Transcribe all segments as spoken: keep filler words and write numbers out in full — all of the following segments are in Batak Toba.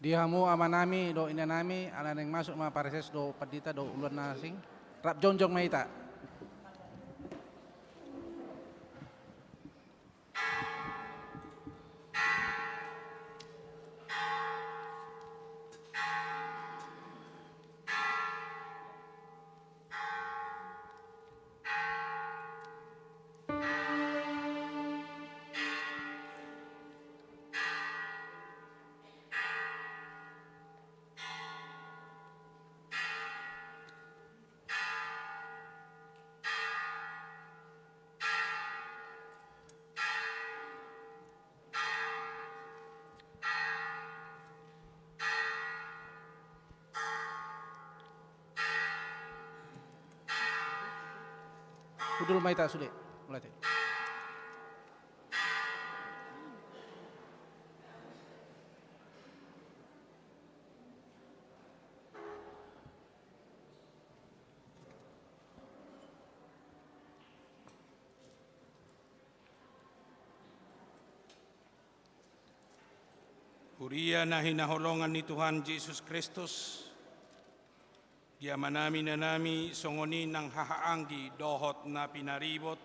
Di hamu amanami dohot inanami, ala naeng masuk ma pareses dohot pandita dohot uluan na asing, rap jongjong ma hita. Hundul ma hita sude, mulai te. Huria na hinaholongan ni Tuhan Jesus Kristus, di amanami inanami songon i nang haha anggi dohot na pinaribot,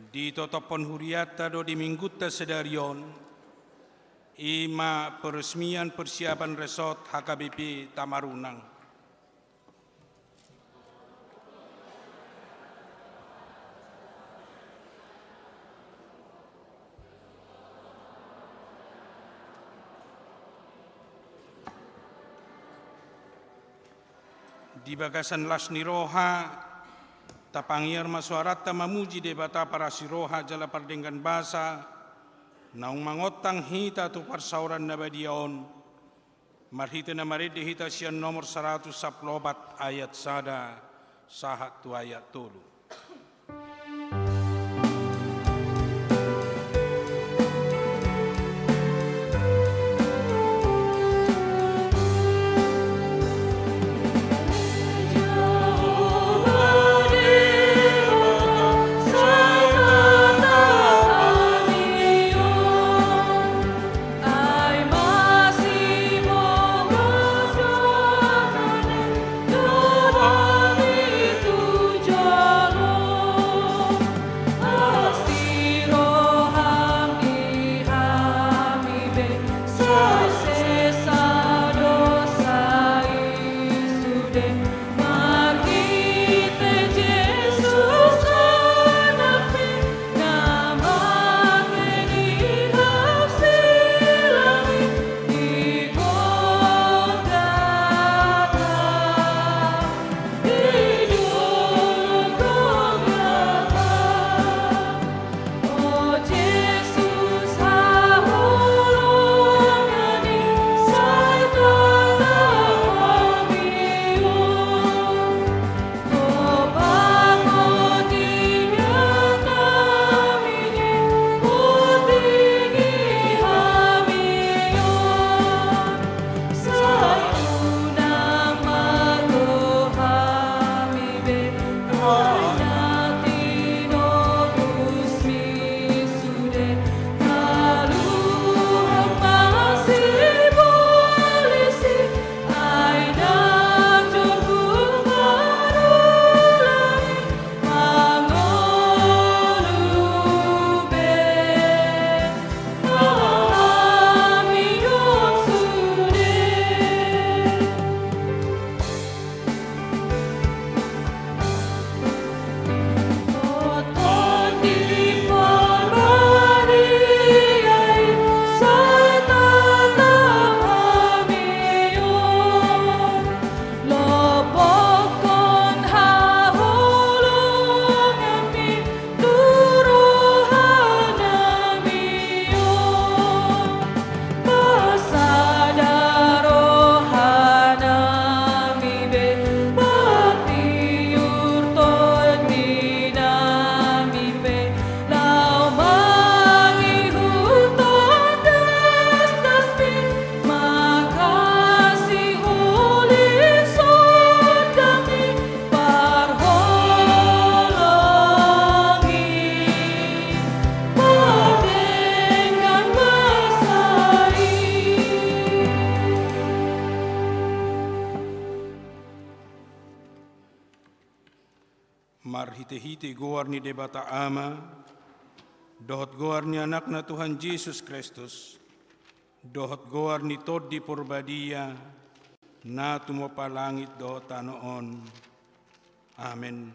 ditotophon hurianta do di Minggunta sadari on, i ma peresmian persiapan resort H K B P Tamarunang. Di bagasan las ni roha, tapangiar ma soaranta mamuji Debata parasi roha jala pardenggan basa, naung mangontang hita tu parsaoran na badia on, marhite na marende hita sian nomor saratus sampulu opat ayat sada, Sahat tu ayat tolu. Marhitehite goar ni Debata Ama, dohot goar ni Anakna Tuhan Jesus Kristus, dohot goar ni Tondi Porbadia, na tumompa langit dohot tano on. Amen.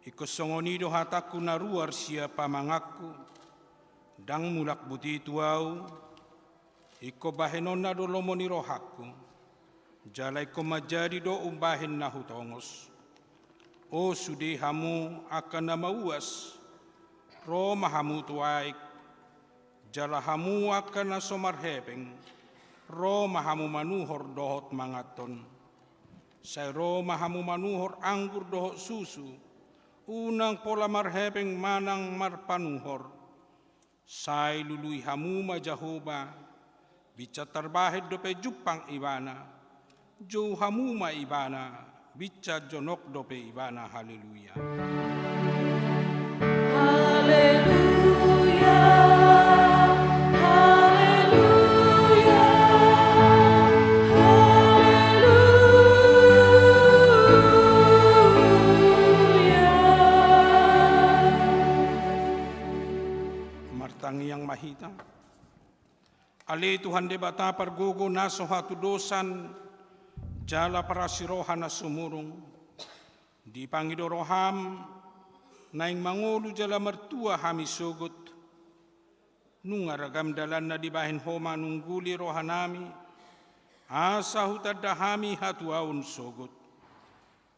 Ingkon songon i do hatangku na ruar sian pamanganku, ndang mulak buti tu ahu, ingkon bahenonna do lomo ni rohangku, jala ingkon manjadi do umbahen na hutongos. O sude hamu angka na mauas, ro ma hamu tu aek, jala hamu angka na so marhepeng, ro ma hamu manuhor dohot manganhon. Sai ro ma hamu manuhor anggur dohot susu, unang pola marhepeng manang marpanuhor. Sai lului hamu ma Jahowa, binsan tarbahen dope jumpang Ibana, jou hamu ma Ibana, binsan jonok dope Ibana. Haleluya. Haleluya, haleluya, haleluya. Martangiang ma hita. Ale Tuhan Debata pargogo na so hatudosan, jala parasiroha na sumurung, dipangido roham, naeng mangolu jala martua hami sogot. Nunga ragam dalanna dibahen Ho manungguli rohanami, asa hutanda hami hatuaon sogot.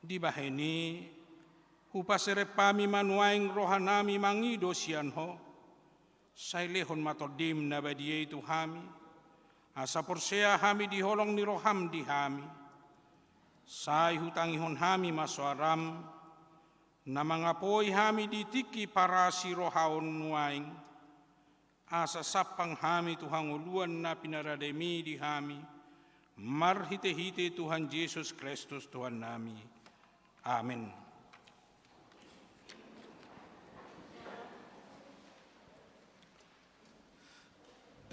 Dibahen i, hupaserep hami ma nuaeng rohanami mangido sian Ho. Sai lehon ma Tondim na badia i tu hami, asa porsea hami di holong ni roham di hami. Sai hutangihon hami ma soaram, na mangapoi hami di tingki parasirohaon nuaeng, asa sampang hami tu hangoluan na pinarademi di hami, marhitehite Tuhan Jesus Kristus Tuhannami. Amen.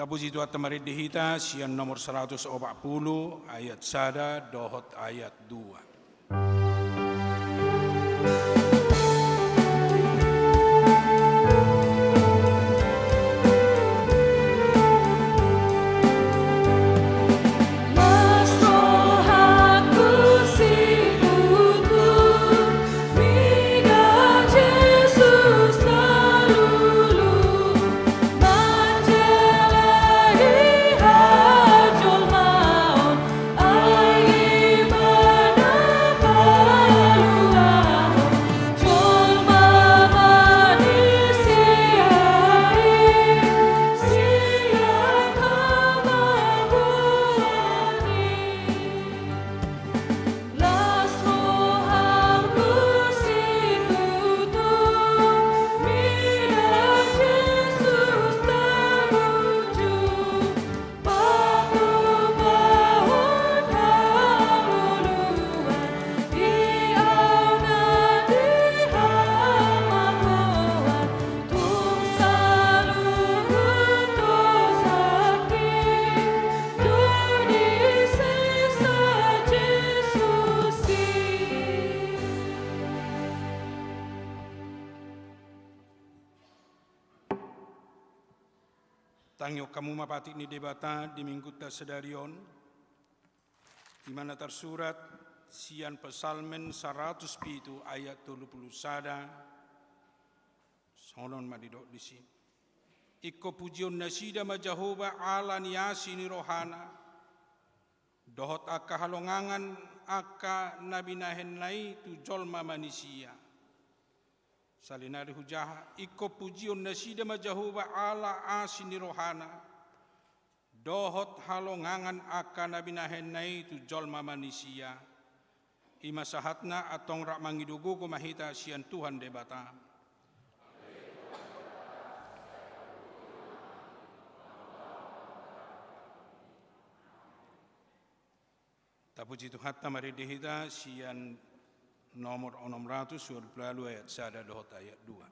Tapuji Tuhanta marende hita sian nomor saratus opat pulu ayat sada dohot ayat dua. Tangihon hamu ma patik ni Debata di Minggunta sadari on, i ma na tarsurat sian Psalmen saratus pitu ayat tolu pulu sada, songon on ma didok disi. Ingkon pujion nasida ma Jahowa ala ni asi ni rohana, dohot angka halongangan angka na binahenna i tu jolma manisia. Salinari hujaha, ingkon pujion nasida ma Jahowa ala asi ni rohana, dohot halongangan angka na binahenna i tu jolma manisia. I ma sahatna, antong rap mangido gogo ma hita sian Tuhan Debata. Tapuji Tuhanta marende hita sian nomor onom ratus ualu pulu ualu ayat sada dohot ayat dua.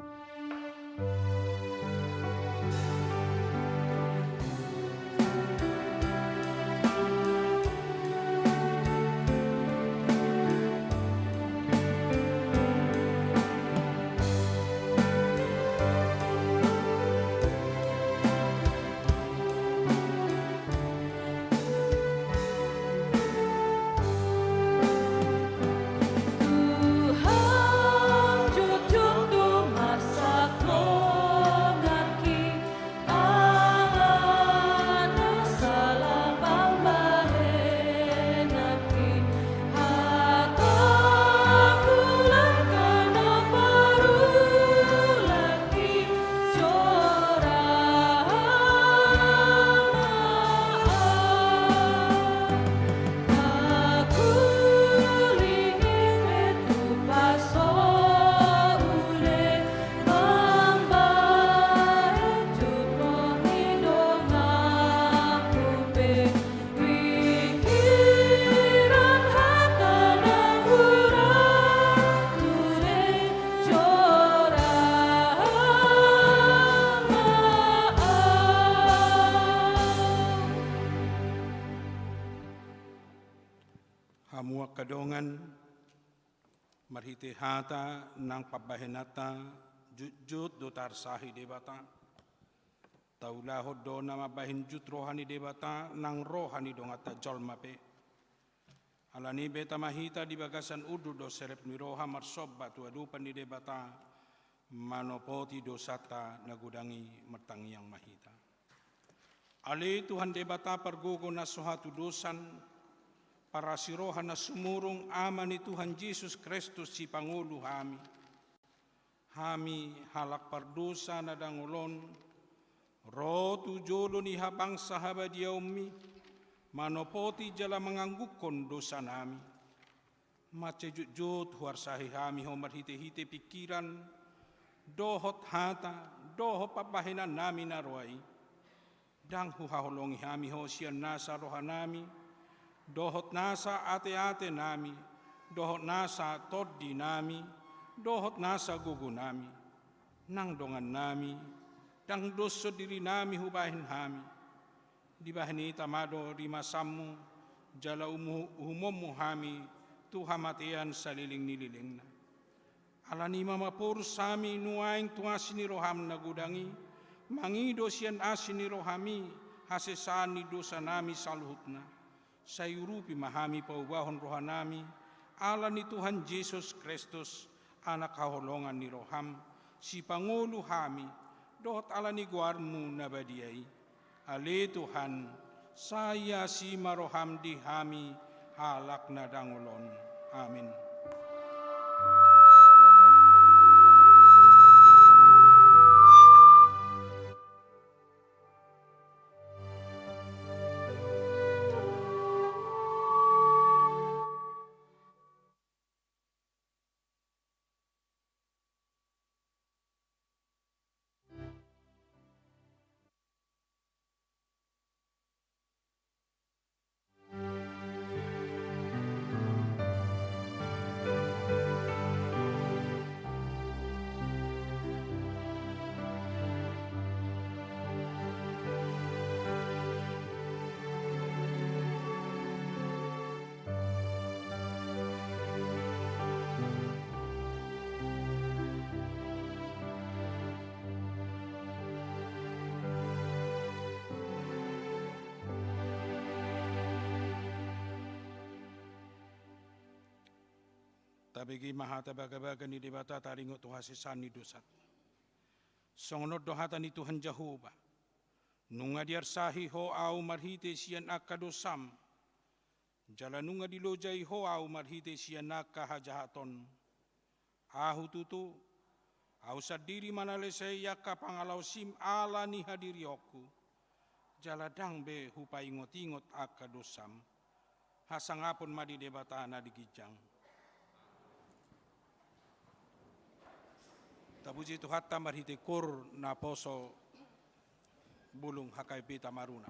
Hamu angka dongan, marhite hata nang pambahenanta, jotjot do tarsahi Debata. Taulahon do na mambahen jut roha ni Debata nang roha ni donganta jolma pe. Alani i beta ma hita di bagasan unduk dohot serep ni roha marsomba tu adopan ni Debata, manopoti dosanta na godang i. Martangiang ma hita. Ale Tuhan Debata pargogo na so hatudosan, parasiroha na sumurung, Ama ni Tuhan Jesus Kristus Sipangolu hami. Hami halak pardosa na dangol on, ro tu jolo ni habangsa habadiaonmi, manopoti jala manganggungkon dosanami. Mansai jotjot huarsahi hami Ho marhitehite pingkiran dohot hata dohot pambahenannami na roa i. Ndang huhaholongi hami Ho sian nasa rohanami dohot nasa ateatenami dohot nasa tondinami dohot nasa gogonami. Nang dongannami, ndang dos sondirinami hubahen hami. Dibahen i tama do rimasanmu jala umu-, uhumonmu hami tu hamatean saleleng ni lelengna. Alani i ma maporus hami nuaeng tu asi ni roham na godang i, mangido sian asi ni rohami hasesaan ni dosanami saluhutna. Sai urupi ma hami paubahon rohanami ala ni Tuhan Jesus Kristus, Anak haholongan ni roham, sipangolu hami, dohot ala ni goarmu na badia i. Ale Tuhan, sai asi ma roham di hami halak na dangol on. Amin. Tabege ma hata bagabaga ni Debata taringot tu hasesaan ni dosanta. Songon on do hata ni Tuhan Jahowa: Nunga diarsahi ho ahu marhite sian angka dosam, jala nunga dilojai ho ahu marhite sian angka hajahaton. Ahu tutu, ahu sandiri manalesei angka pangalaosim ala ni hadirionku, jala ndang be hupaingotingot angka dosam. Hasangapon ma di Debata na di ginjang. Tapuji Tuhanta marhite koor naposo bulung H K B Tamaruna.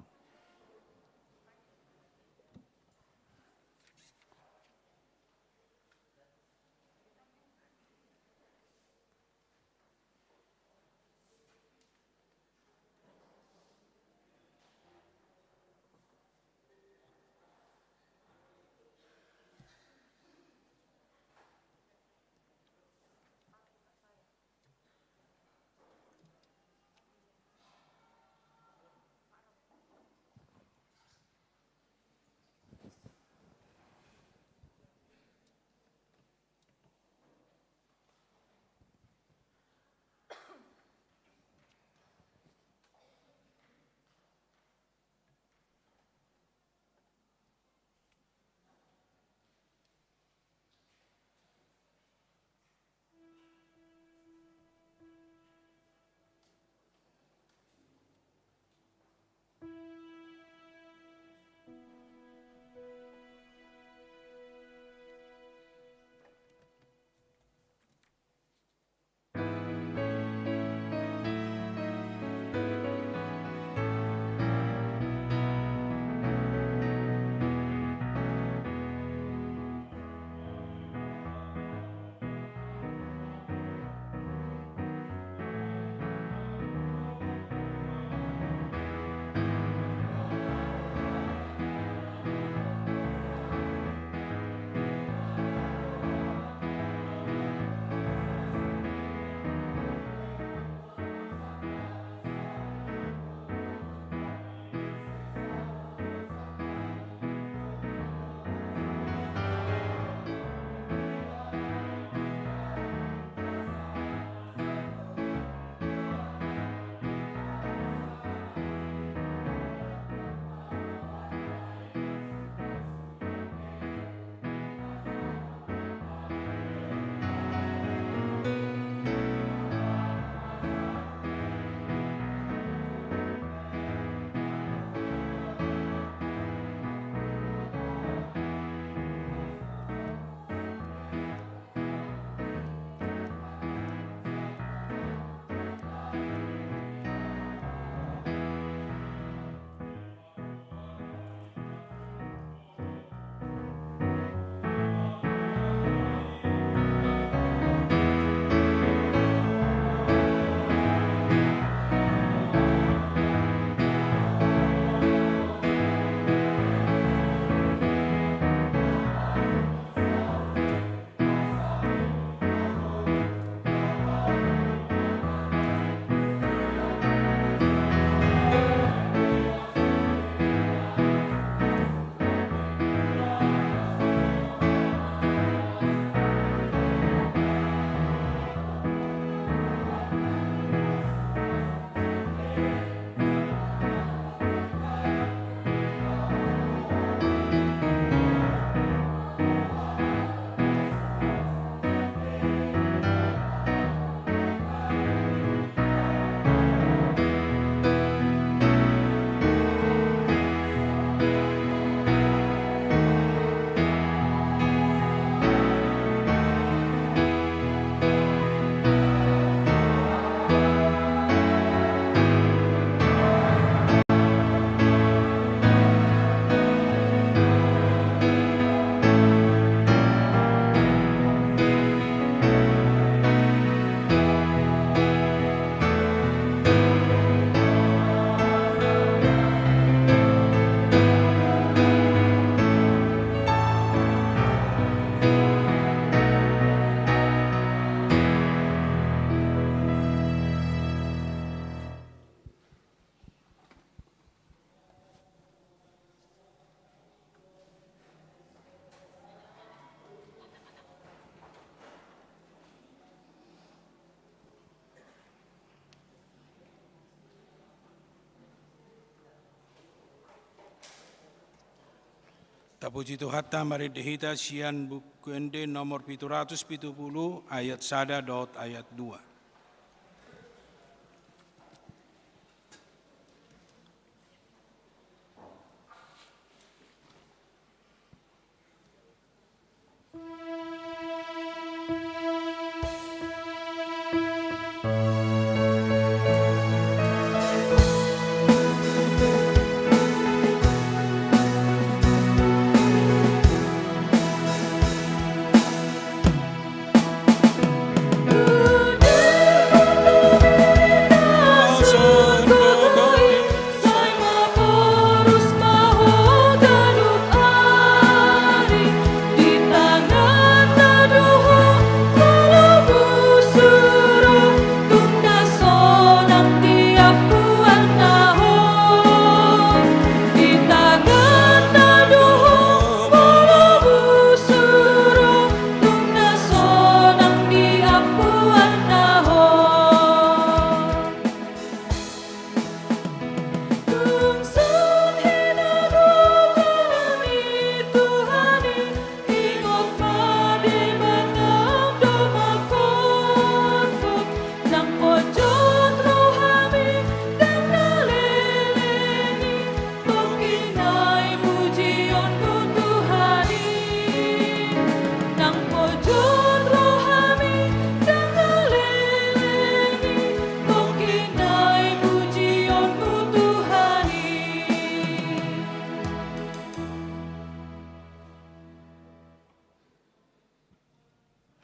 Puji Tuhanta, marende hita sian Buku Ende nomor pitu ratus pitu pulu, ayat sada dohot ayat dua.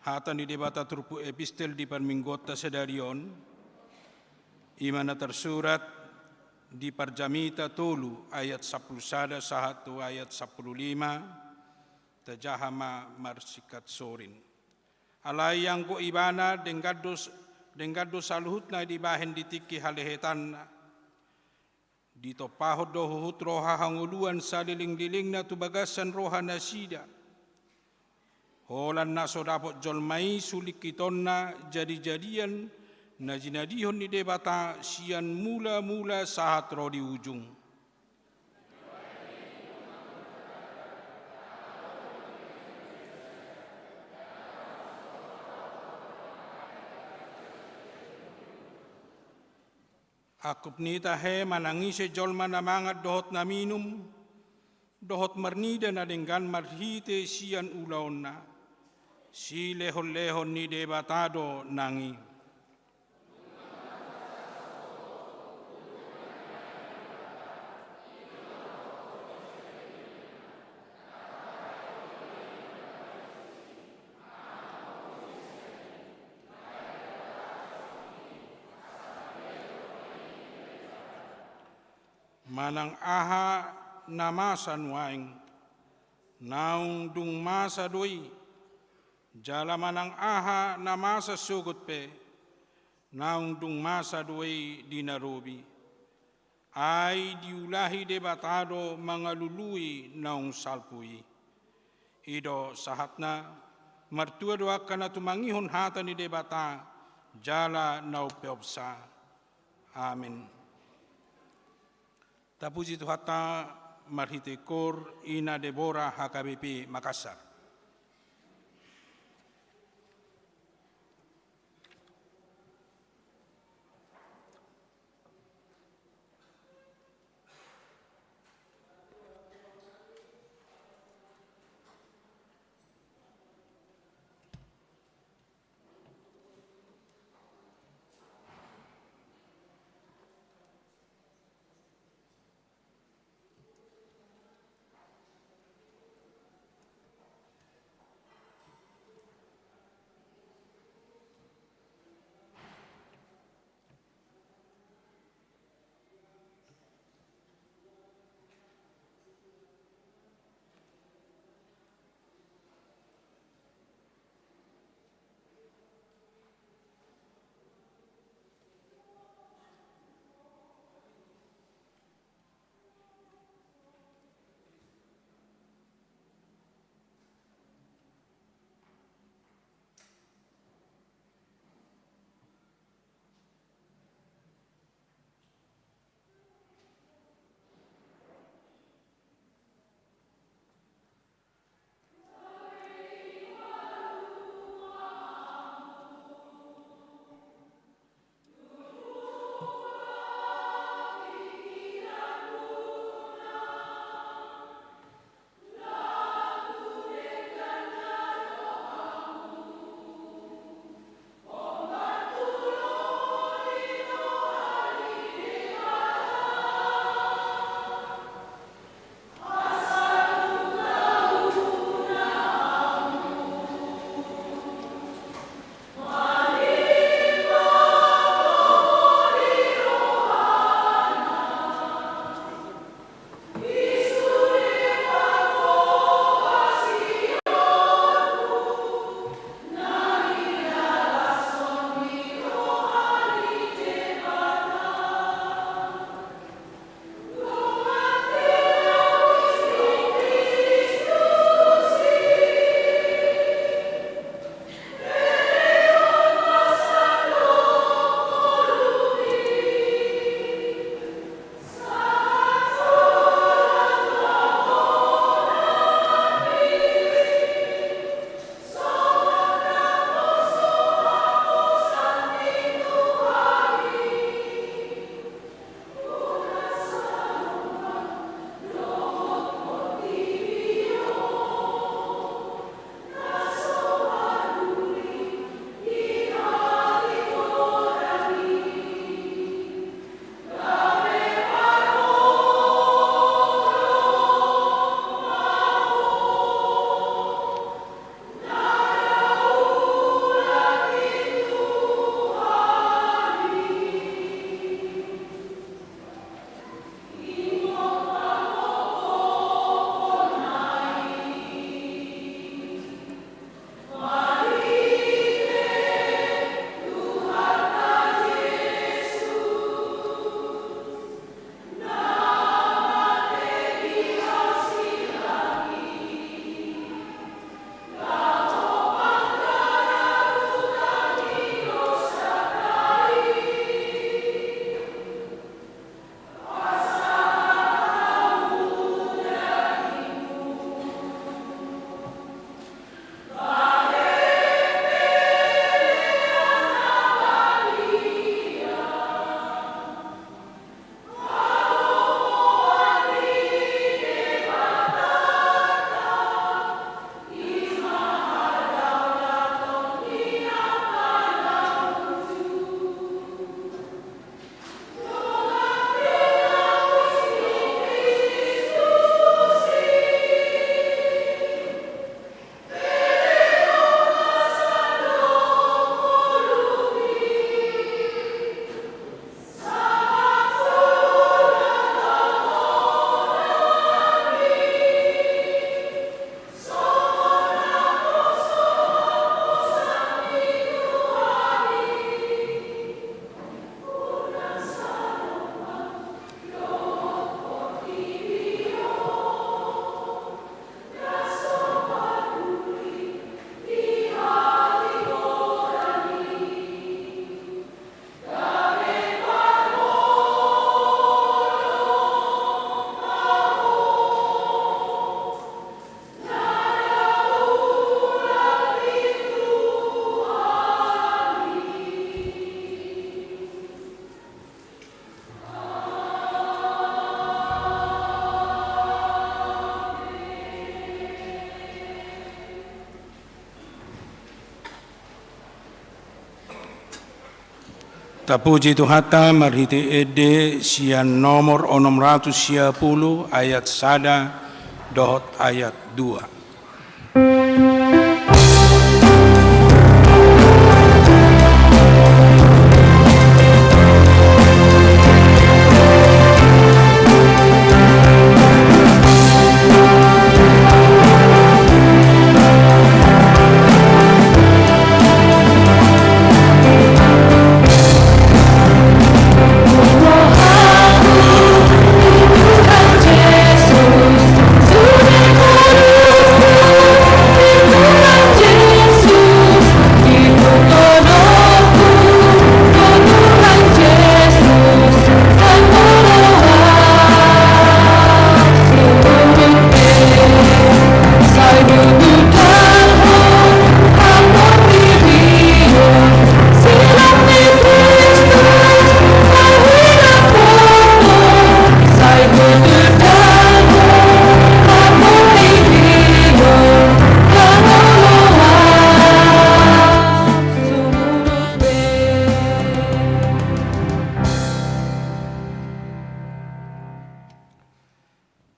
Hata ni Debata turpuk epistel di parmingguonta sadari on, i ma na tarsurat di Parjamita tolu ayat sampulu sada sahat tu ayat sampulu lima, tajaha ma marsingkat sorin. Alai anggo Ibana denggan do, denggan do saluhutna dibahen di tingki halehetanna. Ditompahon do huhut roha hangoluan salelenglelengna tu bagasan rohanasida. Holan na so dapot jolma i sulingkitonna jadijadian na jinadihon ni Debata sian mulamula sahat ro di ujung. Angkup ni tahe manang ise jolma na mangan dohot na minum, dohot marnida na denggan marhite sian ulaonna, silehonlehon ni Debata do nang i. Manang aha na masa nuaeng, naung dung masa do i, jala manang aha na masa sogot pe, naung dung masa do i di na robi. Ai diulahi Debata do mangalului naung salpu i. I do sahatna, martua do angka na tumangihon hata ni Debata, jala na umpeopsa. Amen. Tapuji Tuhanta marhite kor Ina Debora H K B P Makassar. Tapuji Tuhanta marhite ende sian nomor onom ratus sia pulu ayat sada dohot ayat dua.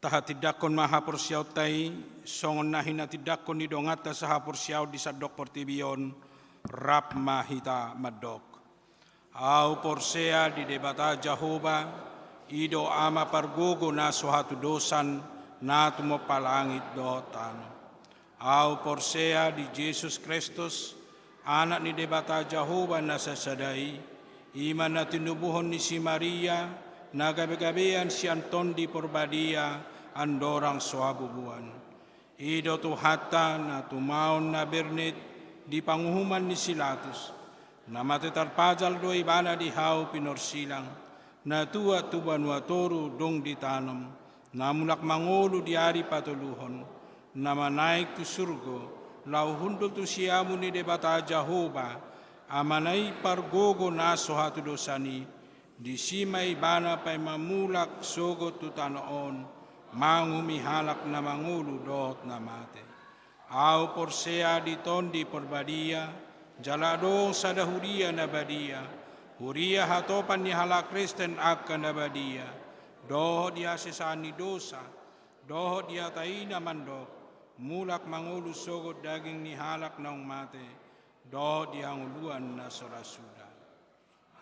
Tahatindangkon ma haporseaonta i, songon na hinatindangkon ni donganta sahaporseaon di sandok portibi on, rap ma hita mandok. Ahu porsea di Debata Jahowa, i do Ama pargogo na so hatudosan, na tumompa langit dohot tano. Ahu porsea di Jesus Kristus, Anak ni Debata Jahowa na sasada i, i ma na tinubuhon ni si Maria, na gabegabean sian Tondi Porbadia, andorang so habubuan. I do Tuhanta na tumaon na bernet di panguhuman ni si Latus, na mate tarpajal do Ibana di hau pinorsilang, na tuat tu banua toru dung ditanom, na mulak mangolu di ari patoluhon, na manaek tu surgo, laho hundul tu siamun ni Debata Jahowa, Amana i pargogo na so hatudosan i, disi ma Ibana paima mulak sogot tu tano on, manguhumi halak na mangolu dohot na mate. Ahu porsea di Tondi Porbadia, jala adong sada huria na badia, huria hatopan ni halak Kristen angka na badia, dohot di hasesaan ni dosa, dohot di hata i na mandok, mulak mangolu sogot daging ni halak naung mate, dohot di hangoluan na so ra suda.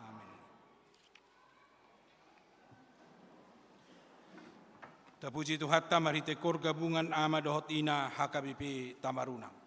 Amen. Tapuji Tuhanta marhite kor gabungan ama dohot ina H K B P Tamarunang.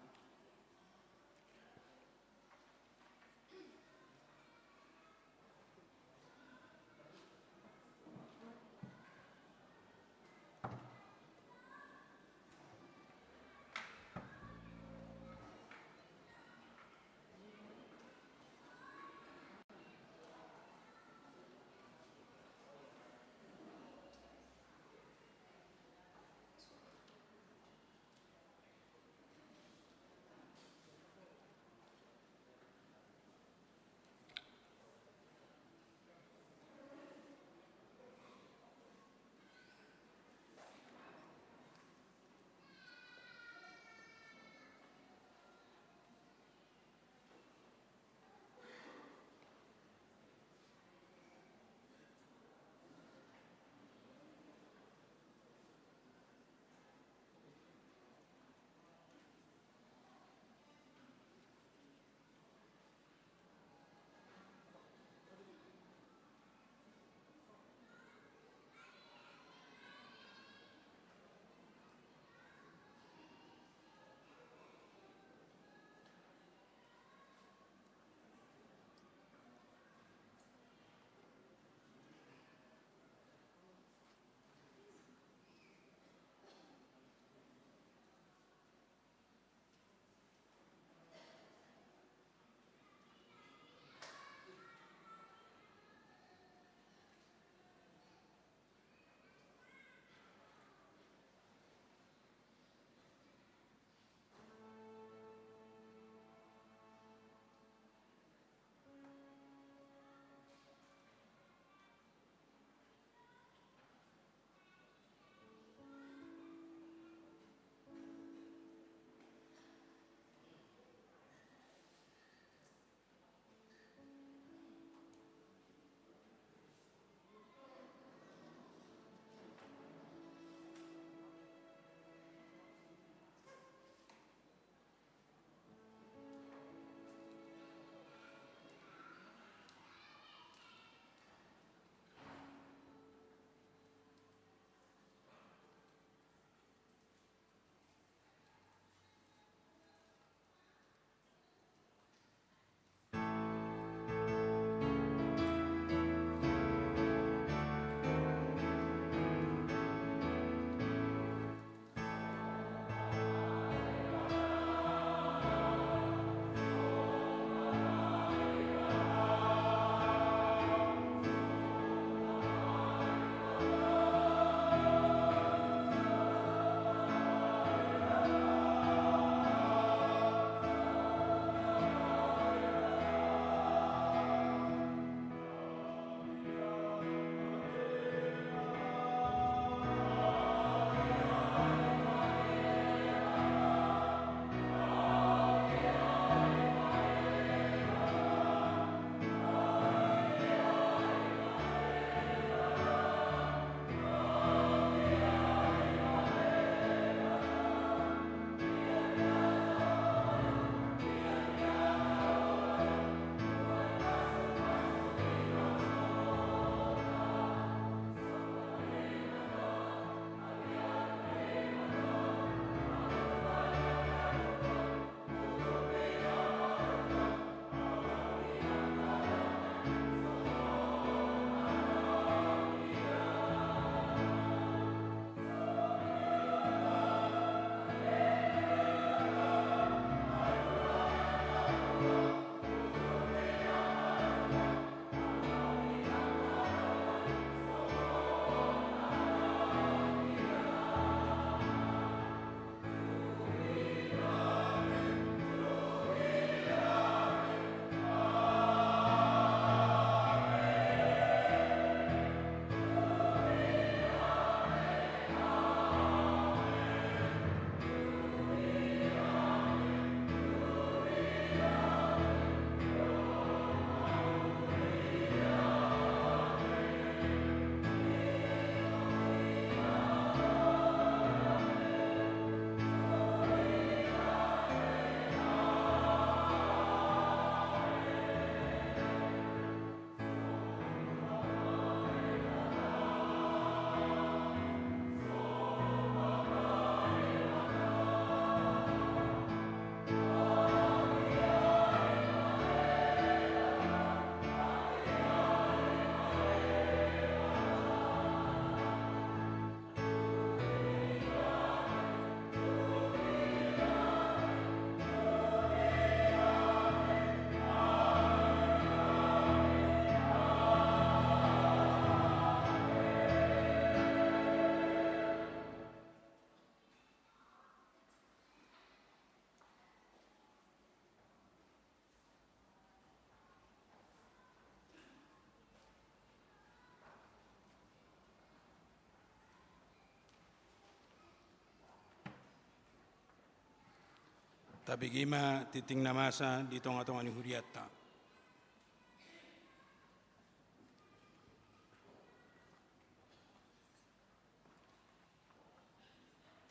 Tabege ma tingting na masa di tongatonga ni hurianta.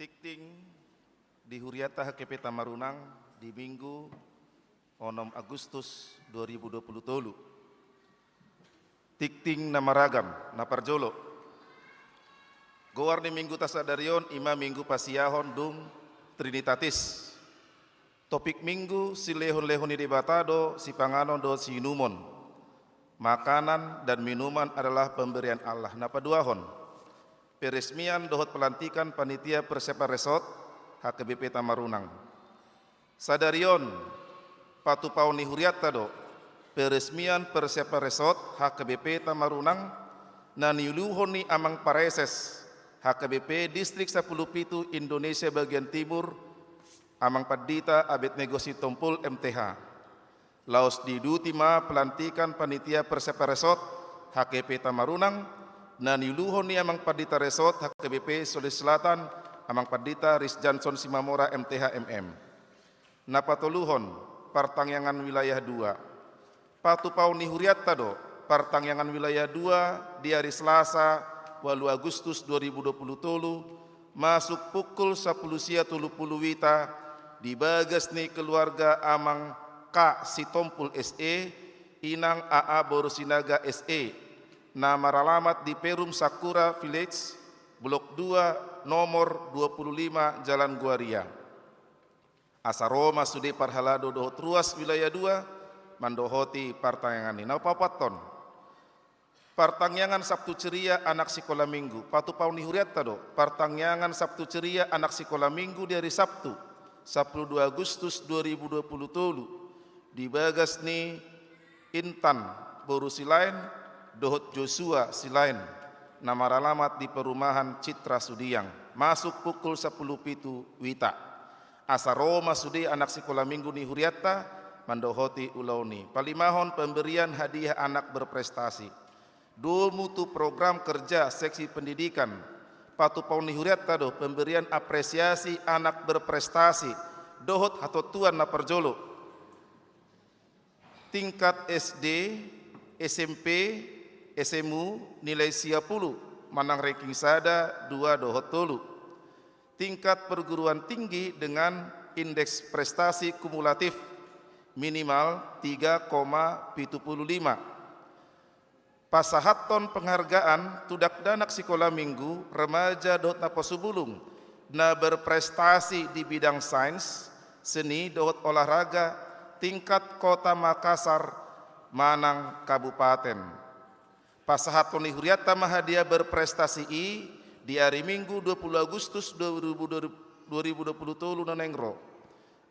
Tingting di hurianta H K P Tamarunang di Minggu onom Agustus dua ribu dua puluh tolu. Tingting na maragam, na parjolo. Goar ni Mingguta sadari on i ma Minggu Pasiahon dung Trinitatis. Topik Minggu, silehonlehon ni Debata do sipanganon dohot siinumon. Makanan dan minuman adalah pemberian Allah. Na paduahon, peresmian dohot pelantikan panitia persiapan resort H K B P Tamarunang. Sadari on, patupaon ni hurianta do, peresmian persiapan resort H K B P Tamarunang, na niuluhon ni Amang Praeses H K B P Distrik Sampulu Pitu Indonesia Bagian Timur, Amang Pandita Abednego Sitompul M T H. Laos diuduti ma pelantikan panitia persiapan resort H K B P Tamarunang, na niuluhon ni Amang Pandita Resort H K B P Sulawesi Selatan, Amang Pandita Rizjanson Simamora M T H M M. Na patoluhon, partangiangan wilayah dua. Patupaon ni hurianta do, partangiangan wilayah dua di ari Selasa, ualu Agustus dua ribu dua puluh tolu, masuk pukul sampulu sia tolu pulu wita, di bagas ni keluarga Amang K Sitompul S E, Inang A A boru Sinaga S E, na maralamat di Perum Sakura Village, Blok dua, nomor dua pulu lima, Jalan Guaria. Asa ro ma sude parhalado dohot ruas wilayah dua mandohoti partangiangan i. Na paopathon, partangiangan Sabtu Ceria anak sikola Minggu. Patupaon ni hurianta do, partangiangan Sabtu Ceria anak sikola Minggu di ari Sabtu, sampulu dua Agustus dua ribu dua puluh tolu, di bagas ni Intan boru Silaen dohot Joshua Silaen, na maralamat di perumahan Citra Sudiang, masuk pukul sampulu pitu wita. Asa ro ma sude anak sikola Minggu ni hurianta mandohoti ulaon i. Palimahon, pemberian hadiah anak berprestasi. Domu tu program kerja seksi pendidikan, patupaon ni hurianta do pemberian apresiasi anak berprestasi dohot hatontuan na parjolo. Tingkat S D, S M P, S M U nilai sia pulu, manang ranking sada, dua dohot tolu. Tingkat perguruan tinggi dengan indeks prestasi kumulatif minimal tiga koma pitu pulu lima. Pasahathon penghargaan tu dakdanak sikola Minggu, remaja dohot naposobulung na berprestasi di bidang sains, seni dohot olahraga tingkat Kota Makassar manang kabupaten. Pasahathon ni hurianta ma hadiah berprestasi i di ari Minggu dua pulu Agustus dua ribu dua puluh tolu na naeng ro.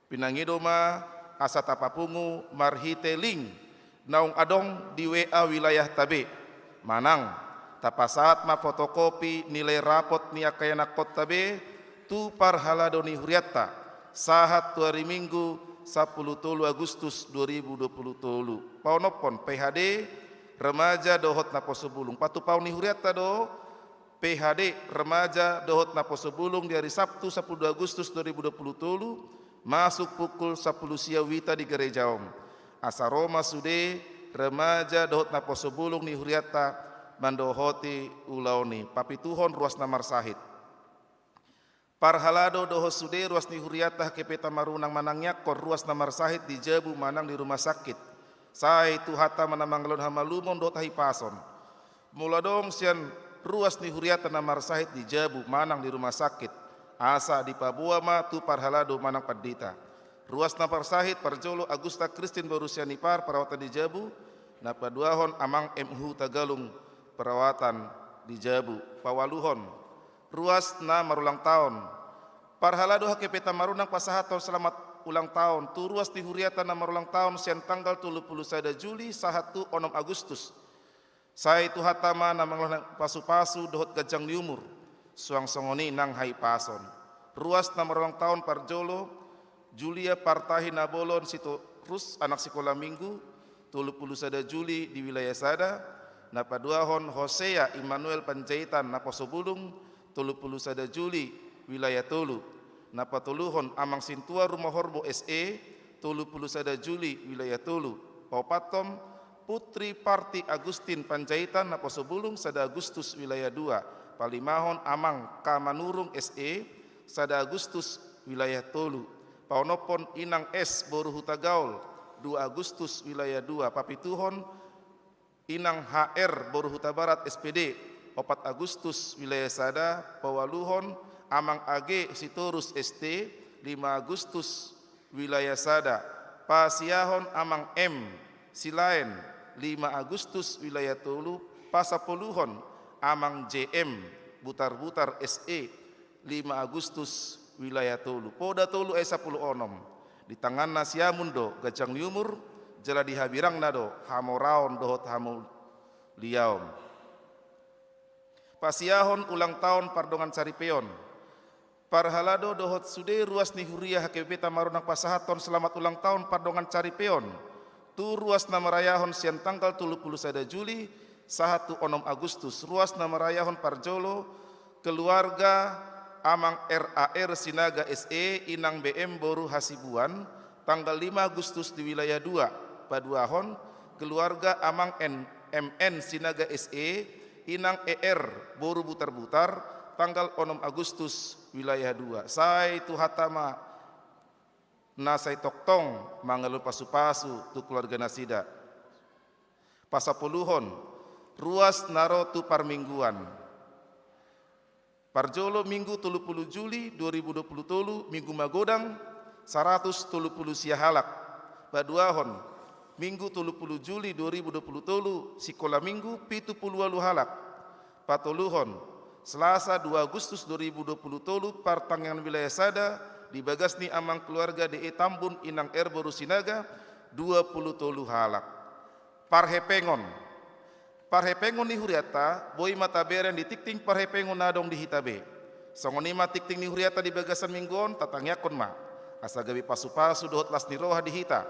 Pinangido ma asa tapapungu marhite link naung adong di W A wilayahta be. Manang, tapasahat ma fotokopi nilai rapot ni angka ianakhonta be tu parhalado ni hurianta, sahat tu ari Minggu sampulu tolu Agustus dua ribu dua puluh tolu. Paonomhon, P H D remaja dohot naposobulung. Patupaon ni hurianta do, P H D remaja dohot naposobulung di ari Sabtu sampulu dua Agustus dua ribu dua puluh tolu, masuk pukul sampulu sia wita di gereja on. Asa ro ma sude remaja dohot naposobulung ni hurianta mandohoti ulaon i. Papituhon, ruas na marsahit. Parhalado dohot sude ruas ni hurianta H K P Tamarunang manangiangkon ruas na marsahit di jabu manang di rumah sakit. Sai Tuhanta ma na mangalehon hamalumon dohot hahipason. Molo adong sian ruas ni hurianta na marsahit di jabu manang di rumah sakit, asa dipaboa ma tu parhalado manang pandita. Ruas na marsahit, parjolo Agusta Kristin boru Sianipar, perawatan di jabu. Na paduahon, Amang M Hutagalung, perawatan di jabu. Paualuhon, ruas na marulang taon. Parhalado H K P Tamarunang pasahathon selamat ulang taon tu ruas ni hurianta na marulang taon sian tanggal tolu pulu sada Juli sahat tu onom Agustus. Sai Tuhanta ma na mangalehon pasupasu dohot ganjang ni umur, suang songon i nang hahipason. Ruas na marulang taon, parjolo, Julia Partahi Nabolon Sitorus, anak sikola Minggu, tolu pulu sada Juli di wilayah sada. Na paduahon, Hosea Immanuel Panjaitan, naposobulung, tolu pulu sada Juli, wilayah tolu. Na patoluhon Amang Sintua Rumahorbo S E, tolu pulu sada Juli, wilayah tolu. Paopathon Putri Parti Agustin Panjaitan, Naposo Bulung, sada Agustus, wilayah dua. Palimahon Amang K Manurung S E, sada Agustus, wilayah tolu. Paonomhon Inang S boru Hutagaol, dua Agustus, wilayah dua. Papituhon Inang H R boru Hutabarat S P D, opat Agustus, wilayah sada. Paualuhon Amang A G Sitorus S T, lima Agustus, wilayah sada. Pasiahon Amang M Silaen, lima Agustus, wilayah tolu. Pasapuluhon Amang J M Butarbutar S E, lima Agustus, wilayah tolu. Poda tolu ai sampulu onom. Di tanganna siamun do ganjang ni umur, jala di habirangna do hamoraon dohot hamuliaon. Pasiahon ulang taon pardongan saripeon. Parhalado dohot sude ruas ni huria H K B P Tamarunang pasahathon selamat ulang taon pardongan saripeon tu ruas na marayahon sian tanggal tolu pulu sada Juli sahat tu onom Agustus. Ruas na marayahon parjolo keluarga Amang R A R Sinaga S E, Inang B M boru Hasibuan, tanggal lima Agustus di wilayah dua. Paduahon keluarga Amang N M N Sinaga S E, Inang E R boru Butarbutar, tanggal onom Agustus, wilayah dua. Sai Tuhanta ma na sai tongtong mangalehon pasupasu tu keluarga nasida. Pasapuluhon ruas na ro tu parmingguan. Parjolo Minggu tolu pulu Juli dua ribu dua pulu tolu, Minggu Magodang, saratus tolu pulu sia halak. Paduahon Minggu tolu pulu Juli dua ribu dua pulu tolu, Sikola Minggu, pitu pulu ualu halak. Patoluhon Selasa dua Agustus dua ribu dua pulu tolu, partangiangan wilayah sada di bagas ni amang keluarga D E Tambun Inang R boru Sinaga, dua pulu tolu halak. Parhepengon. Parhepengon ni hurianta boi ma tabereng di tingting parhepengon na adong di hita be. Songon i ma tingting ni hurianta di bagasan minggu on, tatangiangkon ma asa gabe pasupasu dohot las ni roha di hita,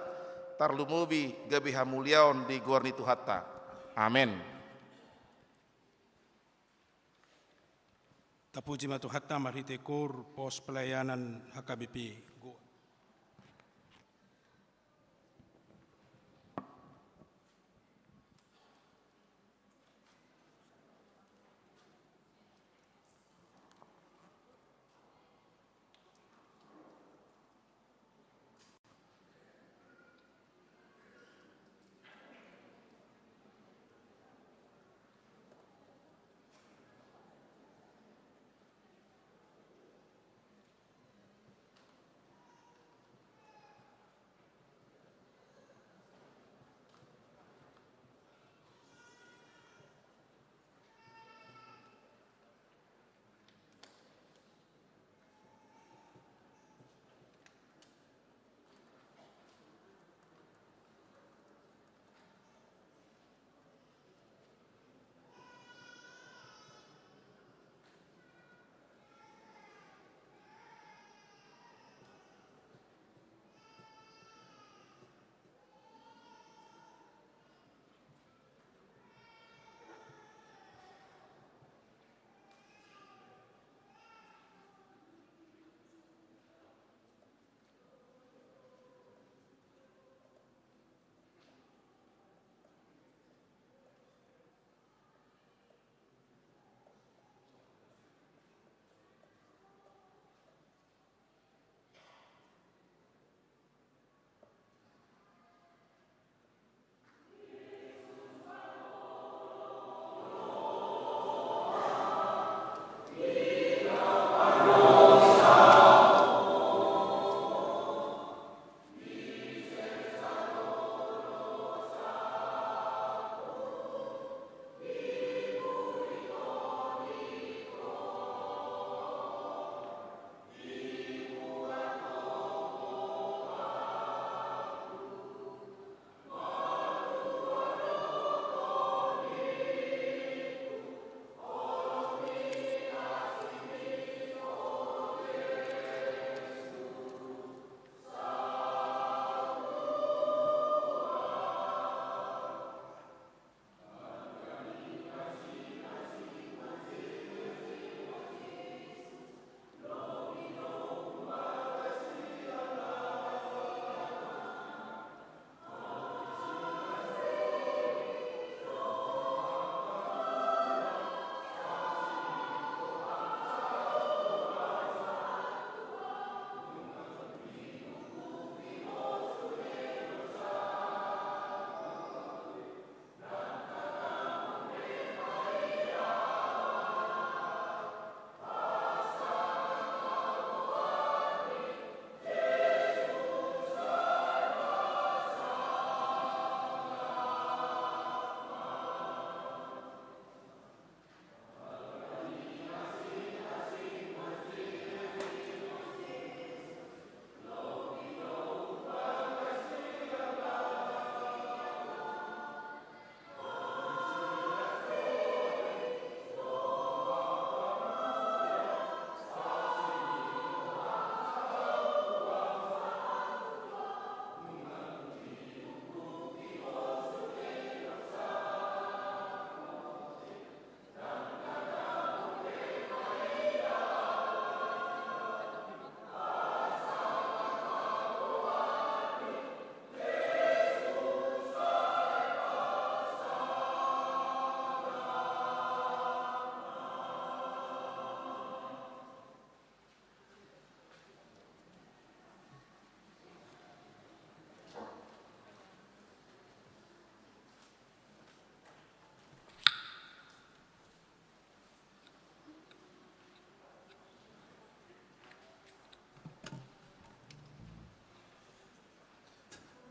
tarlumobi gabe hamuliaon di goar ni Tuhanta. Amen. Tapuji ma Tuhanta marhite kor pos pelayanan H K B P Goa.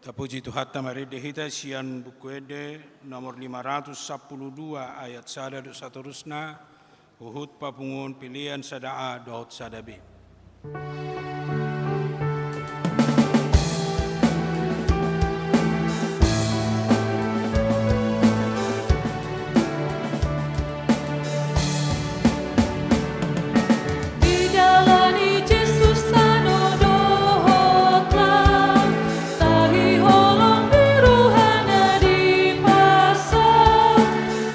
Tapuji Tuhanta, marende hita sian Buku Ende nomor lima ratus sampulu dua ayat sada dohot satorusna, huhut papunguhon pelean sada A dohot sada B. Didalani Jesus tano dohot lam, tahi holong di rohana dipasam,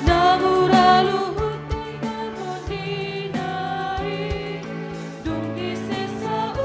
na mura luhut di ngoluna i, dung disesa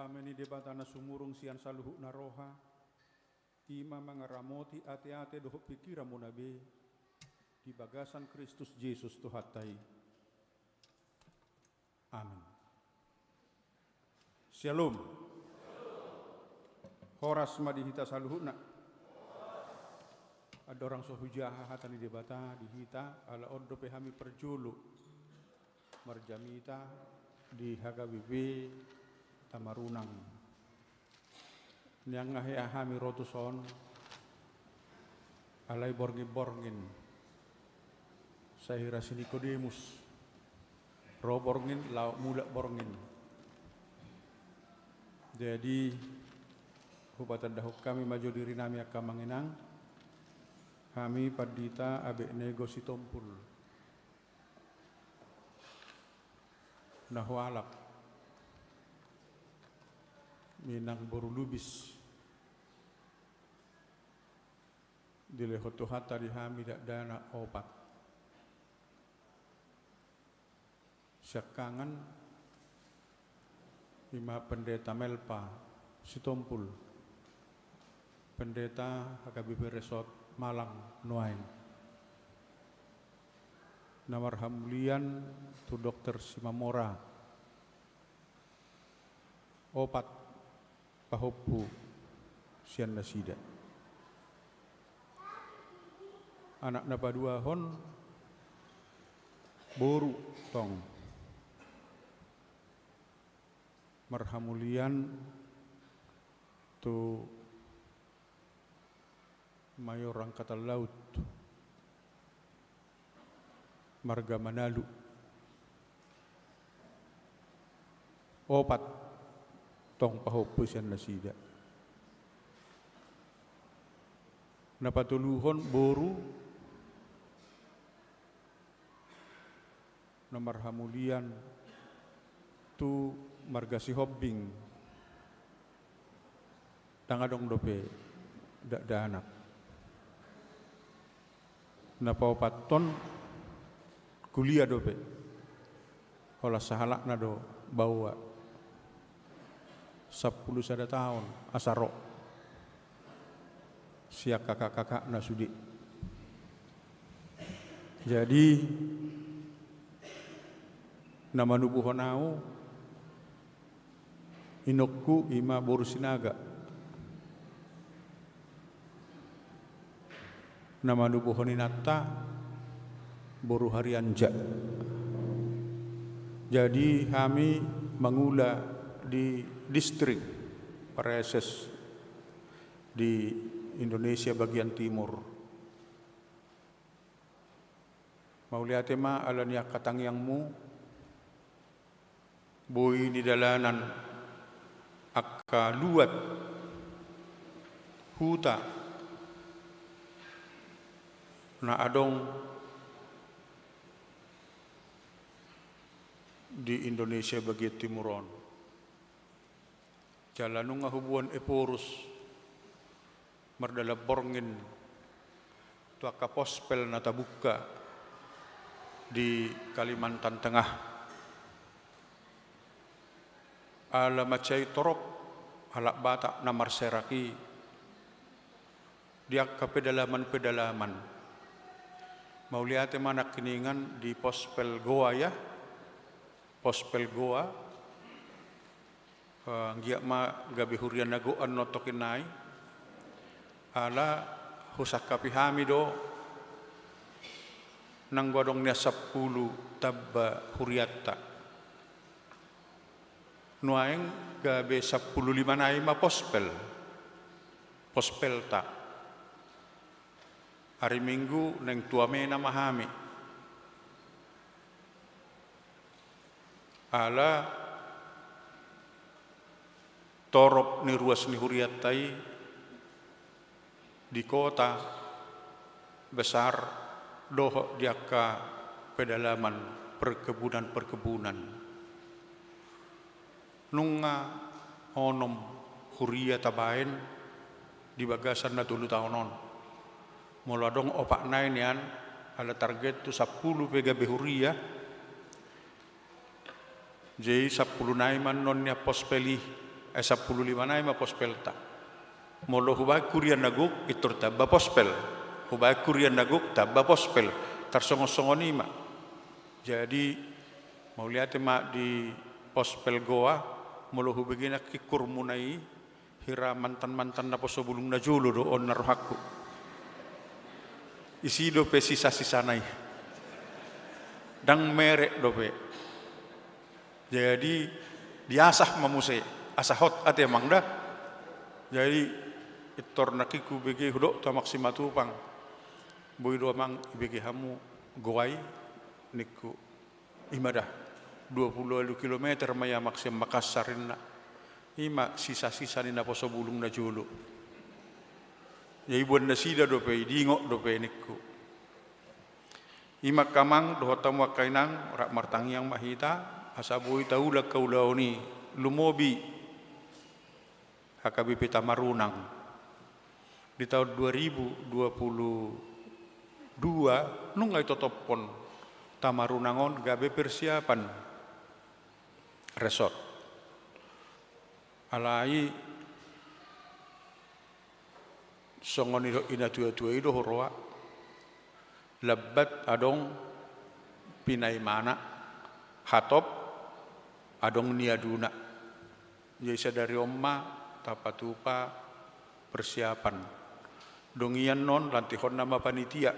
Dame ni Debata na sumurung sian saluhutna roha, i ma mangaramoti ateate dohot pingkiranmuna be di bagasan Kristus Jesus Tuhanta i. Amen. Syalom. Horas ma di hita saluhutna. Andorang so hujaha hata ni Debata di hita, ala on dope hami parjolo marjamita di H K B P Tamarunang. Nian nga hea hami ro tuson, alai borngin-borngin, sai hira si Nikodemus, ro borngin, laho mulak borngin. Jadi, hupatandahon hami ma jo dirinami angka amang inang, hami pandita Abed Nego Sitompul, na hualap ni inang boru Lubis, dilehon Tuhanta di hami dakdanak opat. Siangkangan i ma Pendeta Melpa Sitompul, Pendeta H K B P Resort Malang nuaeng. Na marhamulian tu Dokter Simamora, opat pahompu sian nasida. Anak na paduahon boru tong, marhamulian tu Mayor Angkatan Laut, marga Manalu. Opat tong pahompu sian nasida. Na patoluhon boru, na marhamulian tu marga Sihombing, ndang adong dope dakdanak. Na paopathon kuliah dope, holan sahalakna do baoa, sampulu sada taon asa ro sian kakak-kakakna sude. Jadi, na manubuhon ahu, inongku i ma boru Sinaga. Na manubuhon inanta boru Harianja. Jadi, hami mangula di distrik Pareses di Indonesia bagian timur. Mauliate ma ala ni angka tangiangmu, boi nidalanan angka luat, huta na adong di Indonesia bagian timur on. Jala nunga huboan Ephorus mardalan borngin tu angka pospel na tabuka di Kalimantan Tengah. Ala mansai torop halak Batak na marserak i di angka pedalaman-pedalaman. Mauliate ma nangkiningan di pospel Goa, ya. Pospel Goa. Eh, anggiat ma gabe huria na gok annon tokinna i. Ala husangkapi hami do, nanggo adong nian sampulu tamba hurianta. Nuaeng gabe sampulu lima nai ma pospel, pospelta. Ari Minggu naeng tu Wamena ma hami. Ala torop ni ruas ni hurianta i di kota besar dohot di angka pedalaman, perkebunan-perkebunan. Nunga onom huria tabaen di bagasan na tolu taon on. Molo adong opat nai nian, ala target tu sampulu pe gabe huria. Jadi sampulu nai ma annon nian pospel i. Ai sampulu lima nai ma pospelta. Molo hubaen huria na gok, pintor tamba pospel. Hubaen huria na gok, tamba pospel. Tarsongon-songon i ma. Jadi, mauliate ma di pospel Goa, molo hubege nangkin kurmuna i, hira mantan-mantan naposo bulung na jolo do on na rohangku. Isi dope sisa-sisana i. Ndang merek dope. Jadi, diasah ma muse, asa hot ate amang da. Jadi, pintor nangkin hubege, hudok tu amang Simatupang. Boi do amang ibege hamu Goa i, ningku. I ma da, dua pulu ualu kilometer ma i amang sian Makassar, inna. I ma sisa-sisa ni naposo bulung na jolo. Jadi, boan nasida dope i, diingot dope, ningku. I ma angka amang dohot hamu angka inang, rap martangiang ma hita, asa boi taula angka ulaon i, lumobi H K B P Tamarunang. Di taon dua ribu dua pulu dua, nunga itotophon Tamarunang on gabe persiapan resort. Alai, songon nidok ni natua-tua i do huroha, lambat adong pinaimana, hatop adong niaduna. Jadi sadari on ma tapatupa persiapan. Dung i annon lantihonna ma panitia.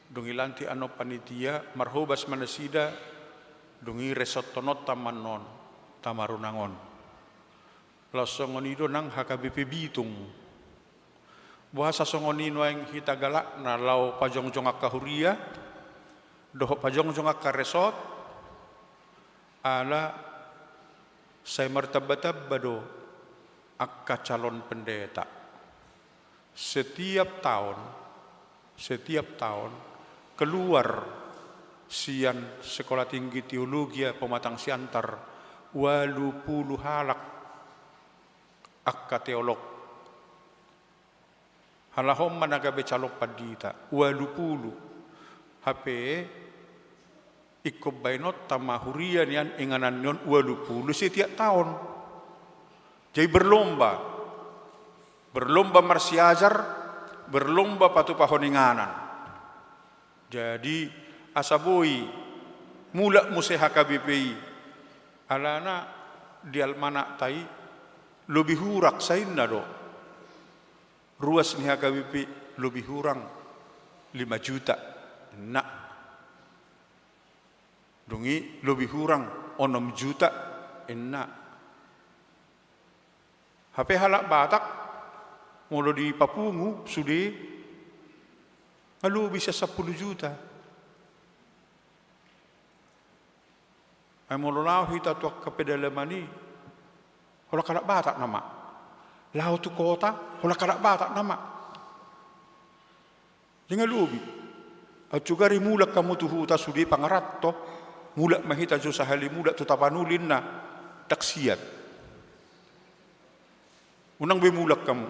Dung i lantik annon panitia, marhobas ma nasida, dung i resort-ononta ma annon, Tamarunang on. Laos songon i do nang H K B P Bitung. Boasa songon i nuaeng hita galakna laho pajongjong angka huria, dohot pajongjong angka resort, ala sai martamba-tamba do angka calon pendeta. Setiap taon, setiap taon, keluar sian Sekolah Tinggi Teologia Pematang Siantar ualu pulu halak angka teolog. Halak on ma na gabe calon pandita, ualu pulu. Hape, ingkon baenonta ma huria nian inganan ni on ualu pulu setiap taon. Jadi berlomba. Berlomba marsiajar, berlomba patupahon inganan. Jadi, asa boi mulak muse H K B P i. Alana di almanakta i lobi hurang sainna do. Ruas ni H K B P lobi hurang lima juta. Nah. Dung i lobi hurang onom juta, inna. Hape halak Batak, molo dipapungu sude, nga lobi sian sampulu juta. Ai molo laho hita tu angka pedalaman i, holan halak Batak nama. Laho tu kota, holan halak Batak nama. Jadi nga lobi. Ai sugari mulak hamu tu huta sude pangaranto, mulak ma hita jo sahali mulak tu Tapanuli, inna, ndang sian. Unang be mulak hamu.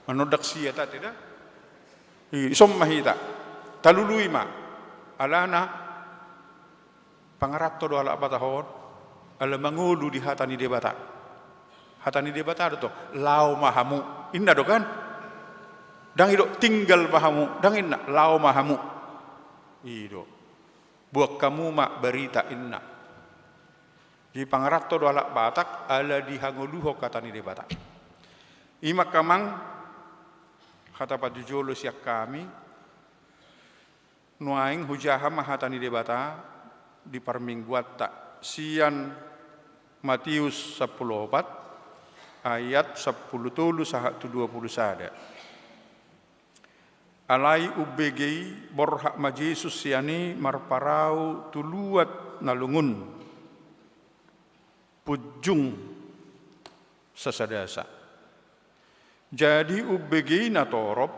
Annon ndang sian ate da. I, dison ma hita. Talului ma. Alana pangaranto do halak Batak on, ala mangolu di hata ni Debata. Hata ni Debata do tong, laho ma hamu. Inna do kan? Ndang i do, tinggal ma hamu. Ndang inna, laho ma hamu. I do. Boan hamu ma barita, inna. Jadi pangaranto do halak Batak, ala dihangoluhon hata ni Debata. I ma angka amang, hata pajujolo sian hami, nuaeng hujaha ma hata ni Debata di parmingguanta sian Matius sampulu opat ayat sampulu tolu sahat tu dua pulu sada. Alai umbegei borhat ma Jesus sian i marparau tu luat na lungun, punjung sasadasa. Jadi umbegei natorop,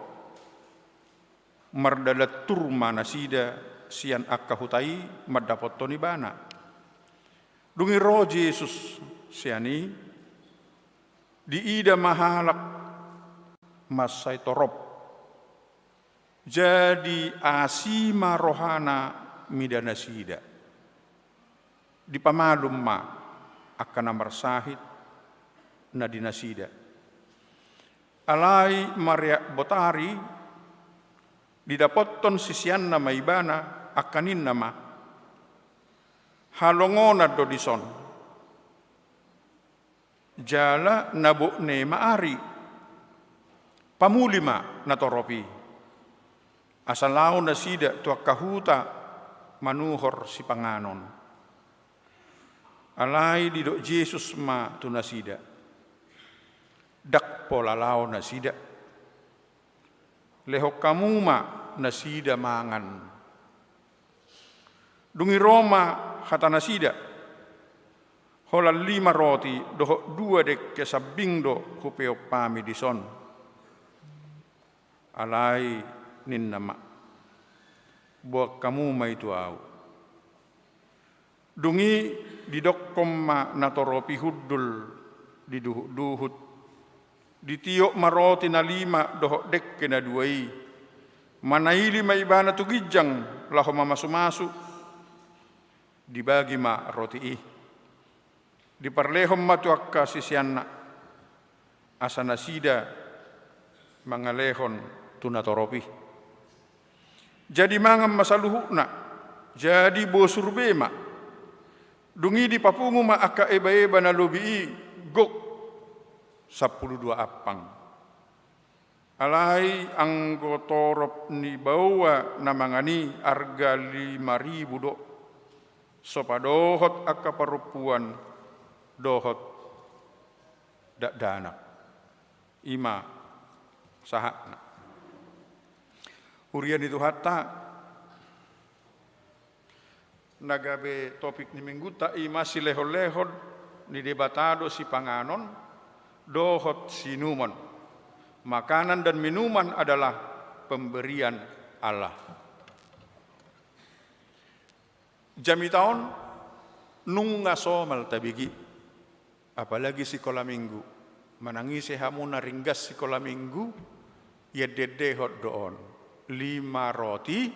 mardalan tur ma nasida sian angka huta i mandapothon ibana. Dung i ro Jesus sian i, diida ma halak mansai torop. Jadi asi ma rohana mida nasida. Dipamalum ma angka na marsahit na di nasida. Alai mareak botari, didapothon siseanna ma ibana, angka ninna ma: Halongonan do dison, jala na botne ma ari. Pamuli ma natorop i, asa laho nasida tu angka huta manuhor sipanganon. Alai didok Jesus ma tu nasida: Ndang pola laho nasida. Lehon hamu ma nasida mangan. Dung i ro ma hata nasida: Holan lima roti dohot dua dengke sambing do hupeop hami dison. Alai ninna ma: Boan hamu ma i tu ahu. Dung i didokkon ma natorop i hundul di duhutduhut. Ditiop ma roti na lima dohot dengke na dua i, manaili ma ibana tu ginjang laho mamasumasu. Dibagi ma roti i, diparlehon ma tu angka siseanna, asa nasida mangalehon tu natorop i. Jadi mangan ma saluhutna, jadi bosur be ma. Dung i dipapungu ma angka ebaeba na lobi i, gok sampulu dua ampang. Alai anggo torop ni baoa na mangan i arga lima ribu do, so padohot angka parompuan dohot dakdanak. I ma sahatna. Huria ni Tuhanta, na gabe topik ni Minggunta i ma silehonlehon ni Debata do sipanganon dohot siinumon. Makanan dan minuman adalah pemberian Allah. Jamita on nunga somal tabege, apalagi sikola minggu. Manang ise hamu na ringgas sikola minggu, iendendehon do on: lima roti,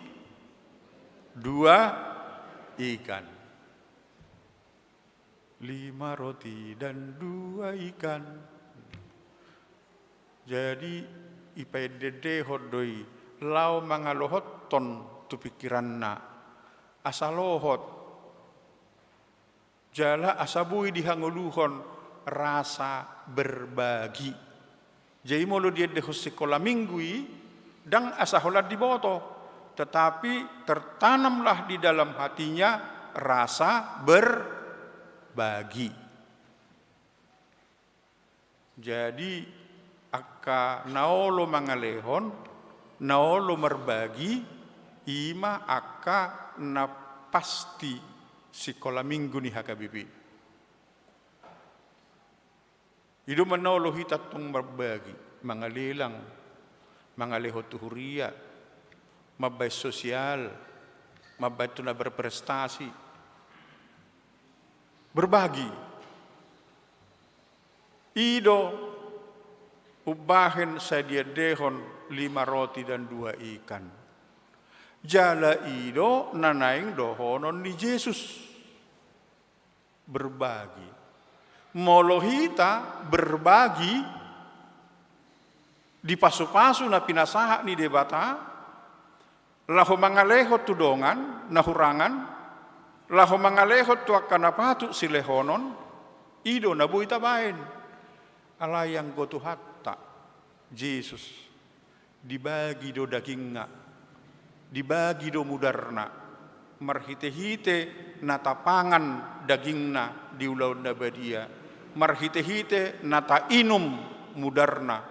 dua ikan. Lima roti dan dua ikan. Jadi, ipaendendehon do i, laho mangalohothon tu pingkiranna, asa lohot. Jala asa boi dihangoluhon rasa berbagi. Jadi molo diendehon sikola minggu i, ndang asa holan diboto, tetapi tertanamlah di dalam hatinya rasa berbagi. Jadi, angka na olo mangalehon, na olo marbagi, i ma angka na pasti sikola minggu ni H K B P. I do ma na olo hita tong marbagi, mangalelang, mangalehon tu huria, mambahen sosial, mambahen tu na berprestasi. Berbagi. I do umbahen sai diendehon lima roti dan dua ikan. Jala i do na naeng dohonon ni Jesus. Berbagi. Molo hita berbagi di pasupasu na pinasahat ni Debata, laho mangalehon tu dongan na hurangan, laho mangalehon tu angka na patut silehonon, i do na boi tabahen. Alai anggo Tuhanta Jesus, dibagi do dagingna, dibagi do mudarna, marhitehite na tapangan dagingna di ulaon na badia, marhitehite na tainum mudarna.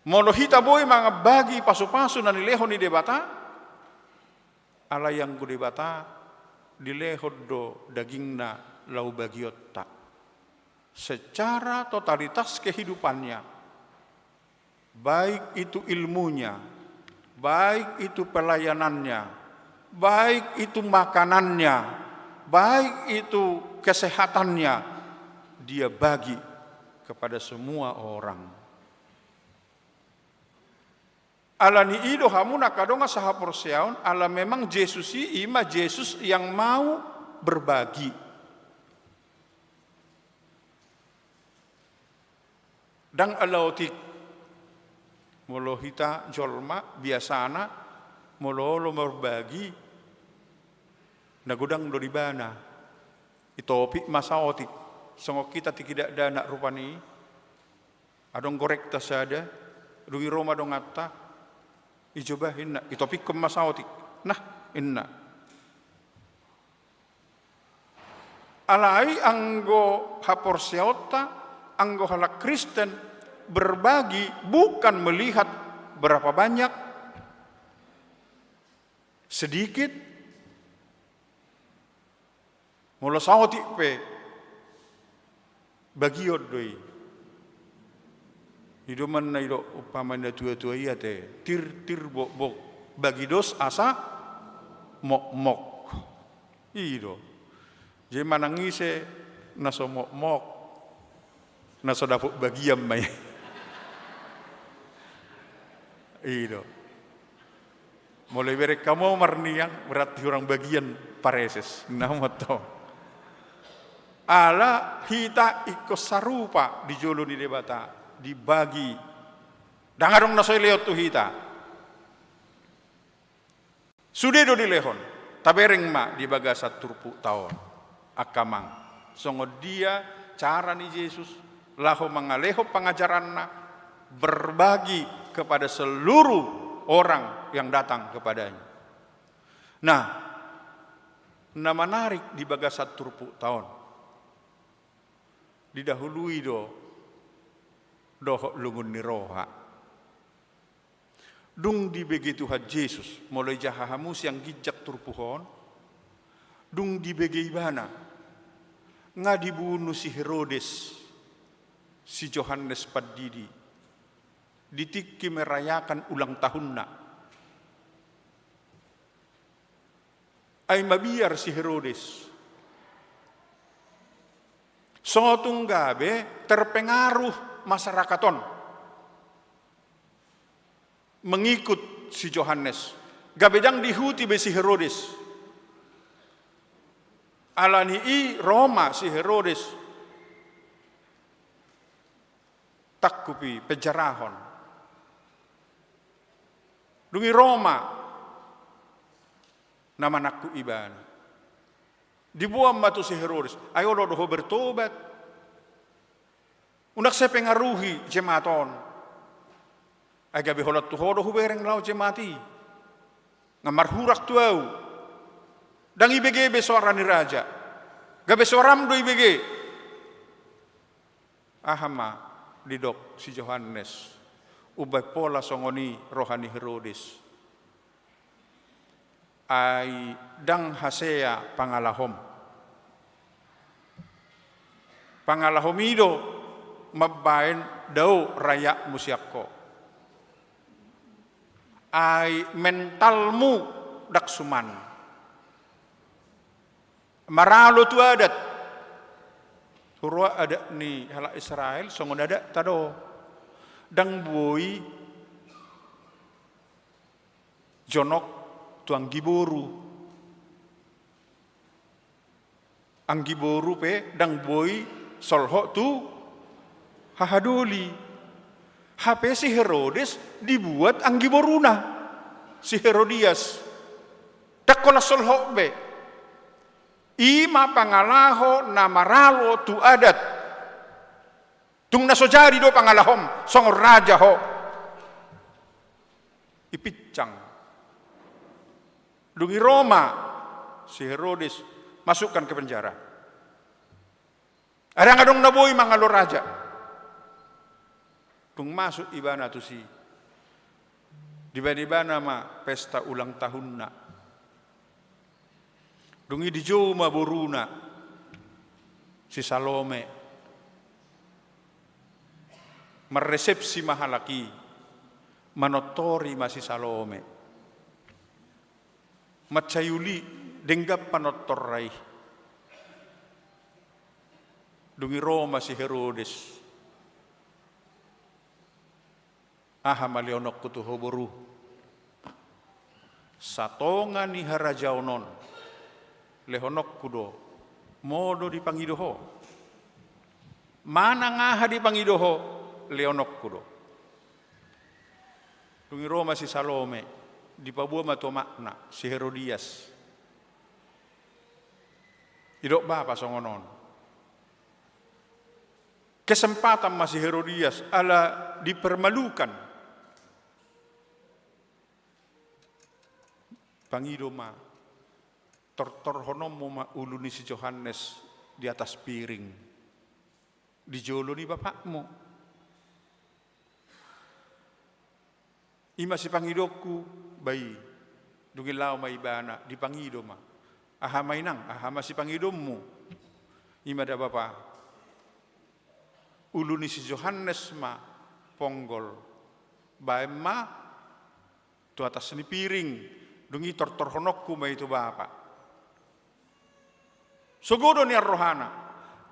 Molo hita boi mambagi pasupasu na nilehon ni Debata, alai anggo Debata dilehon do dagingna laho bagionta secara totalitas kehidupannya, baik itu ilmunya, baik itu pelayanannya, baik itu makanannya, baik itu kesehatannya, dia bagi kepada semua orang. Ala ni i do hamu na angka dongan sahaporseaon, ala memang Jesus i, i ma Jesus yang mau berbagi. Ndang ala otik. Molo hita jolma biasana, molo olo marbagi, na godang do di ibana. Itopik ma saotik. Songon hita tikidakdanak rupani. Adong gorekta sada, dung i ro ma donganta, ijoba inna, itopikkon ma saotik. Nah, inna. Alai anggo haporseaonta, anggo halak Kristen, berbagi bukan melihat berapa banyak, sedikit, molo saotik pe, bagion do i. I do manna i do umpama ni natuatua i ate, tir, tir, bok, bok. Bagi dos asa mokmok. I do. Jadi manang ise na so mokmok, na so dapot bagian ma i. I do. Molo ibereng hamu marniang, berarti hurang bagian pareses. Nah, motto. Ala hita ingkon sarupa di jolo ni Debata, dibagi. Ndang adong na so dilehon tu hita. Sude do dilehon, tabereng ma di bagasan turpukta on. Angka amang, songon dia cara ni Jesus laho mangalehon pangajaranna, berbagi kepada seluruh orang yang datang kepadanya. Nah, na manarik di bagasan turpukta on, didahului do dohot lungun ni roha. Dung dibege Tuhan Jesus, molo ijaha hamu sian ginjang turpuk on, dung dibege ibana, nga dibunu si Herodes si Johannes Pandidi di tingki merayakan ulang tahunna. Ai mabiar si Herodes. Songon tung gabe terpengaruh masyarakat on mengikut si Johannes. Gabe ndang diihuti be si Herodes. Alani i ro ma si Herodes. Tangkupi, penjarahon. Dung i ro ma na manangkup ibana. Diboan ma tu si Herodes, ai olo do ho bertobat. Unang sai pengaruhi jemaat on. Ai gabe holan tu ho do hubereng laho jemaat i. Nga marhurang tu ahu. Ndang ibege be soara ni raja. Gabe soaram do ibege. Aha ma didok si Johannes, umbaen pola songon i roha ni Herodes. Ai ndang hasea pangalahom. Pangalahom i do mambaen dao rayakmu sian ho. Ai mentalmu ndang suman. Maralo tu adat. Huroa adat ni halak Israel, songon adatta do. Ndang boi jonok tu anggi boru. Anggi boru pe ndang boi solhot tu hahadoli. Hape si Herodes dibuat anggi boruna, si Herodias. Ndang holan solhot be. I ma pangalaho na maralo tu adat. Tung na so jadi do pangalahom, songon raja ho. Ipincang. Dung i ro ma si Herodes, masukkan ke penjara. Ai ndang adong na boi mangalo raja. Dung masuk ibana tusi, dibaen ibana ma pesta ulang tahunna. Dung i dijou ma boruna si Salome. Marresepsi ma halak i, manortori ma si Salome. Mansai uli denggan panortorna i. Dung i ro ma si Herodes. Aha ma lehononku tu ho boru? Satonga ni harajaon on Lehononku do, molo dipangido ho. Manang aha dipangido ho, lehononku do. Dung i ro ma si Salome, dipaboa ma tu omakna, si Herodias. Didok bapa songon on. Kesempatan ma si Herodias, ala dipermalukan. Pangido ma, tortorhononmu ma ulu ni si Johannes di atas piring, di jolo ni bapakmu. I ma sipangidonku, ba i. Dung i laho ma ibana, dipangido ma. Aha ma inang, aha ma sipangidonmu? I ma da bapa. Ulu ni si Johannes ma ponggol. Baen ma tu atas ni piring, dung i tortorhononku ma i tu bapa. Sogo do nian rohana,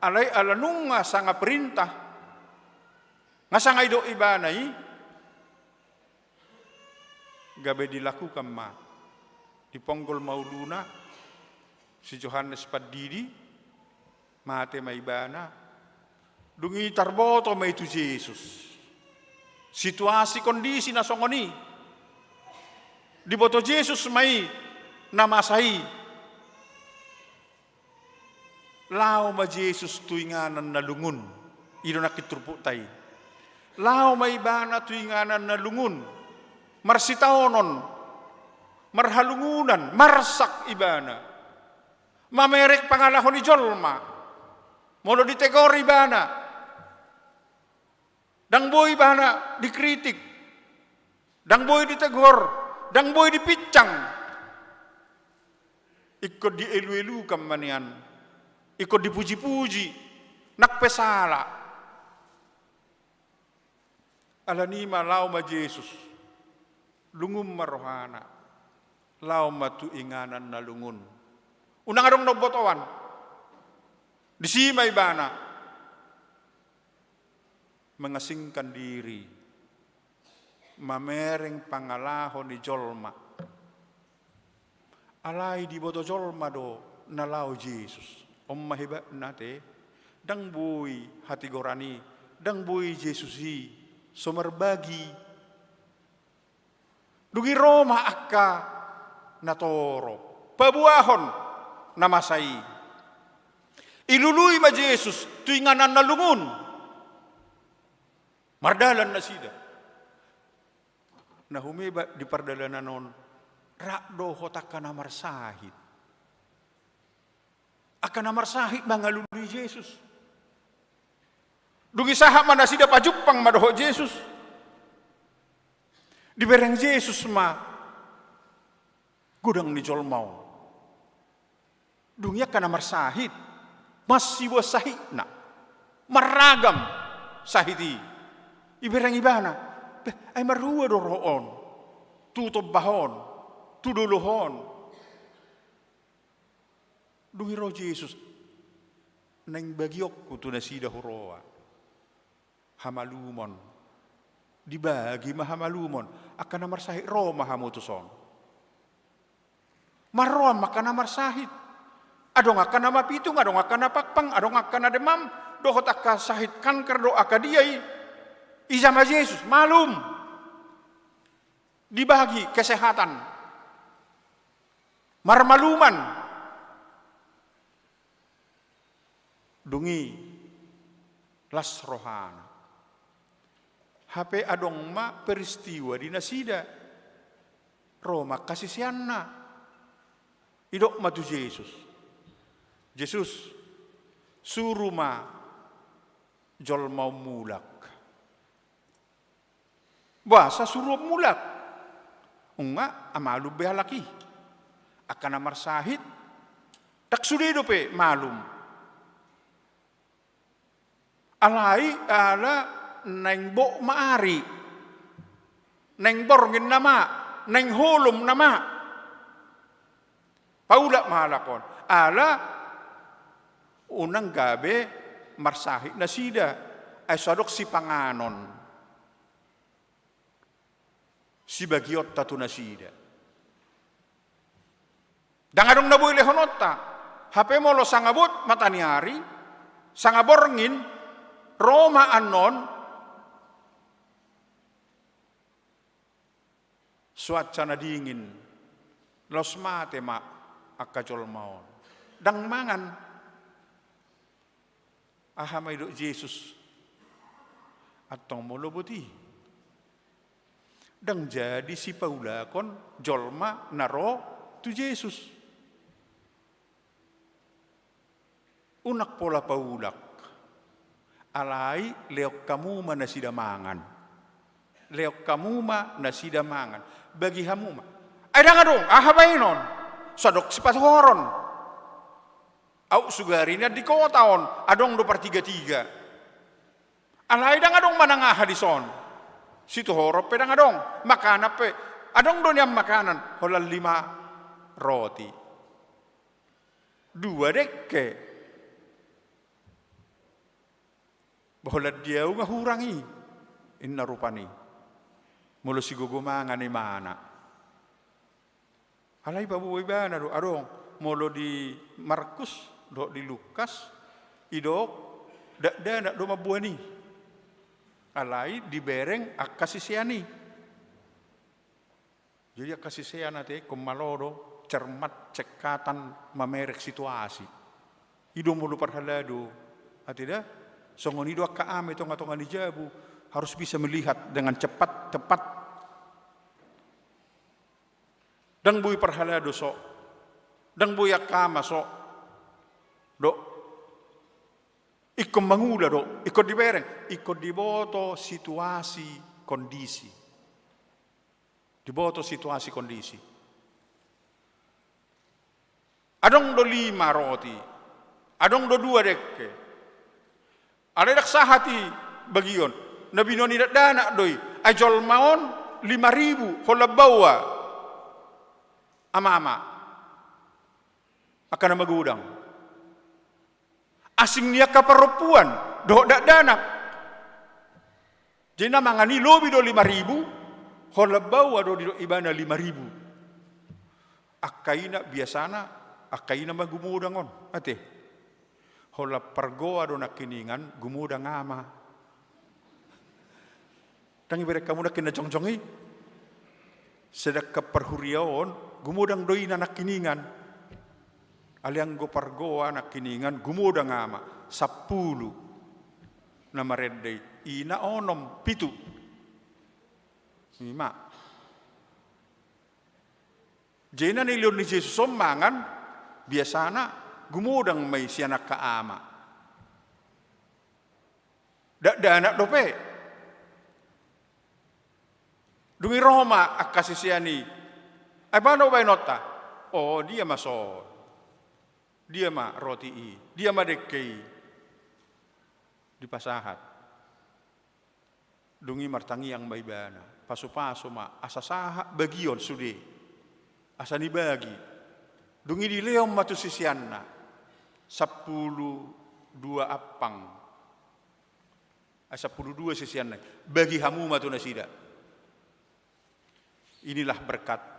alai ala nunga sanga perintah, nga sanga didok ibana i, gabe dilakukan ma. Diponggol ma uluna si Johannes Pandidi, mate ma ibana. Dung i tarboto ma i tu Jesus situasi kondisi na songon i. Diboto Jesus ma i na masa i. Laho ma Jesus tu inganan na lungun. I do nangkin turpukta i. Laho ma ibana tu inganan na lungun. Marsitaonon, marhalungunan, marsak ibana. Mamereng pangalaho ni jolma. Molo ditegor ibana, ndang boi ibana dikritik, ndang boi ditegor, ndang boi dipinsang. Ingkon dieluelukan ma nian, ingkon dipujipuji, nang pe sala. Alani i ma laho ma Jesus, lungun ma rohana, laho ma tu inganan na lungun. Unang adong na umbotoan. Disi ma ibana mengasingkan diri, mamereng pangalaho ni jolma. Alai diboto jolma do na laho Jesus. On ma hebatna ate, ndang boi hatigoran i, ndang boi Jesus i so marbagi. Dung i ro ma angka na toro, paboahon na masa i. Ilului ma Jesus tu inganan na lungun. Mardalan nasida. Na humebat di pardalanan on, rap dohot angka na marsahit. Angka na marsahit mangalului Jesus. Dung i sahat ma nasida, pajumpang ma dohot Jesus. Dibereng Jesus ma godang ni jolma on. Dung i angka na marsahit, masiboan sahitna, marragam sahit i. Ibereng ibana, beh, ai marhua do ro on tu tombah on, tu dolok on. Dung i ro Jesus, naeng bagionku tu nasida huroha hamalumon. Dibagi ma hamalumon. Angka na marsahit, ro ma hamu tuson. Marroan ma angka na marsahit. Adong angka na mapitung, adong angka na pangpang, adong angka na demam, dohot angka sahit kanker do angka dia i. Ija ma Jesus, malum. Dibagi kesehatan. Marmaluman. Dung i las rohana. Hape adong ma peristiwa di nasida. Ro ma angka siseanna. Didok ma tu Jesus. Jesus, suru ma jolma on mulak. Boasa suru on mulak? Nunga malum be halak i. Angka na marsahit, ndang sude dope malum. Alai ala naeng bok ma ari. Naeng borngin nama, naeng holom nama. Paulak ma halak on. Ala unang gabe marsahit nasida. Ai so adong sipanganon, sibagionta tu nasida. Ndang adong na boi lehononta. Hape molo sanga bot mataniari, sanga borngin, ro ma annon, cuaca na dingin, laos mate ma angka jolma on. Ndang mangan. Aha ma didok Jesus? Antong molo boti, ndang jadi sipaulakon jolma na ro tu Jesus. Unang pola paulak. Alai lehon hamu ma nasida mangan. Lehon hamu ma nasida mangan. Bagi hamu ma. Ai ndang adong, aha baenon? So adong sipatuhoron. Aut sugari nian di kota on, adong do partigatiga. Alai ndang adong manang aha dison. Situhoron pe ndang adong, makanan pe. Adong do nian makanan, holan lima roti, dua dengke. Holan di ahu nga hurang i, inna rupani. Molo sigogo mangan imana. Alai paboa ibana do, adong, molo di Markus dohot di Lukas, didok, dakdanak do mamboan i. Alai dibereng angka sisean i. Jadi angka sisean ate ingkon malo do, cermat, cekatan, mamereng situasi. I do molo parhalado, ate da, songon i do angka ama i tonga-tonga ni jabu, harus bisa melihat dengan cepat, tepat. Ndang boi parhalado so, ndang boi angka ama so. Do. Ingkon mangula do, ingkon dibereng, ingkon diboto situasi kondisi. Diboto situasi kondisi. Adong do lima roti, adong do dua dengke. Alai ndang sahat i bagion, na binoan ni dakdanak do i. Ai jolma on lima ribu, holan baoa. Ama-ama. Angka na magodang. Asing ni angka parompuan dohot dakdanak. Jadi na mangan i lobi do lima ribu, holan baoa do didok ibana lima ribu. Angka ina biasana, angka ina ma gumodang on, ate. Holan pargoa do nangkiningan, gumodang ama. Ndang ibereng hamu nangkin na jongjong i. Sedangkan parhuria on, gumodang do ina nangkiningan. Alai anggo pargoa nangkiningan, gumodang ama, sampulu. Na marende i, ina onom, pitu. Ima. Jadi na nilehon ni Jesus on mangan, biasana gumodang ma i sian angka ama. Dakdanak dope. Dung i ro ma angka sisean i. Ai boha do baenonta? O, dia ma so on. Dia ma roti i. Dia ma dengke i. Dipasahat. Dung i martangiang ma ibana. Pasupasu ma. Asa sahat bagion sude. Asa nibagi. Dung i dilehon ma tu siseanna. Sampulu dua ampang. Ai sampulu dua siseanna i. Bagi hamu ma tu nasida. Inilah berkat.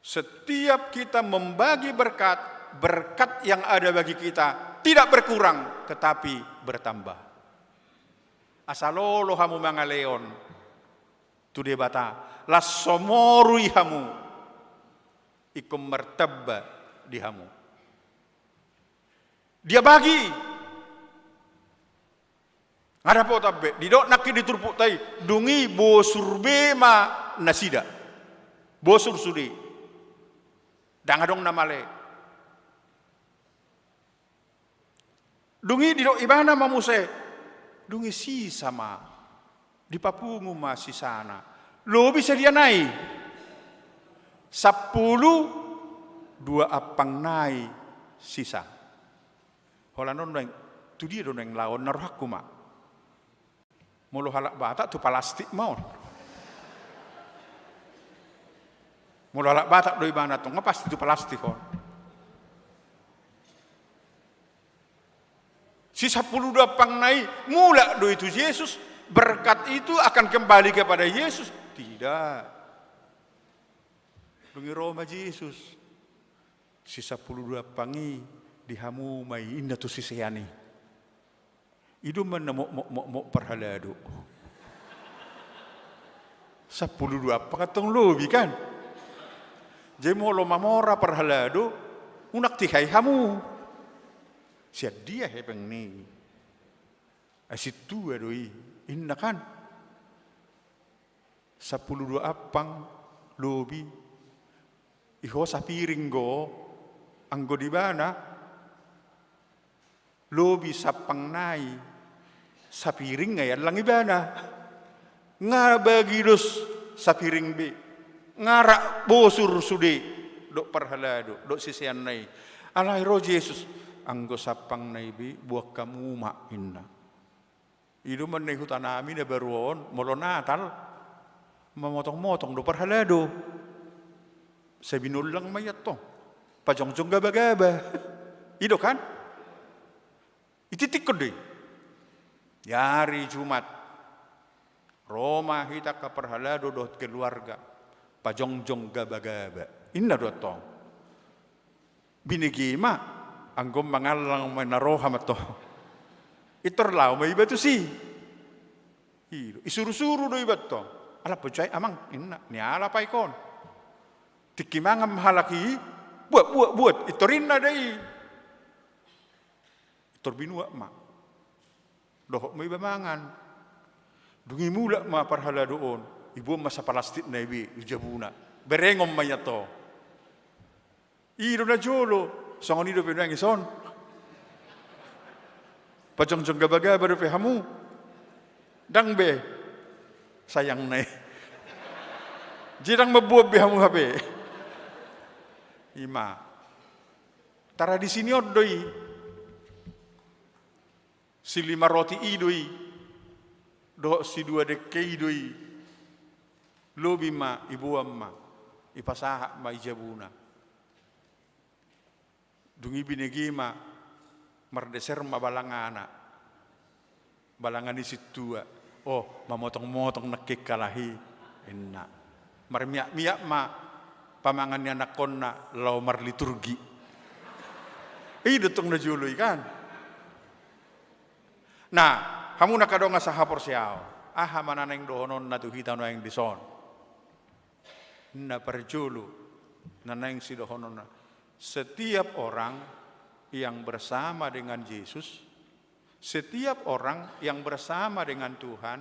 Setiap kita membagi berkat, berkat yang ada bagi kita tidak berkurang, tetapi bertambah. Asa lolo hamu mangalehon tu Debata, las so morui hamu, ingkon martamba di hamu. Dia bagi. Nga dapotan be, didok nangkin di turpukta i, dung i bosur be ma nasida. Bosur sude. Ndang adong na male. Dung i didok ibana ma muse, dung i sisa ma. Dipapungu ma sisana. Lobi sadia nai. Sampulu dua ampang nai sisa. Holan on nuaeng, tu dia do nuaeng laonna rohangku ma. Molo halak Batak tu palastik ma on. Molo halak Batak do ibana tonga pasti tu palastik on. Si sampulu dua ampang nai mulak do i tu Jesus, berkat itu akan kembali kepada Yesus? Tidak. Dung i ro ma Jesus. Si sampulu dua ampang i di hamu ma i, inna tu sisean i. I do ma na mok, mok, mok, mok parhalado. Sampulu dua ampang antong lobi kan. Jadi molo mamora parhalado, unang tihai hamu. Sian dia hepeng ni i? Ai sintua do i, inna kan. Sampulu dua ampang lobi. I ho sapiring do, anggo di ibana lobi sampang nai, sapiring nai allang ibana. Nga bagi dos sapiring be. Nga rap bosur sude dohot parhalado dohot siseanna i. Alai ro Jesus, anggo sampang nai be boan hamu ma, inna. I do ma na i hutanami na baru on, molo Natal mamotong-motong do parhalado. Sai binollang ma i antong. Pajongjong gaba-gaba. I do kan? Ititikkon do i. Di ari Jumat, ro ma hita angka parhalado dohot keluarga, pajongjong gaba-gaba, inna do antong. Binege ma, anggo mangallang ma na roha ma antong. Intor laho ma iba tusi. I do, isuru-suru do iba antong. Ala poncai amang, inna, nialap aek on. Tingki mangan ma halak i, buat, buat, buat, intor inna do i. Tor binuat ma. Dohot ma iba mangan. Dung i mulak ma parhalado on, iboan ma sapalastik na i be tu jabuna. Berengon ma i antong. I do na jolo, songon i dope nuaeng dison. Pajongjong gaba-gaba dope hamu. Ndang be. Sayang na i. Jadi ndang mamboan be hamu hape. I ma. Tradisi ni on do i. Silima roti i do i. Dohot sidua dengke i do i. Lobi ma, iboan ma. Ipasahat ma i jabuna. Dung i binege ma, mardeser ma balangana. Balanga ni sintua. O, mamotong-motong nangkin halak i, inna. Marmiak-miak ma pamangan ni anakkonna laho marliturgi. I do tong na jolo i kan. Nah, hamu angka dongan sahaporseaon, aha ma na naeng dohononna tu hita nuaeng dison? Na parjolo, na naeng sidohononna, setiap orang yang bersama dengan Jesus, setiap orang yang bersama dengan Tuhan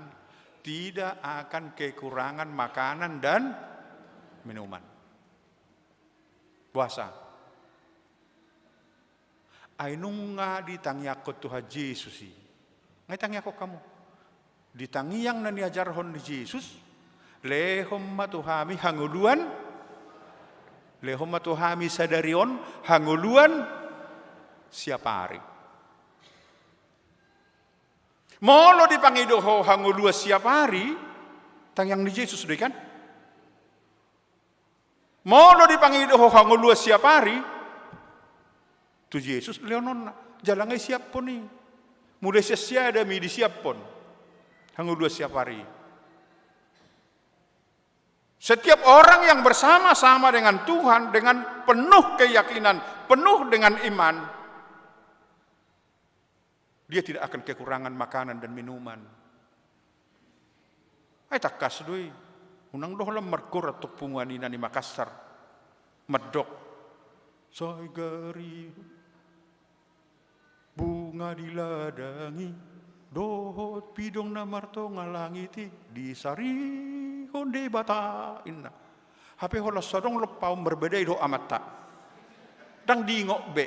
tidak akan kekurangan makanan dan minuman. Boasa? Ai nunga ditangiangkon Tuhan Jesus i. Nga itangiangkon hamu? Di tangiang na niajarhon ni Jesus, lehon ma tu hami hangoluan, lehon ma tu hami sadari on hangoluan siapari. Molo dipangido ho hangoluan siapari, tangiang ni Jesus do i kan? Molo dipangido ho hangoluan siapari, tu Jesus lehononna, jala nga isiaphon i. Mula sian si Adam i disiaphon hangoluan siapari. Setiap orang yang bersama-sama dengan Tuhan dengan penuh keyakinan, penuh dengan iman, dia tidak akan kekurangan makanan dan minuman. Ai tangkas do i. Unang do holan margorat tu punguan ina ni Makassar. Mandok. Sai gari bunga di ladang i, dohot pidong na martonga langit i, disarihon Debata, inna. Hape holan so adong lompaon marbadai dohot amanta. Ndang diingot be.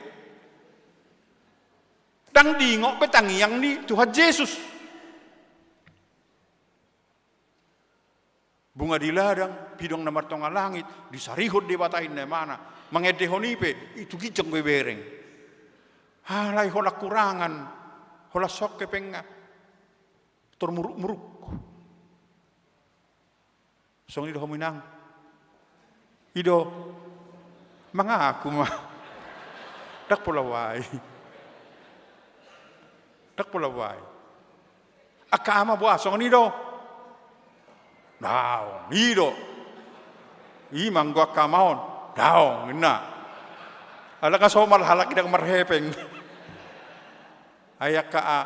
Ndang diingot be tangiang ni Tuhan Jesus. Bunga di ladang, pidong na martonga langit, disarihon Debata inna imana. Mangendehon i pe, itu ginjang be ibereng. Alai holan kurangan, holan so hepengna. Tor muruk-muruk. Songon i do hamu inang. I do. Mangaku ma. Ndang pola uai. Ndang pola uai. Angka ama boha songon i do. Daong, i do. I ma anggo angka ama on. Daong, inna. Ala nga somal halak i ndang marhepeng. Ai angka a,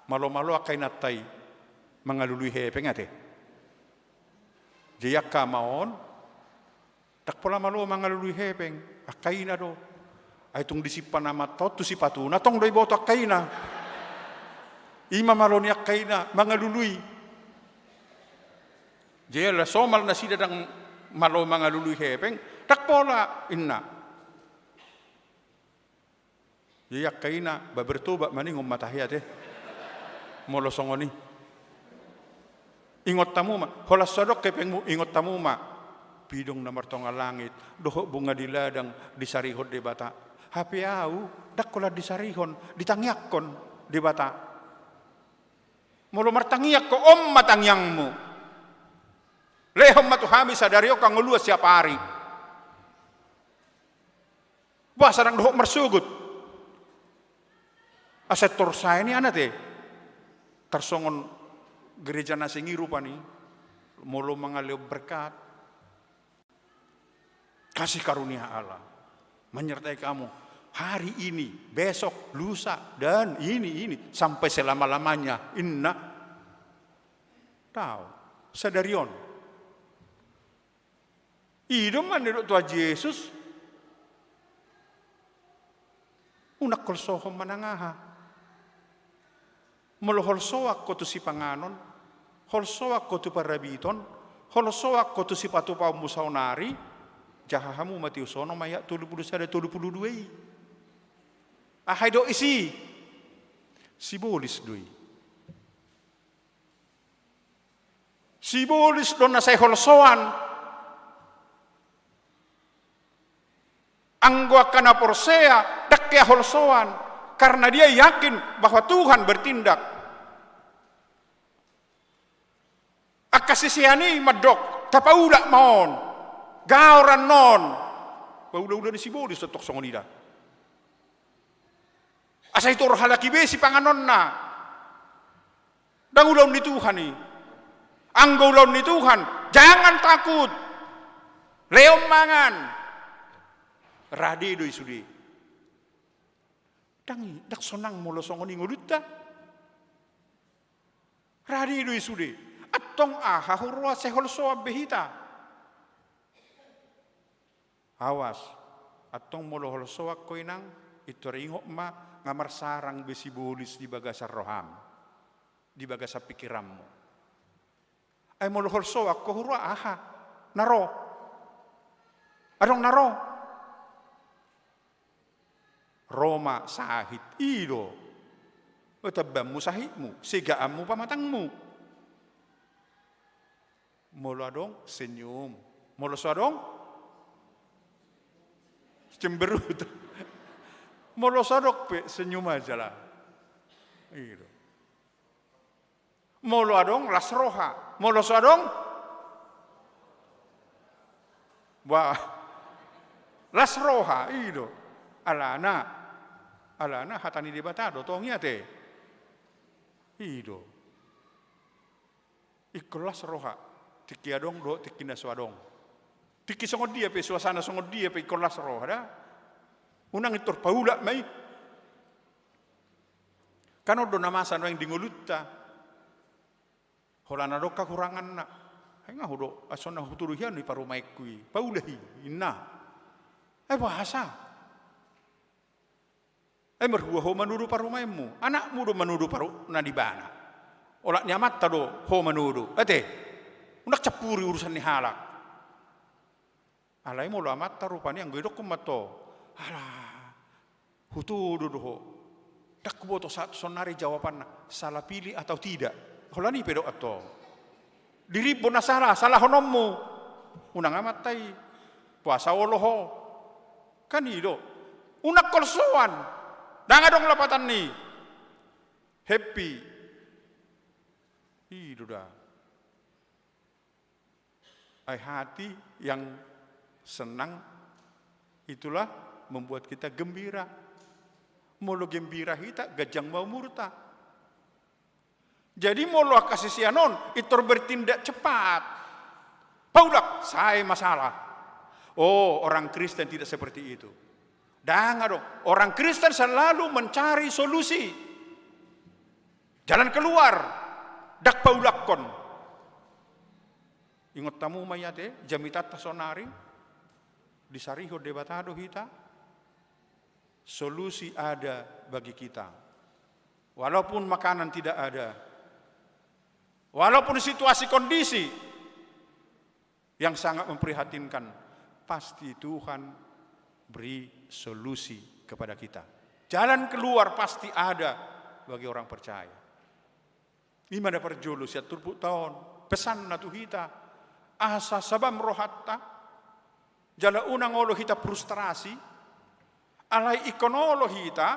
malo-malo angka inanta i mangalului hepeng ate. Jadi angka ama on, ndang pola malo mangalului hepeng, angka ina do. Ai tung disimpan amanta on tu sipatuna, tong do iboto angka ina. I ma malo ni angka ina mangalului. Jadi ala somal nasida ndang malo mangalului hepeng, ndang pola inna. Jadi angka ina, ba bertobat ma ningon ma tahe ate. Molo songon i. Ingot hamu ma, holan so adong hepengmu, ingot hamu ma. Pidong na martonga langit, dohot bunga di ladang disarihon Debata. Hape au, ndang holan disarihon, ditangiangkon Debata. Molo martangiang ho, on ma tangiangmu. Lehon ma tu hami sadari on hangoluan siapari. Boasa ndang dohot marsogot? Asa torsa i nian ate. Tarsongon gereja na singgi rupani. Molo mangalehon berkat, kasih karunia Allah menyertai kamu hari ini, besok, lusa, dan ini, ini, sampai selama-lamanya, inna. Tau, sadari on. I do ma na nidok Tuhan Jesus. Unang holsohon manang aha. Molo holsoan ho tu sipanganon, holsoan ho tu parabiton, holsoan ho tu sipatupaonmu saonari, jaha hamu Matius onom ayat tolu pulu sada, tolu pulu dua i. Aha i do isi? Sibolis do i. Sibolis do na sai holsoan. Anggo angka na porsea, ndang hea holsoan, karena dia yakin bahwa Tuhan bertindak. Angka sisean i mandok, tapaulak ma on, gaor annon. Paula-ula ni sibolis do tong songon i da. Asa itor halak i be sipanganonna. Ndang ulaon ni Tuhan i. Anggo ulaon ni Tuhan, jangan takut. Lehon mangan. Rade do i sude. Ndang i, ndang sonang molo songon i ngolunta. Rade do i sude. Antong aha huroa sai holsoan be hita. Awas, antong molo holsoan ho inang, pintor ingot ma, nga marsarang be sibolis di bagasan roham, di bagasan pikiranmu. Ai molo holsoan ho huroa aha? Na ro. Adong na ro. Ro ma sahit, i do. O, tambanmu sahitmu, segaanmu pamatangmu. Molo adong, senyum. Molo so adong, cemberut. Molo so adong pe, senyum aja lah. I do. Molo adong, las roha. Molo so adong, bah, las roha, i do. Alana, alana hata ni Debata do tong i ate. I do. Ingkon las roha, tingki adong dohot tingki na so adong. Tingki songon dia pe, suasana songon dia pe, ingkon las roha da. Unang pintor paulak ma i. Kan on do na masa nuaeng di ngolunta. Holan adong hahuranganna. Ai nga ho do, asa na hutudu hian do i parumaenku i. Paula i, inna. Ai boasa? Ai marhua ho manodo parumaenmu. Anakmu do manodo paru-, na di ibana. Olat ni amanta do ho manodo. Ate? Unang campuri urusan ni halak. Alai molo amanta rupani anggo idokkon ma tu ho, ala, hutodo do ho. Ndang huboto sahat tu saonari jawabanna, salah pilih atau tidak. Holan i pe do antong. Dirimbo na sala, salahononmu. Unang amanta i. Boasa olo ho. Kan i do. Unang holsoan. Ndang adong lapatan ni happy. I do da. Ai hati yang senang itulah membuat kita gembira. Molo gembira hita, ganjang ma umurta. Jadi molo angka sisean on, pintor bertindak cepat. Paulak, sae ma sala. Oh, orang Kristen tidak seperti itu. Ndang adong. Orang Kristen selalu mencari solusi. Jalan keluar. Ndang paulakkon. Ingot hamu ma i ate, jamitanta saonari, disarihon Debata do hita, solusi ada bagi kita. Walaupun makanan tidak ada, walaupun situasi kondisi yang sangat memprihatinkan, pasti Tuhan beri solusi kepada kita. Jalan keluar pasti ada bagi orang percaya. I ma na parjolo sian turpukta on, pesanna tu hita, asa sabam rohanta, jala unang olo hita frustrasi, alai ingkon olo hita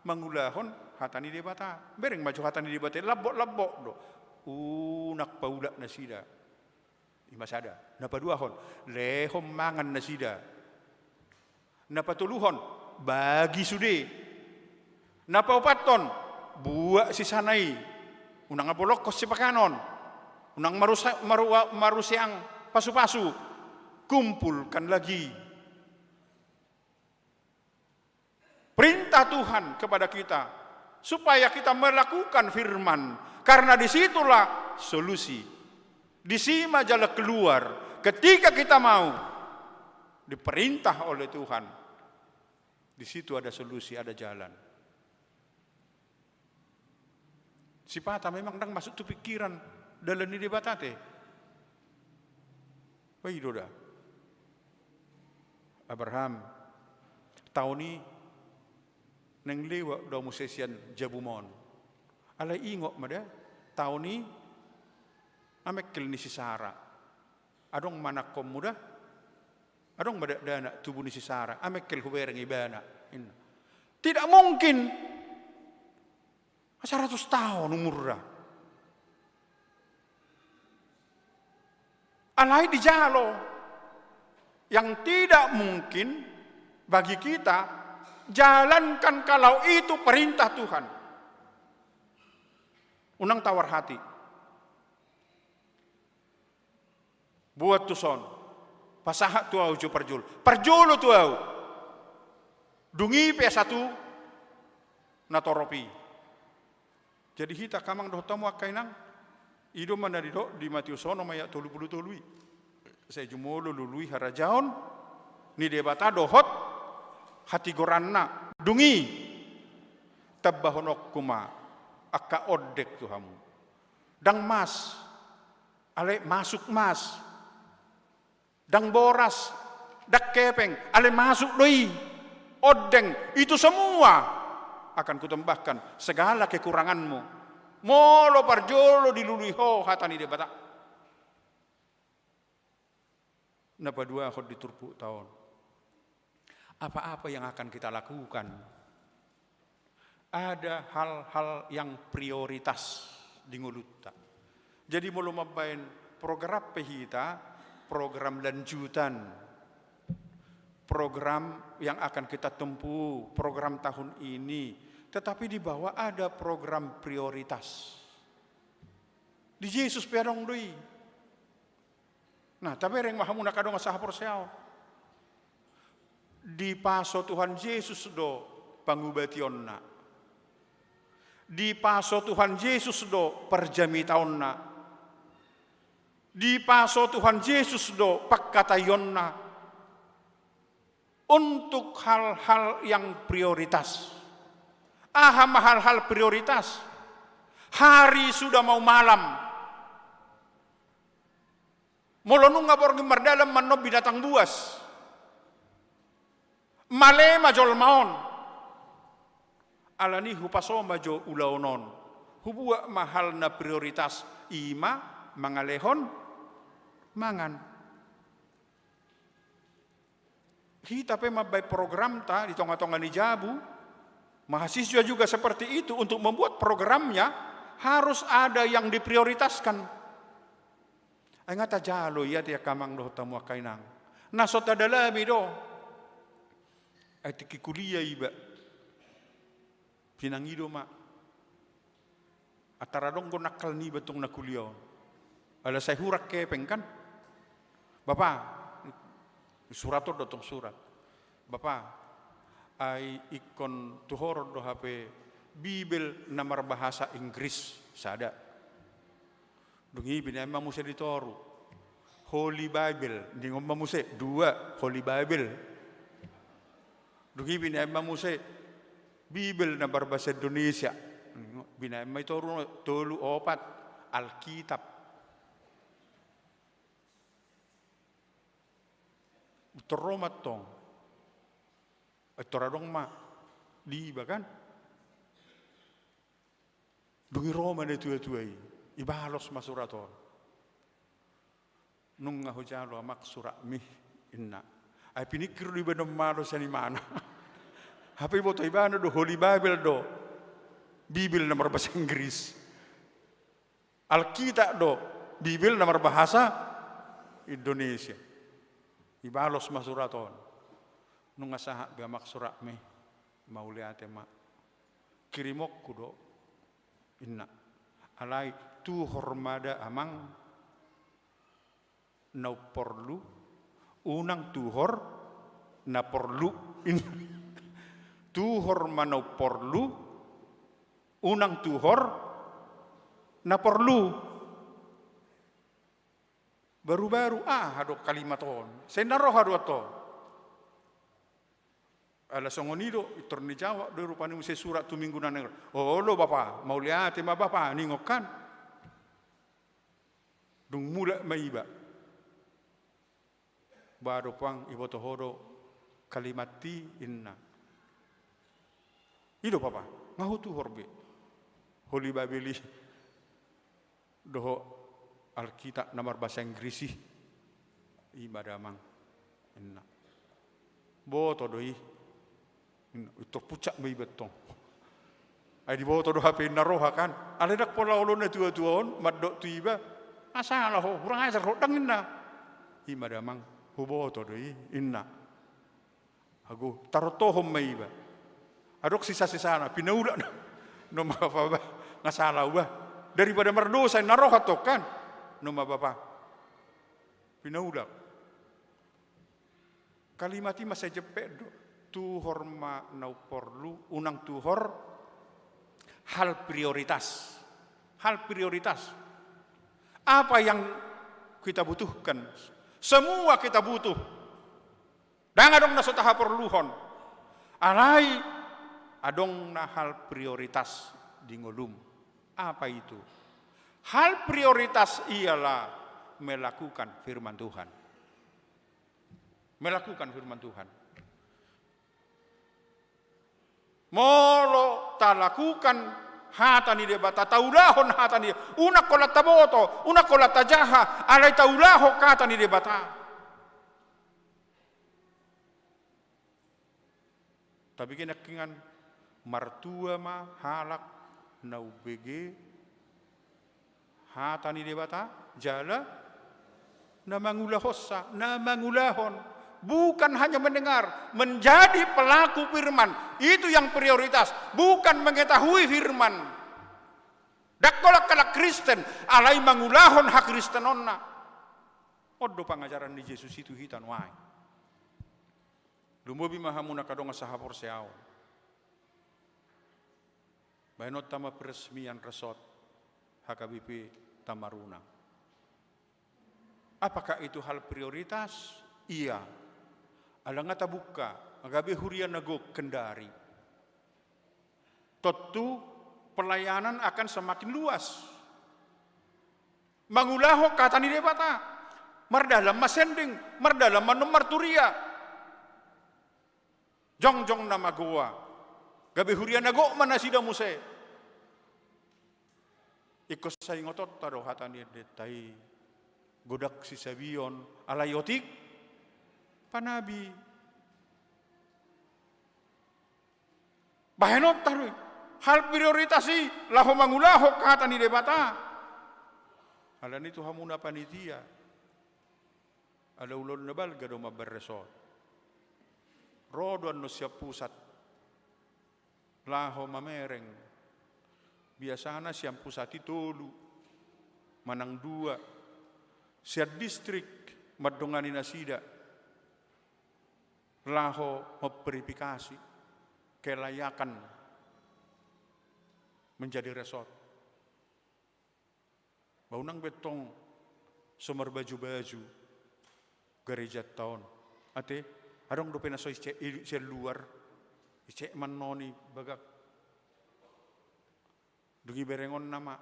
mangulahon hata ni Debata. Bereng ma jo hata ni Debata, lambok-lambok do. Unang paulak nasida. I ma sada. Na paduahon, lehon mangan nasida. Na patoluhon, bagi sude. Na paopathon, buat sisana i. Unang abolokkon sipakanon. Unang marusa-, marua-, maruseang pasu-pasu. Kumpulkan lagi. Perintah Tuhan kepada kita supaya kita melakukan firman, karena disitulah solusi. Disi ma jalan keluar. Ketika kita mau diperintah oleh Tuhan, di situ ada solusi, ada jalan. Sipata memang ndang masuk tu pikiran dalan ni Debata te. Oi do da. Abraham, taon i naeng lewat do muse sian jabum on. Alai ingot ma da, taon i amengkel ni si Sara. Adong ma anakkonmu da? Adong ma dakdanak tubu ni si Sara? Amengkel hubereng ibana. Inna. Tidak mungkin. Saratus taon umurna. Alai dijalo. Yang tidak mungkin bagi kita, jalankan kalau itu perintah Tuhan. Unang tawar hati. Buat tuson. Pasahat tu ahu jo parjolo. Parjolo tu ahu. Dung i pe asa tu na torop i. Jadi hita angka amang dohot hamu angka inang, i do ma na didok di Matius onom ayat tolu pulu tolu i. Sai jumolo lului harajaon ni Debata dohot hatigoranna. Dung i tambahononku ma angka ondeng tu hamu. Ndang mas, alai masuk mas. Ndang boras, ndang kepeng, alai masuk do i. Ondeng, itu semua akan kutambahkan segala kekuranganmu. Molo parjolo dilului ho hata ni Debata. Na paduahon di turpukta on. Apa-apa yang akan kita lakukan, ada hal-hal yang prioritas di ngolunta. Jadi molo mambaen program pe hita, program lanjutan, program yang akan kita tempuh, program tahun ini, tetapi di bawah ada program prioritas. Di Jesus pe adong do i. Nah, tabereng ma hamu na angka dongan sahaporseaon. Dipaso Tuhan Jesus do pangubationna. Dipaso Tuhan Jesus do parjamitaonna. Dipaso Tuhan Jesus do pangkataionna. Untuk hal-hal yang prioritas. Aha ma hal-hal prioritas? Hari sudah mau malam. Molo nunga borngin mardalan ma annon binatang buas, male ma jolma on. Alani hupaso ma jo ulaon on. Hubuat ma hal na prioritas, i ma mangalehon mangan. Hita pe mambaen programta di tonga-tonga ni jabu, mahasiswa juga seperti itu, untuk membuat programnya harus ada yang diprioritaskan. Ai nga tajalo i ate angka amang dohot hamu angka inang. Na so tadalami do. Ai tingki kuliah iba. Pinangido ma. Antara adong do nangkal niba tong na kuliah on. Ala sai hurang kepeng kan. Bapa, surat on do tong surat. Bapa, Ai ingkon tuhoron do hape Bibel na marbahasa Inggris, sada. Dung i binaen ma muse di toru Holy Bible, ningon ma muse, dua, Holy Bible. Dung i binaen ma muse Bibel na marbahasa Indonesia. Binaen ma i toru, tolu, opat, Alkitab. Tor ro ma tong. Tor adong ma di iba kan. Dung i ro ma na tua-tua i, ibalos ma surat on. Nunga hujalo amang suratmi, inna. Ai piningkir do iba na malo sian imana. Hape iboto ibana do Holy Bible do. Bibel na marbahasa Inggris. Alkitab do, Bibel na marbahasa Indonesia. Ibalos ma surat on. Nunga sahat be amang suratmi, mauliate ma. Kirimonku do, inna. Alai tuhor ma da amang na umporlu, unang tuhor na porlu, inna. Tuhor ma na umporlu, unang tuhor na porlu. Baru-baru aha do kalimat on? Sai na roha do antong. Ala songon i do, pintor nijawab do rupani muse surat tu Minggu na naeng ro. Olo bapa, mauliate ma bapa, ningon kan. Dung mulak ma iba. Ba do puang, iboto ho do kalimat i, inna. I do bapa, nga hutuhor be Holy Bible i dohot Alkitab na marbahasa Inggris i. I ma da amang, inna. Boto do i. Inna, pintor puncak ma iba tong. Ai diboto do hape inna roha kan. Alai ndang pola olo na tua-tua on mandok tu iba, "Ah, sala ho, kurang ajar ho, ndang," inna. I ma da amang, huboto do i, inna. Ago, tarontohon ma iba. Adong sisa-sisana, pinaulak. Noma bapa bah, nga sala au bah. Daripada mardosa, na roha tong kan. Noma bapa. Pinaulak. Kalimat i ma sai jempek do. Tuhor ma na umporlu, unang tuhor hal prioritas. Hal prioritas. Apa yang kita butuhkan? Semua kita butuh. Ndang adong na so tahaporluhon. Alai adong na hal prioritas di ngolum. Apa itu? Hal prioritas ialah melakukan firman Tuhan. Melakukan firman Tuhan. Molo talakukan hata ni Debata, taulahon hata ni Debata, unang holan taboto, unang holan tajaha, alai taulahon hata ni Debata. Tabege nangkiningan, martua ma halak na umbege hata ni Debata, jala na mangulahonsa, na mangulahon. Bukan hanya mendengar, menjadi pelaku firman. Itu yang prioritas, bukan mengetahui firman. Ndang holan halak Kristen, alai mangulahon hakristenonna. On do pangajaran ni Jesus i tu hita nuaeng. Lumobi ma hamu angka dongan sahaporseaon. Bahenonta ma peresmian resort H K B P Tamaruna. Apakah itu hal prioritas? Iya. Ala nga tabuka, gabe huria na gok Kendari. Tontu pelayanan akan semakin luas. Mangulahon hata ni Debata. Mardalan ma sending, mardalan ma annon marturia. Jongjong na magoa. Gabe huria na gok ma nasida muse. Ingkon sai ingotonta do hata ni endenta i. Godang sisabion, alai otik panabi. Bahenonta do i. Hal prioritas i laho mangulahon hata ni Debata. Alani tu hamuna panitia. Ala ulaon na balga do mambaen resort. Ro do annon sian pusat laho mamereng. Biasana sian pusat i tolu manang dua. Sian distrik mandongani nasida laho memverifikasi. kelayakan menjadi resort. Ba unang be tong so marbaju-baju garejanta on. Ate, adong dope na so icek i sian luar, icek ma annon i bagak. Dung i berengonna ma,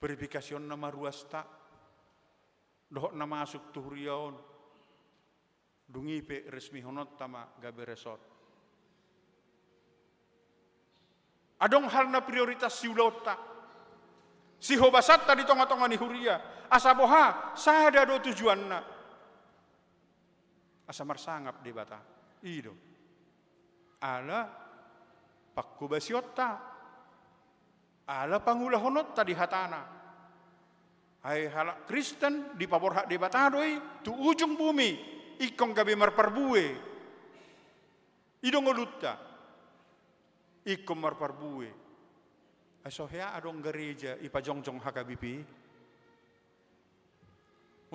verifikasion na ma ruasta, dohot na masuk tu huria on. Dung i pe resmihononta ma gabe resort. Adong hal na prioritas siulaonta, sihobasanta di tonga-tonga ni huria. Asa boha? Sada do tujuanna. Asa marsangap Debata. I do. Ala panghobasionta, ala pangulahononta di hatana. Ai halak Kristen dipaborhat Debata do i tu ujung bumi, ingkon gabe marparbue. I do ngolunta, ingkon marparbue. Ai so hea adong gareja ipajongjong H K B P?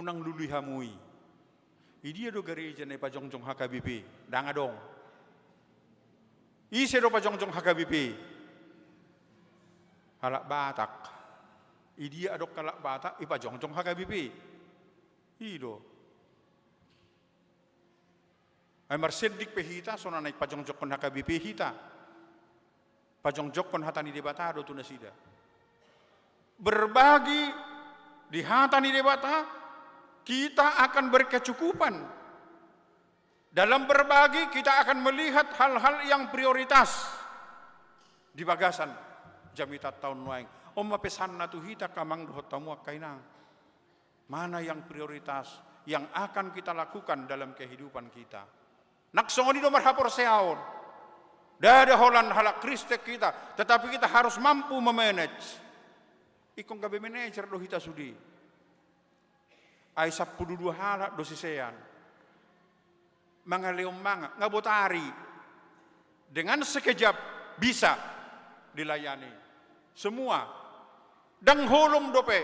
Unang lului hamu i. Idia do gareja na ipajongjong H K B P? Ndang adong. Ise do pajongjong H K B P? Halak Batak. Idia adong halak Batak ipajongjong H K B P? I do. Ai marsendik pe hita, so na naeng pajongjongkon H K B P hita. Pajongjongkon hata ni Debata do tu nasida. Berbagi di hata ni Debata, kita akan berkecukupan. Dalam berbagi, kita akan melihat hal-hal yang prioritas di bagasan jamitanta on nuaeng. On ma pesanna tu hita angka amang dohot hamu angka inang. Mana yang prioritas yang akan kita lakukan dalam kehidupan kita? Nang songon i do marhaporseaon. Ndada holan halak Kristen hita, tetapi kita harus mampu memanage. Ingkon gabe manajer do hita sude. Ai sampulu dua halak do sisean. Mangalehon mangan, nga botari. Dengan sekejap bisa dilayani semua. Ndang holom dope,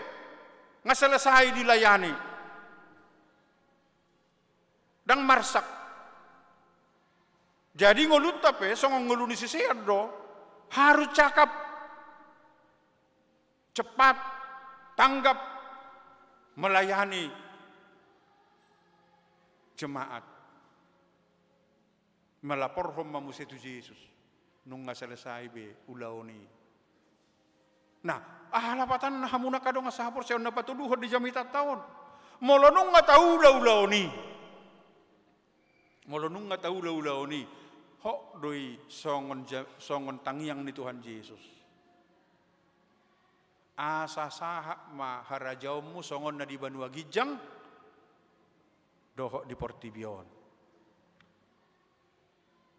nga selesai dilayani. Ndang marsak. Jadi ngolunta pe songon ngolu ni sisean do, harus cakap, cepat, tanggap, melayani jemaat. Melaporhon ma muse tu Jesus, nunga selesai be ulaon i. Nah, aha lapatanna hamu na angka dongan sahaporseaon na patoluhon di jamitanta on? Molo nunga taula ulaon i, molo nunga taula ulaon i, hot do i songon ja-, songon tangiang ni Tuhan Jesus. Asa sahat ma harajaonmu songon na di banua ginjang dohot di portibi on.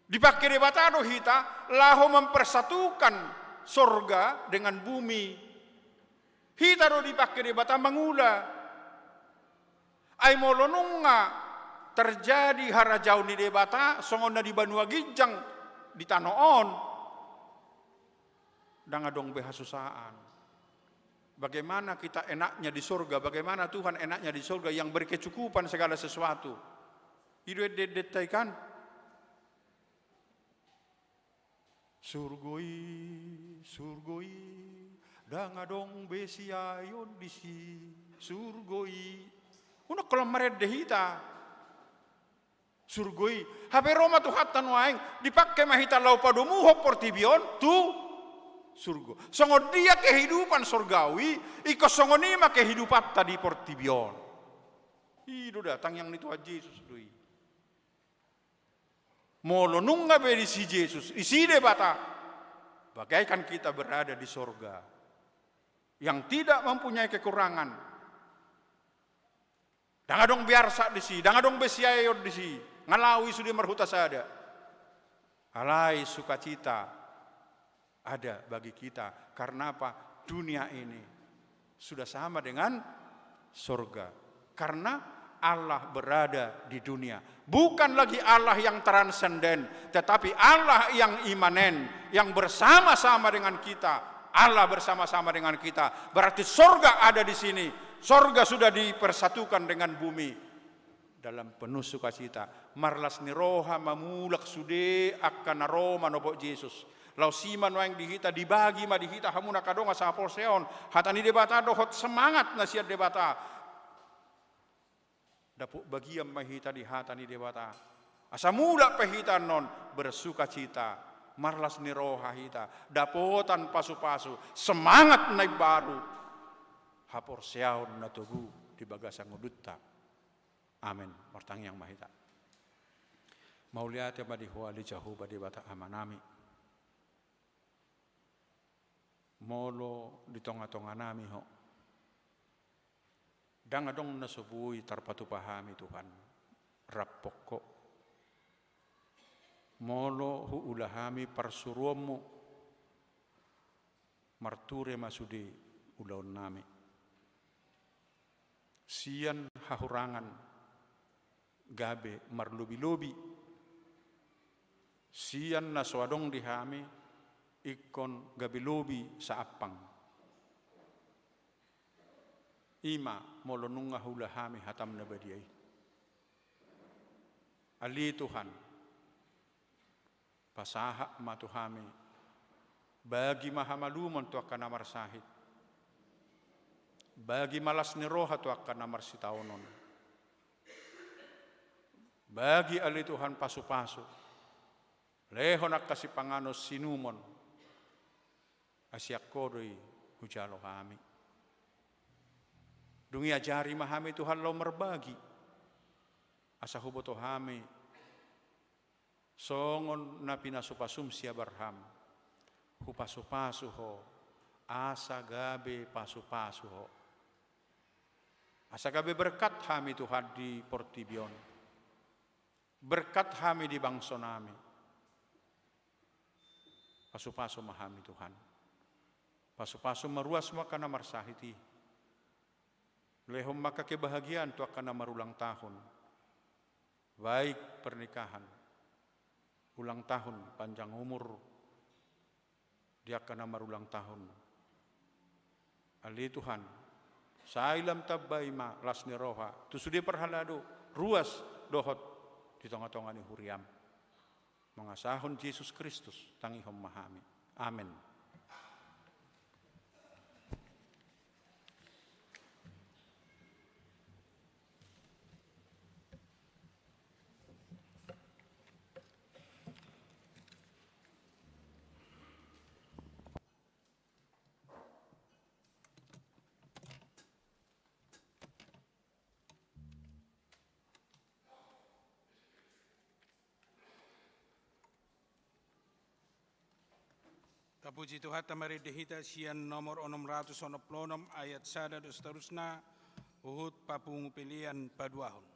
Dipangke Debata do hita laho mempersatukan sorga dengan bumi. Hita do dipangke Debata mangula. Ai molo nunga terjadi harajaon ni Debata songon na di banua ginjang di tano on, ndang adong be hasusaan. Bagaimana kita enaknya di sorga? Bagaimana Tuhan enaknya di sorga yang berkecukupan segala sesuatu? I do ende-endenta i kan? Surgo i, surgo i, ndang adong be siaeon disi. Surgo i. Unang holan marende hita. Surgo i. Hape ro ma Tuhanta nuaeng, dipangke ma hita laho padomuhon portibi on tu surgo. Songon dia kehidupan sorgawi, ingkon songon i ma kehidupanta di portibi on. I do da tangiang ni Tuhan Jesus do i. Molo nunga be disi Jesus, disi Debata, bagaikan kita berada di sorga yang tidak mempunyai kekurangan. Ndang adong be arsak disi, ndang adong be siaeon disi, nga laho i sude marhuta sada. Alai sukacita ada bagi kita. Karena apa? Dunia ini sudah sama dengan sorga. Karena Allah berada di dunia. Bukan lagi Allah yang transenden, tetapi Allah yang imanen, yang bersama-sama dengan kita. Allah bersama-sama dengan kita. Berarti sorga ada di sini. Sorga sudah dipersatukan dengan bumi. dalam penuh sukacita, marlas ni roha ma mulak sude angka na ro manopot Jesus. Laos i ma nuaeng di hita, dibagi ma di hita hamu na angka dongan sahaporseaon hata ni Debata dohot semangat na sian Debata. Dapot bagian ma hita di hata ni Debata. Asa mulak pe hita annon bersukacita, marlas ni roha hita, dapotan pasupasu, semangat na imbaru, haporseaon na togu di bagasan ngolunta. Amen. Martangiang ma hita. Mauliate ma di Ho ale Jahowa Debata Amanami. Molo di tongatonganami Ho, ndang adong na so boi tarpatupa hami Tuhan, rap Ho. Molo huula hami parsuruonmu, marture ma sude ulaonnami. Sian hahurangan gabe marlobilobi, sian na so adong di hami ingkon gabe lobi saampang. I ma molo nunga huula hami hatam na badia i. Ale Tuhan, pasahat ma tu hami, bagi ma hamalumon tu angka na marsahit, bagi ma las ni roha tu angka na marsitaonon, bagi ale Tuhan pasupasu, lehon angka sipanganon sinumon, ai sian Ho do i hujalo hami. Dung i ajari ma hami Tuhan laho marbagi, asa huboto hami songon na pinasupasum si Abraham, hupasupasu ho, asa gabe pasupasu ho. Asa gabe berkat hami Tuhan di portibi on. Berkat hami di bangso nami. Pasupasu ma hami Tuhan. Pasupasu ma ruas ma angka na marsahit i. Lehon ma angka kebahagiaan tu angka na marulang tahun. Baik pernikahan, ulang tahun, panjang umur di angka na marulang tahun. Ale Tuhan, sai lam tambai ma las ni roha tu sude parhalado, ruas dohot di tongatonga ni huriam. Mangasahon Jesus Kristus, tangihon ma hami. Amen. Tapuji Tuhanta marende hita sian nomor onom ratus onom pulu onom ayat sada dohot saterusna, huhut papungu pelean paduahon.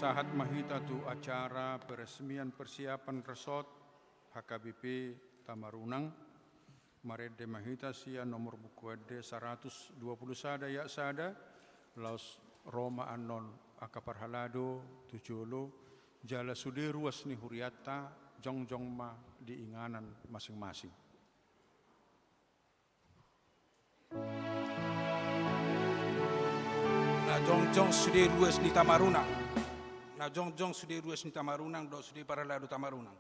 Sahat ma hita tu acara peresmian persiapan resort H K B P Tamarunang. Marende ma hita sian nomor buku ende saratus dua pulu sada ayat sada, laos ro ma annon angka parhalado tu jolo, jala sude ruas ni hurianta jongjong ma di inganan masing-masing. Na jongjong sude ruas ni Tamarunang. Na jongjong sude ruas ni Tamarunang, dohot sude parhalado Tamarunang.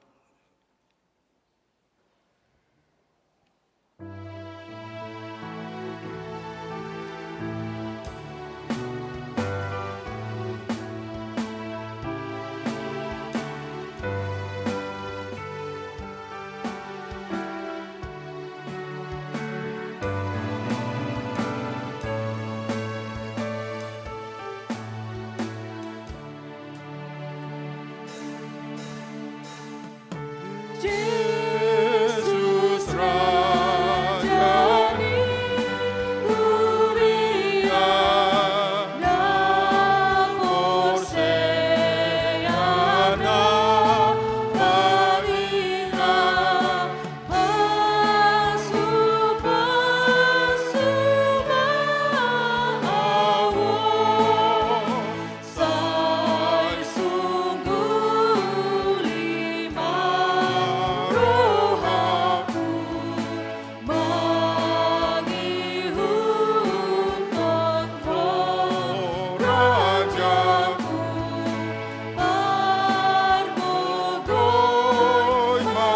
Jesus Raja ni huria na porsea na badia, pasu-pasu ma au. Sai sungguli ma rohaku mangihuthon Ho Rajaku, pargogoi ma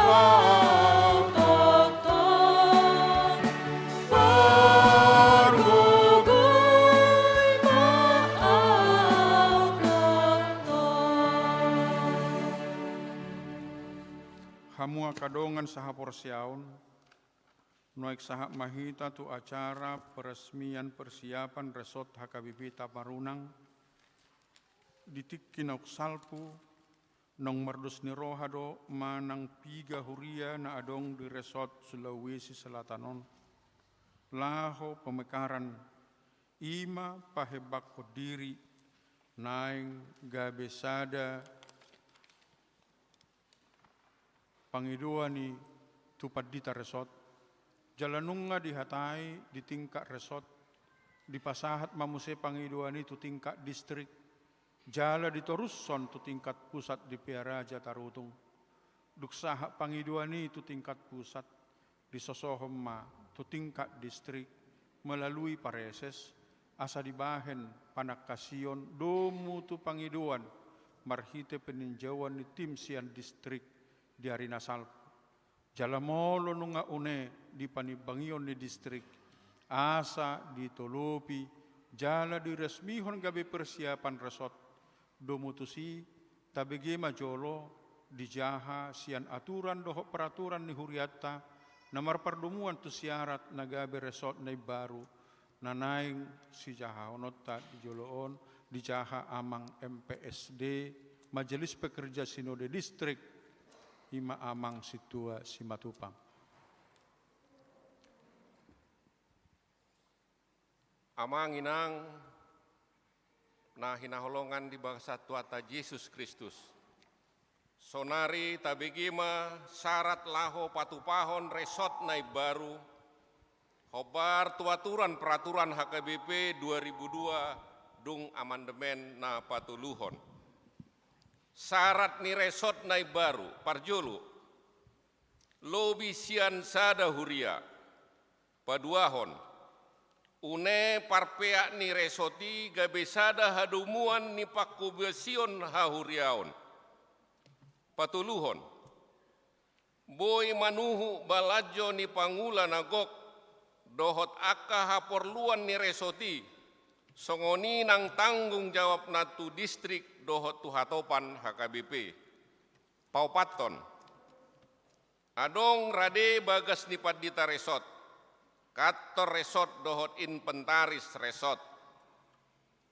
au tongtong. Pargogoi ma au tongtong. Hamu angka dongan sahaporseaon, nuaeng sahat ma hita tu acara peresmian persiapan resort H K B P Tamarunang. Di tingki naung salpu, naung mardos ni roha do manang piga huria na adong di resort Sulawesi Selatan on laho pemekaran, i ma pahembangkon diri, naeng gabe sada pangidoan i tu pandita resort. Jala nunga dihatai di tingkat resort, dipasahat ma muse pangidoan i tu tingkat distrik, jala ditorushon tu tingkat pusat di Pearaja Tarutung. Dung sahat pangidoan i tu tingkat pusat, disosohon ma tu tingkat distrik melalui pareses, asa dibahen panangkasion domu tu pangidoan marhite peninjauan ni tim sian distrik di ari na salpu. Jala molo nunga une di panimbangion ni distrik, asa ditolopi jala diresmihon gabe persiapan resort. Domu tusi, tabege ma jolo dijaha sian aturan dohot peraturan ni hurianta na marpardomuan tu syarat na gabe resort na imbaru, na naeng sijahahononta di jolo on, dijaha amang M P S D, Majelis Pekerja Sinode Distrik, i ma amang Sintua Simatupang. Amang inang na hinaholongan di bagasan Tuhanta Jesus Kristus. Sonari tabege ma syarat laho patupahon resort na imbaru, hombar tu aturan peraturan H K B P dua ribu dua dung amandemen na patoluhon. Syarat ni resort na imbaru, parjolo, lobi sian sada huria. Paduahon, une parpeak ni resort i gabe sada hadomuan ni pangkobasion hahuriaon. Patoluhon, boi manuhuk balanjo ni pangula na gok dohot angka haporluan ni resort i, songon i nang tanggung jawabna tu distrik dohot tu hatopan H K B P. Paopathon, adong rade bagas ni pandita resort, kantor resort dohot inventaris resort.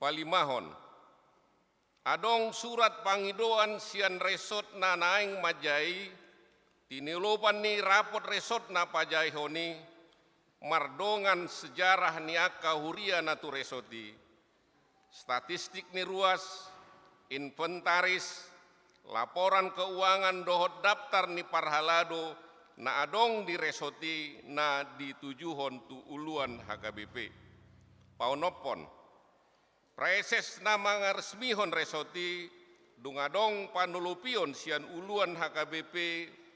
Palimahon, adong surat pangidoan sian resort na naeng manjae i, tinolopan ni rapot resort na pajaehon i, mardongan sejarah ni angka huria na tu resort i, statistik ni ruas, Inventaris, laporan keuangan dohot daptar ni parhalado na adong di resort i na ditujuhon tu uluan H K B P. Paonomhon, praeses na mangaresmihon resort i, dung adong panolopion sian uluan H K B P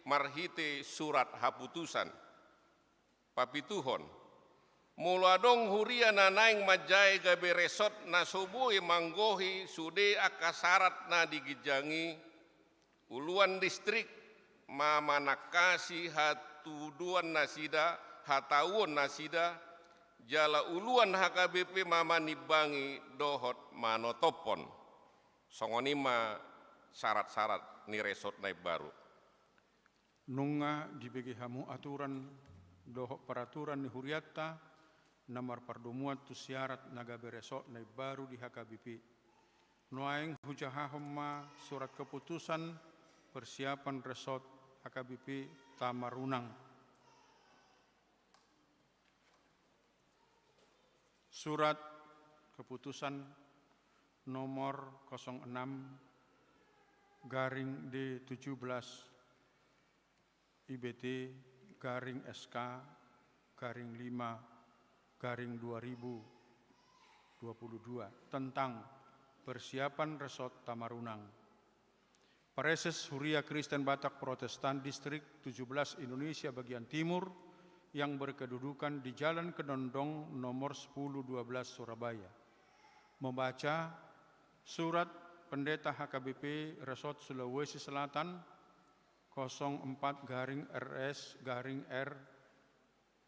marhite surat haputusan. Papituhon, molo adong huria na naeng manjae gabe resort na so boi manggohi sude angka sarat na di ginjang i, uluan distrik ma manangkasi hatuduon nasida, hatauon nasida, jala uluan H K B P ma manimbangi dohot manotophon. Songon i ma sarat-sarat ni resort na imbaru. Nunga dibege hamu aturan dohot peraturan ni hurianta na marpardomuan tu siarat na gabe resort na imbaru di H K B P. Nuaeng hujahahon ma surat keputusan persiapan resort H K B P Tamarunang. Surat keputusan nomor kosong enam garing D tujuh belas I B T garing S K garing lima garing dua ribu dua puluh dua tentang persiapan resort Tamarunang. Praeses Huria Kristen Batak Protestan Distrik tujuh belas Indonesia Bagian Timur yang berkedudukan di Jalan Kedondong nomor sepuluh dua belas Surabaya. Membaca surat Pendeta H K B P Resort Sulawesi Selatan kosong empat garing R S garing R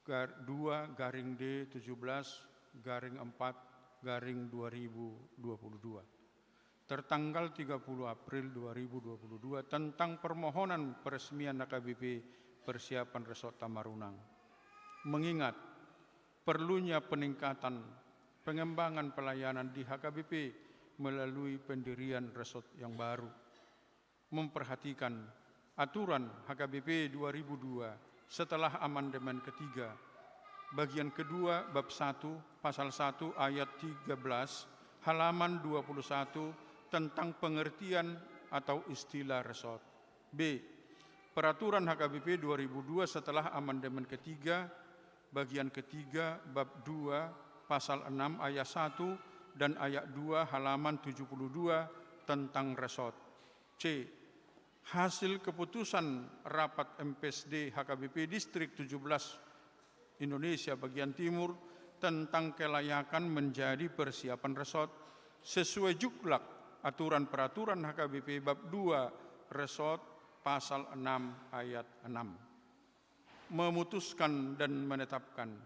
gar-, dua garing D tujuh belas garing empat garing dua ribu dua puluh dua. Tertanggal tiga puluh April dua ribu dua puluh dua tentang permohonan peresmian H K B P persiapan Resort Tamarunang. Mengingat perlunya peningkatan pengembangan pelayanan di H K B P melalui pendirian resort yang baru. Memperhatikan aturan H K B P dua ribu dua setelah amandemen ketiga, bagian kedua bab satu, pasal satu ayat tiga belas, halaman dua puluh satu, tentang pengertian atau istilah resort. B. Peraturan H K B P dua ribu dua setelah amandemen ketiga, bagian ketiga bab dua, pasal enam ayat satu dan ayat dua, halaman tujuh puluh dua, tentang resort. C. Hasil keputusan rapat M P S D H K B P Distrik tujuh belas Indonesia Bagian Timur tentang kelayakan menjadi persiapan resort sesuai juklak aturan peraturan H K B P bab dua resort pasal enam ayat enam. Memutuskan dan menetapkan.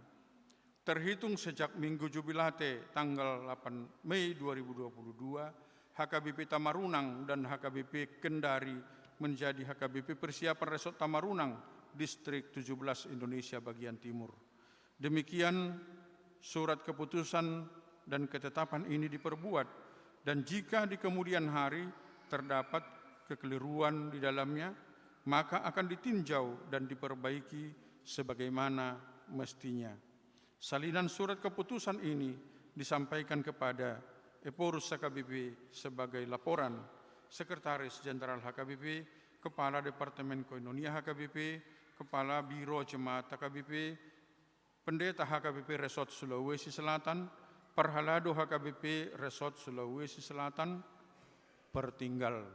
Terhitung sejak Minggu Jubilate tanggal delapan Mei dua ribu dua puluh dua, H K B P Tamarunang dan H K B P Kendari menjadi H K B P Persiapan Resort Tamarunang, Distrik tujuh belas Indonesia Bagian Timur. Demikian surat keputusan dan ketetapan ini diperbuat, dan jika di kemudian hari terdapat kekeliruan di dalamnya, maka akan ditinjau dan diperbaiki sebagaimana mestinya. Salinan surat keputusan ini disampaikan kepada Ephorus H K B P sebagai laporan, Sekretaris Jenderal H K B P, Kepala Departemen Koinonia H K B P, Kepala Biro Jemaat H K B P, Pendeta H K B P Resort Sulawesi Selatan, Parhalado H K B P Resort Sulawesi Selatan, pertinggal.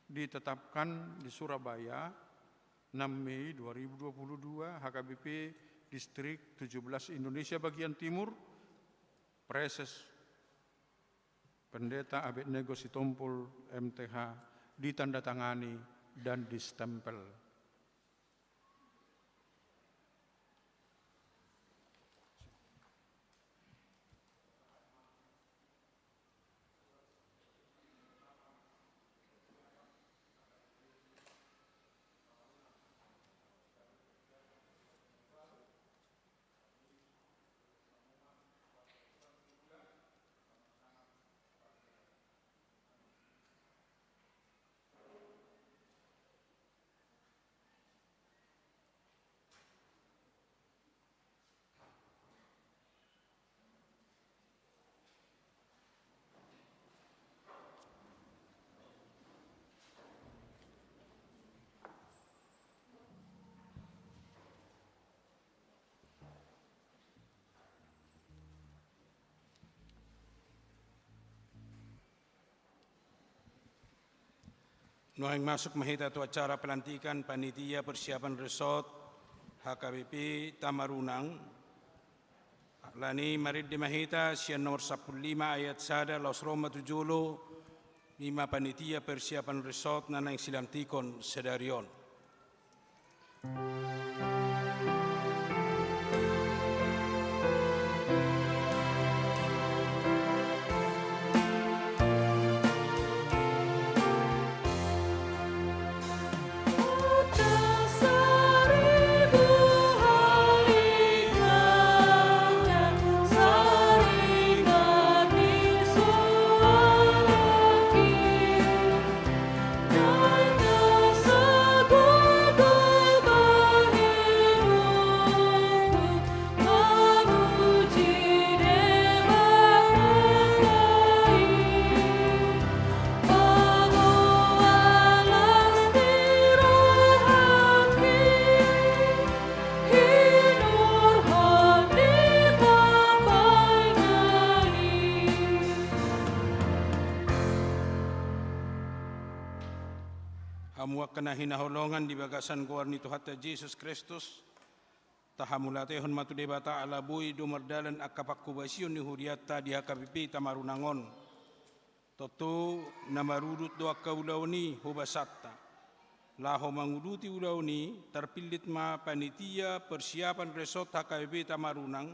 Ditetapkan di Surabaya, enam Mei dua ribu dua puluh dua, H K B P Distrik tujuh belas Indonesia Bagian Timur, Praeses Pendeta Abednego Sitompul, M T H, ditandatangani dan distempel. Nuaeng masuk ma hita tu acara pelantikan panitia persiapan resort H K B P Tamarunang. Alani i marende ma hita sian nomor sampulu lima ayat sada laos ro ma tu jolo, i ma panitia persiapan resort na naeng silantikon sadari on. Hamu angka na hinaholongan di bagasan goar ni Tuhanta Jesus Kristus, tahamauliatehon ma tu Debata ala boi do mardalan angka panghobasion ni hurianta di H K B P Tamarunang on. Tontu na marudut do angka ulaon i hobasanta. Laho manguduti ulaon i, tarpillit ma panitia persiapan resort H K B P Tamarunang,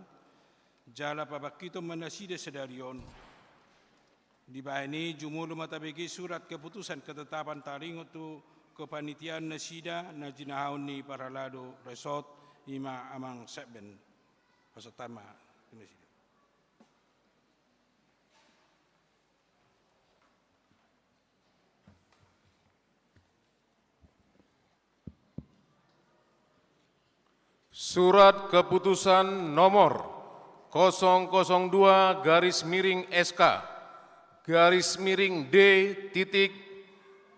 jala pabangkiton ma nasida sadari on. Dibahen i jumolo ma tabege surat keputusan ketetapan taringot tu kepanitiaan nasida na jinahaon ni parhalado resort, i ma amang sekben. Pasahat ma tu nasida. Surat keputusan nomor kosong kosong dua garis miring S K garis miring D titik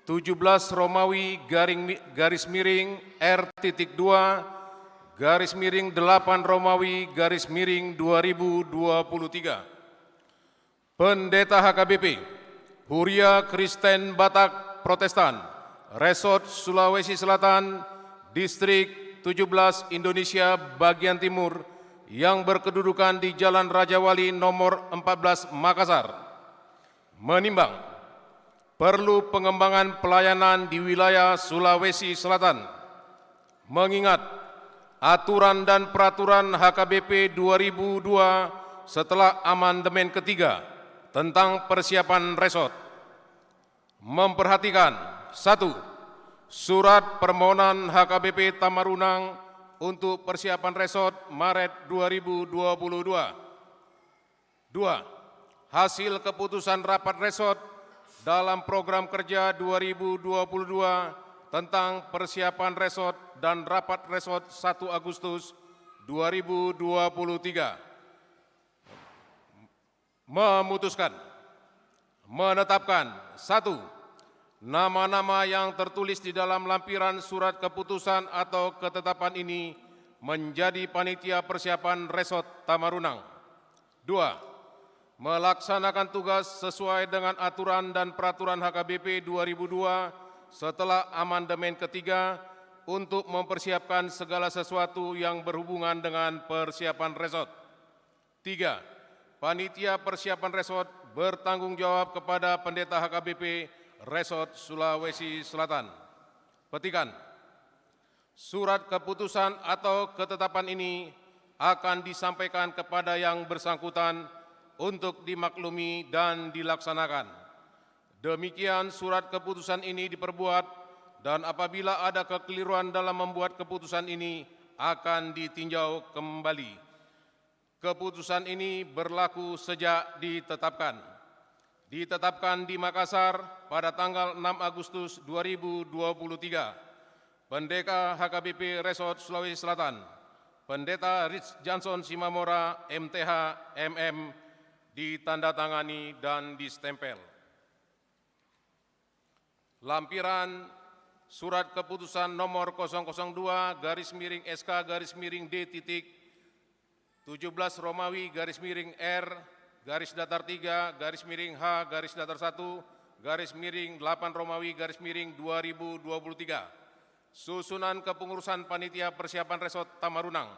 tujuh belas Romawi garing mi-, garis miring R titik dua garis miring delapan Romawi garis miring dua ribu dua puluh tiga. Pendeta H K B P, Huria Kristen Batak Protestan, Resort Sulawesi Selatan, Distrik tujuh belas Indonesia bagian timur, yang berkedudukan di Jalan Raja Wali nomor empat belas Makassar, menimbang perlu pengembangan pelayanan di wilayah Sulawesi Selatan. Mengingat aturan dan peraturan H K B P dua ribu dua setelah amandemen ketiga tentang persiapan resort. Memperhatikan, satu, surat permohonan H K B P Tamarunang untuk persiapan resort Maret dua ribu dua puluh dua. Dua, hasil keputusan rapat resort dalam program kerja dua ribu dua puluh dua tentang persiapan resort dan rapat resort satu Agustus dua ribu dua puluh tiga. Memutuskan, menetapkan, satu, nama-nama yang tertulis di dalam lampiran surat keputusan atau ketetapan ini menjadi panitia persiapan resort Tamarunang. Dua, melaksanakan tugas sesuai dengan aturan dan peraturan H K B P dua ribu dua setelah amandemen ketiga untuk mempersiapkan segala sesuatu yang berhubungan dengan persiapan resort. Tiga, panitia persiapan resort bertanggung jawab kepada Pendeta H K B P Resort Sulawesi Selatan. Petikan, surat keputusan atau ketetapan ini akan disampaikan kepada yang bersangkutan untuk dimaklumi dan dilaksanakan. Demikian surat keputusan ini diperbuat, dan apabila ada kekeliruan dalam membuat keputusan ini, akan ditinjau kembali. Keputusan ini berlaku sejak ditetapkan. Ditetapkan di Makassar pada tanggal enam Agustus dua ribu dua puluh tiga. Pendeta H K B P Resort Sulawesi Selatan, Pendeta Rich Johnson Simamora, M T H, M M, ditandatangani dan distempel. Lampiran surat keputusan nomor kosong kosong dua garis miring S K garis miring D titik tujuh belas Romawi garis miring R garis datar tiga garis miring H garis datar satu garis miring delapan Romawi garis miring dua ribu dua puluh tiga. Susunan kepengurusan panitia persiapan Resort Tamarunang,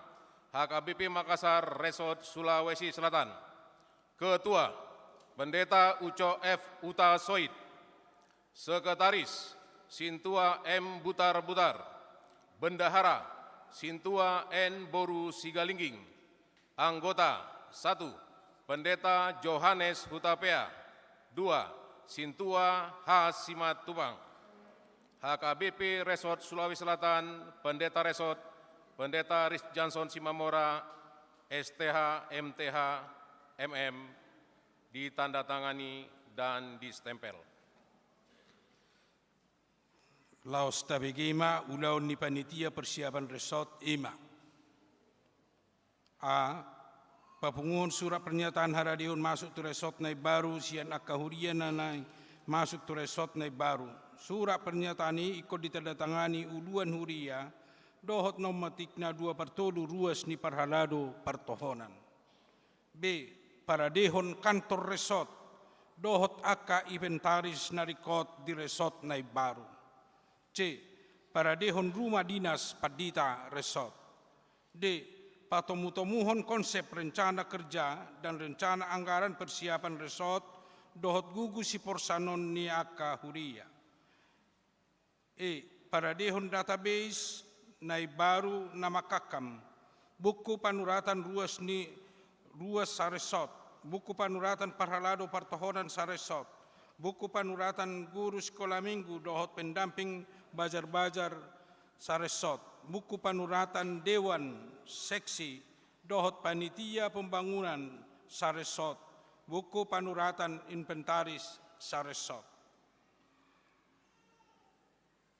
H K B P Makassar, Resort Sulawesi Selatan. Ketua, Pendeta Uco F Utasoit. Sekretaris, Sintua M Butar-Butar. Bendahara, Sintua N Boru Sigalingging. Anggota, satu, Pendeta Johannes Hutapea. Dua, Sintua H Simatupang. H K B P Resort Sulawesi Selatan, Pendeta Resort, Pendeta Ris Johnson Simamora, S T H, M T H, M M, ditandatangani dan distempel. Laos tabege ma ulaon ni panitia persiapan resort, i ma: A. Papunguhon surat pernyataan haradeon masuk tu resort na imbaru sian angka huria na naeng masuk tu resort na imbaru. Surat pernyataan i ingkon ditandatangani uluan huria dohot na ummatikna dua partolu ruas ni parhalado partohonan. B. Paradehon kantor resort dohot angka inventaris na ringkot di resort na imbaru. C. Paradehon rumah dinas pandita resort. D. Patomutomuhon konsep rencana kerja dan rencana anggaran persiapan resort dohot gugu siporsanon ni angka huria. E. Paradehon database na imbaru na mangkangkam buku panuratan ruas ni, ruas saresort, buku panuratan parhalado partohonan saresort, buku panuratan guru sikola minggu dohot pendamping bajar-bajar saresort, buku panuratan dewan seksi dohot panitia pembangunan saresort, buku panuratan inventaris saresort.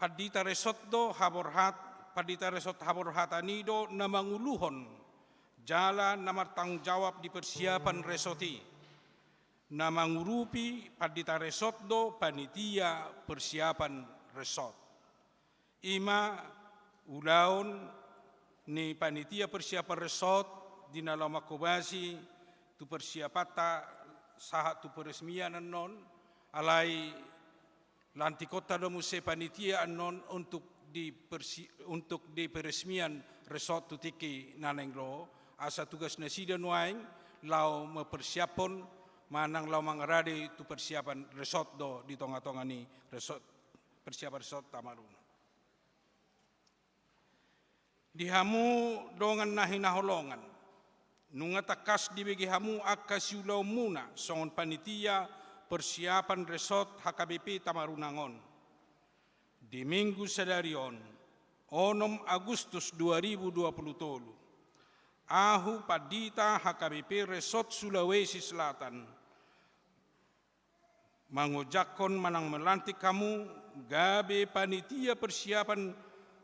Pandita resort do haborhat, pandita resort haborhatan i do na manguluhon jala na martanggung jawab di persiapan resort i. Na mangurupi pandita resort do panitia persiapan resort. I ma ulaon ni panitia persiapan resort di na laho mangkobasi tu persiapanta sahat tu peresmian annon, alai lantikonta do muse panitia annon untuk di persi-, untuk di peresmian resort tu tingki na naeng ro, asa tugas nasida nuaeng laho mempersiaphon manang laho mangarade tu persiapan resort do di tongatonga ni resort, persiapan resort Tamarunang. Di hamu dongan na hinaholongan, nunga tangkas dibege hamu angka siulaonmuna songon panitia persiapan resort H K B P Tamarunang on. Di minggu sadari on, onom Agustus dua ribu dua puluh tolu, ahu pandita H K B P Resort Sulawesi Selatan, mangojakhon manang melantik hamu gabe panitia persiapan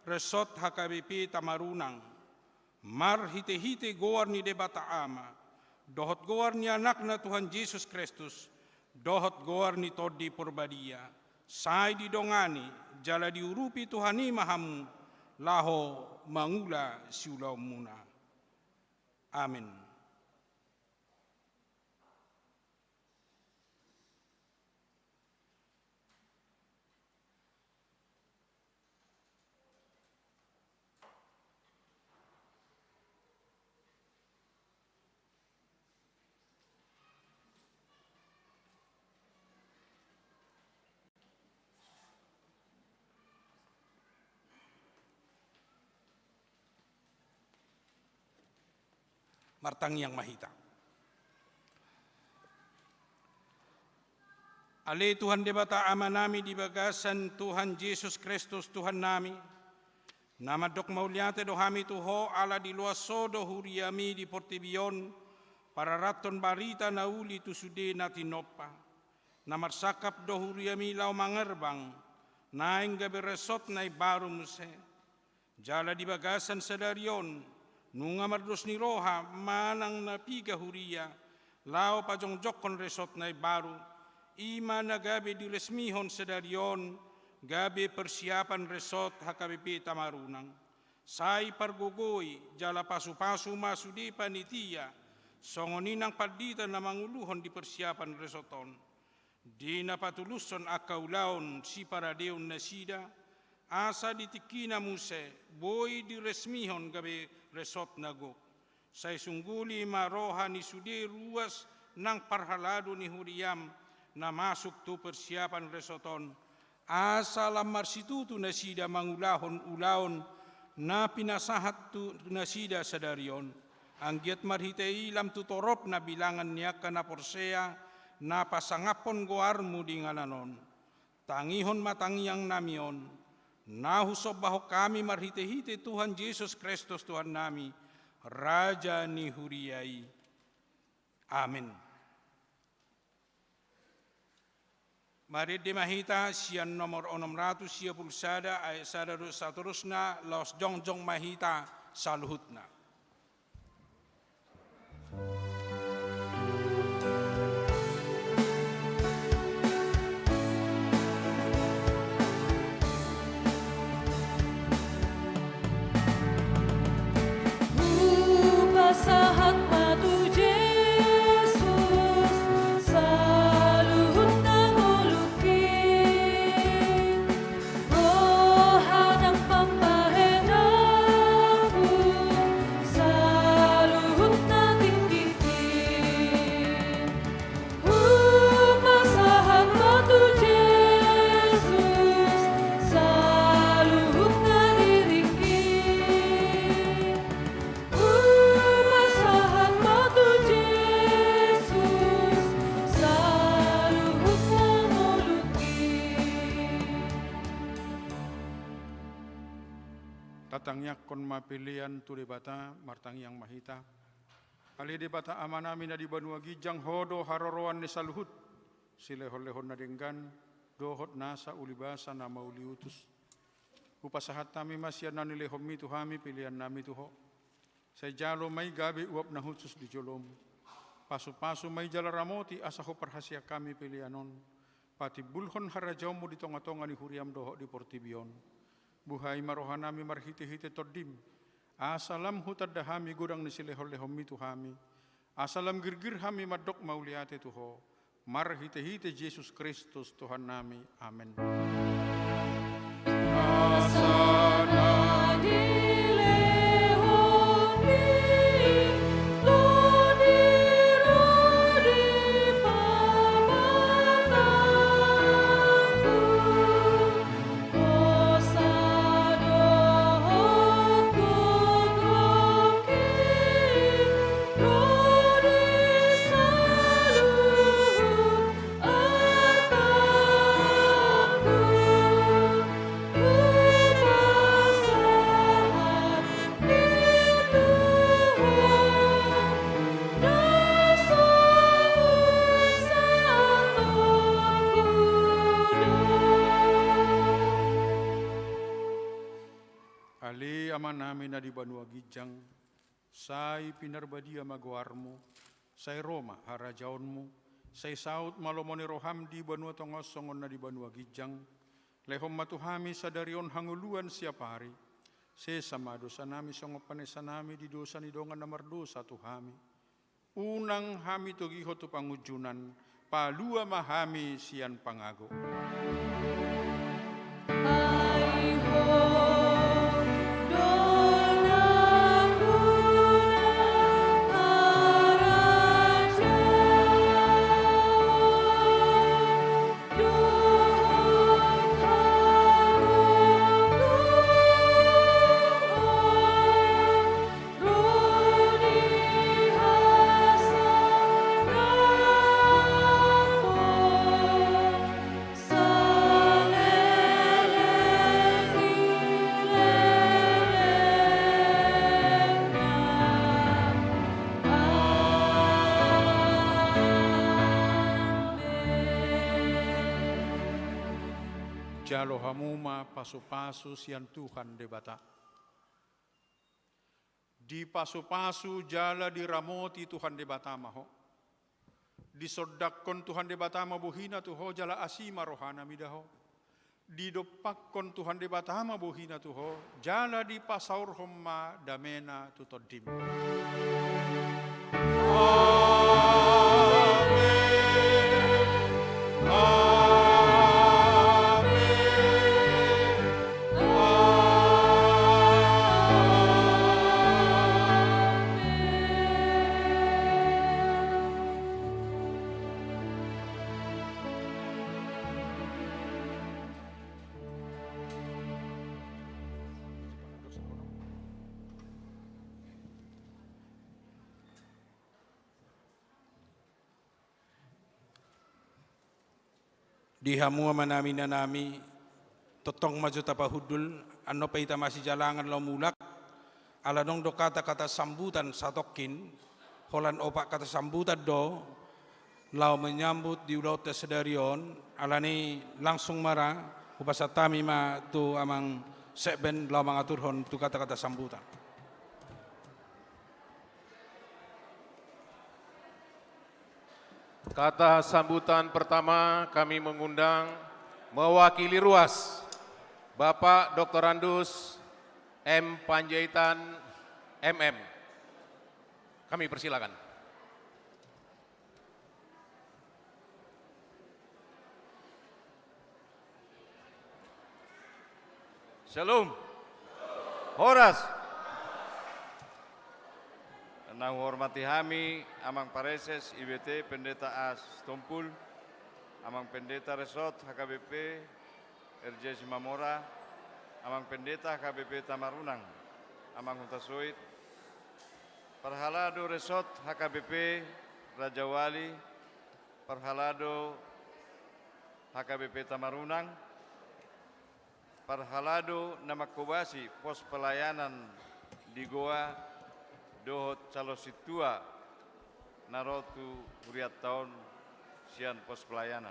resort H K B P Tamarunang, marhitehite goar ni Debata Ama, dohot goar ni Anakna Tuhan Jesus Kristus, dohot goar ni Tondi Porbadia, sai didongani jala diurupi Tuhan i ma hamu laho mangula siulaonmuna. Amen. Martangiang ma hita. Ale Tuhan Debata Amanami di bagasan Tuhan Jesus Kristus Tuhannami, na mandok mauliate do hami tu Ho ala diloas Ho do huriami di portibi on pararathon barita na uli tu sude na tinompa. Na marsangkap do huriami laho mangerbang, naeng gabe resort na imbaru muse. Jala di bagasan sadari on, nunga mardos ni roha manang na piga huria, laho pajongjongkon resort na imbaru, i ma na gabe diresmihon sadari on, gabe persiapan resort H K B P Tamarunang. Sai pargogoi jala pasupasu ma sude panitia, songon i nang pandita na manguluhon di persiapan resort on. Di na patulushon angka ulaon siparadeon nasida, asa di tingkina muse boi diresmihon gabe resort na gok. Sai sungguli ma roha ni sude ruas nang parhalado ni huriam na masuk tu persiapan resort on, asa lam marsitutu nasida mangulahon ulaon na pinasahat tu nasida sadari on. Anggiat marhite i lam tu toropna bilangan ni angka na porsea na pasangaphon goarmu di inganan on. Tangihon ma tangiangnami on, na husombahon hami marhitehite Tuhan Jesus Kristus Tuhannami, Raja ni huria i. Amen. Marende ma hita sian nomor onom ratus sia pulu sada, ayat sada dohot saterusna, laos jongjong ma hita saluhutna. Hupasahat ma tu Jesus saluhut na ngolungki, roha nang pambahenanku saluhut na tinggingki. Hupasahat ma tu Jesus saluhutna diringki. Hupasahat ma tu Jesus saluhutna ngolungki. Tatangiangkon ma pelean tu Debata, martangiang ma hita. Ale Debata Amanami na di banua ginjang, Ho do haroroan ni saluhut silehonlehon na denggan dohot nasa ulibasa na mauliutus. Hupasahat hami ma sian na nilehonmi tu hami peleannami tu Ho. Sai jalo ma i gabe uap na hushus di jolomu. Pasupasu ma i jala ramoti asa huparhaseang hami pelean on patimbulhon harajaonmu di tongatonga ni huriam dohot di portibi on. Buhai ma rohanami marhitehite Tondim, asa lam hutanda hami godang ni silehonlehonmi tu hami, asa lam girgir hami mandok mauliate tu Ho, marhitehite Jesus Kristus Tuhannami. Amen. Asa na dilehonmi Tondi ro di pamatangku, Ale Amanami na di banua ginjang, sai pinarbadia ma goarmu, sai ro ma harajaonmu, sai saut ma lomo ni roham di banua tonga on songon na di banua ginjang. Lehon ma tu hami sadari on hangoluan siapari. Sesa ma dosanami songon panesanami di dosa ni dongan na mardosa tu hami. Unang hami togihon tu pangunjunan, palua ma hami sian pangago. Ai Ho do nampuna harajaon dohot hagoluhan. Jalo hamu ma pasupasu sian Tuhan Debata. Dipasupasu jala diramoti Tuhan Debata ma ho. Disondangkon Tuhan Debata ma bohina tu ho jala asi ma rohana mida ho. Didompakkon Tuhan Debata ma bohina tu ho jala dipasaorhon ma damena tu tondim. Amen. Di hamu amanami, inanami, tongtong ma jo tapahundul, annon pe hita masijalangan laho mulak, ala adong do kata-kata sambutan satongkin, holan opat kata sambutan do, laho menyambut di ulaonta sadari on, alani langsung ma ra, hupasahat hami ma tu amang sekben laho mangaturhon tu kata-kata sambutan. Kata sambutan pertama, kami mengundang mewakili ruas, Bapak Doktorandus M Panjaitan, M M. Kami persilakan. Shalom. Horas. Na huhormati hami, Amang Praeses I B T Pendeta A Sitompul, Amang Pendeta Resort H K B P R J Simamora, Amang Pendeta H K B P Tamarunang, Amang Hutasoit, parhalado Resort H K B P Rajawali, parhalado H K B P Tamarunang, parhalado na manghobasi pos pelayanan di Goa dohot calon sintua na ro tu hurianta on sian pos pelayanan.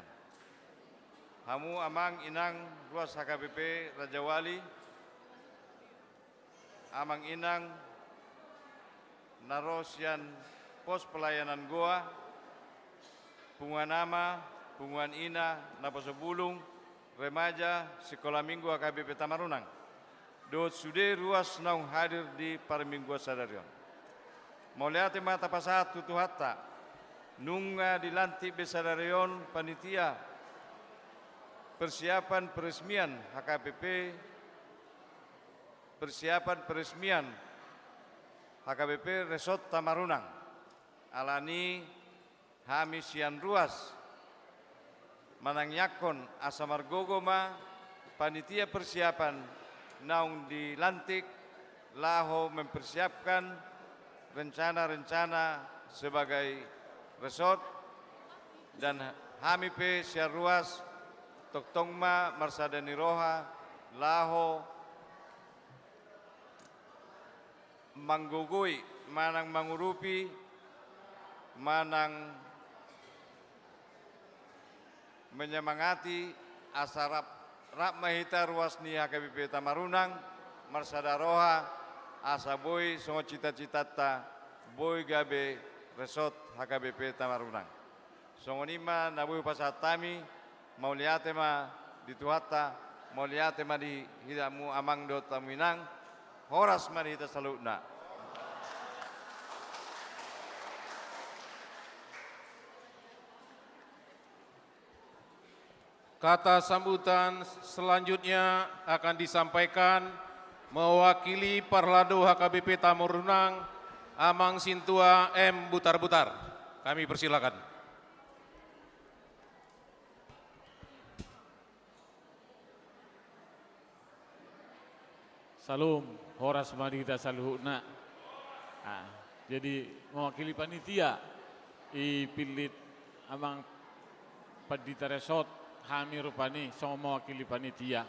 Hamu amang inang ruas H K B P Rajawali, amang inang na ro sian pos pelayanan Goa, punguan ama, punguan ina, naposo bulung, remaja, sikola minggu H K B P Tamarunang, dohot sude ruas naung hadir di parmingguan sadari on. Mauliate ma tapasahat tu Tuhanta, nunga dilantik be sadari on panitia persiapan peresmian H K B P, persiapan peresmian H K B P Resort Tamarunang. Alani hami sian ruas manangiangkon asa margogo ma panitia persiapan naung dilantik laho mempersiapkan rencana-rencana sebagai resort, dan hami pe sian ruas tongtong ma marsada ni roha laho manggogoi manang mangurupi manang menyemangati asa rap, rap ma hita ruas ni H K B P Tamarunang marsada roha asa boi songon cita-citanta, boi gabe resort H K B P Tamarunang. Songon i ma na boi hupasahat hami, mauliate ma di Tuhanta, mauliate ma di hita hamu amang dohot hamu inang, horas ma di hita saluhutna. Kata sambutan selanjutnya akan disampaikan mewakili parhalado H K B P Tamarunang, Amang Sintua M Butarbutar. Kami persilakan. Shalom, horas ma di hita saluhutna. Ah, jadi mewakili panitia, dipillit Amang Pandita Resort, hami rupani songon mewakili panitia.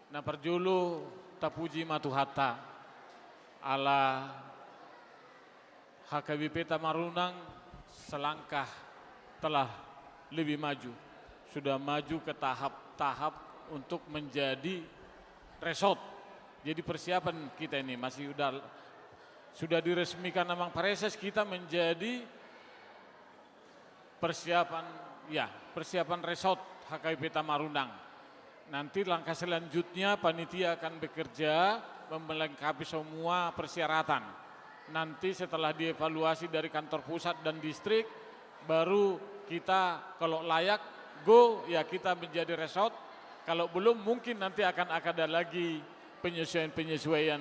Na parjolo tapuji ma Tuhanta, ala H K B P Tamarunang selangkah telah lebih maju, sudah maju ke tahap-tahap untuk menjadi resort. Jadi persiapan kita ini masih udah, sudah diresmikan Amang Praeses, kita menjadi persiapan, ya, persiapan resort H K B P Tamarunang. Nanti langkah selanjutnya panitia akan bekerja melengkapi semua persyaratan. Nanti setelah dievaluasi dari kantor pusat dan distrik, baru kita kalau layak go, ya kita menjadi resort. Kalau belum, mungkin nanti akan, akan ada lagi penyesuaian-penyesuaian,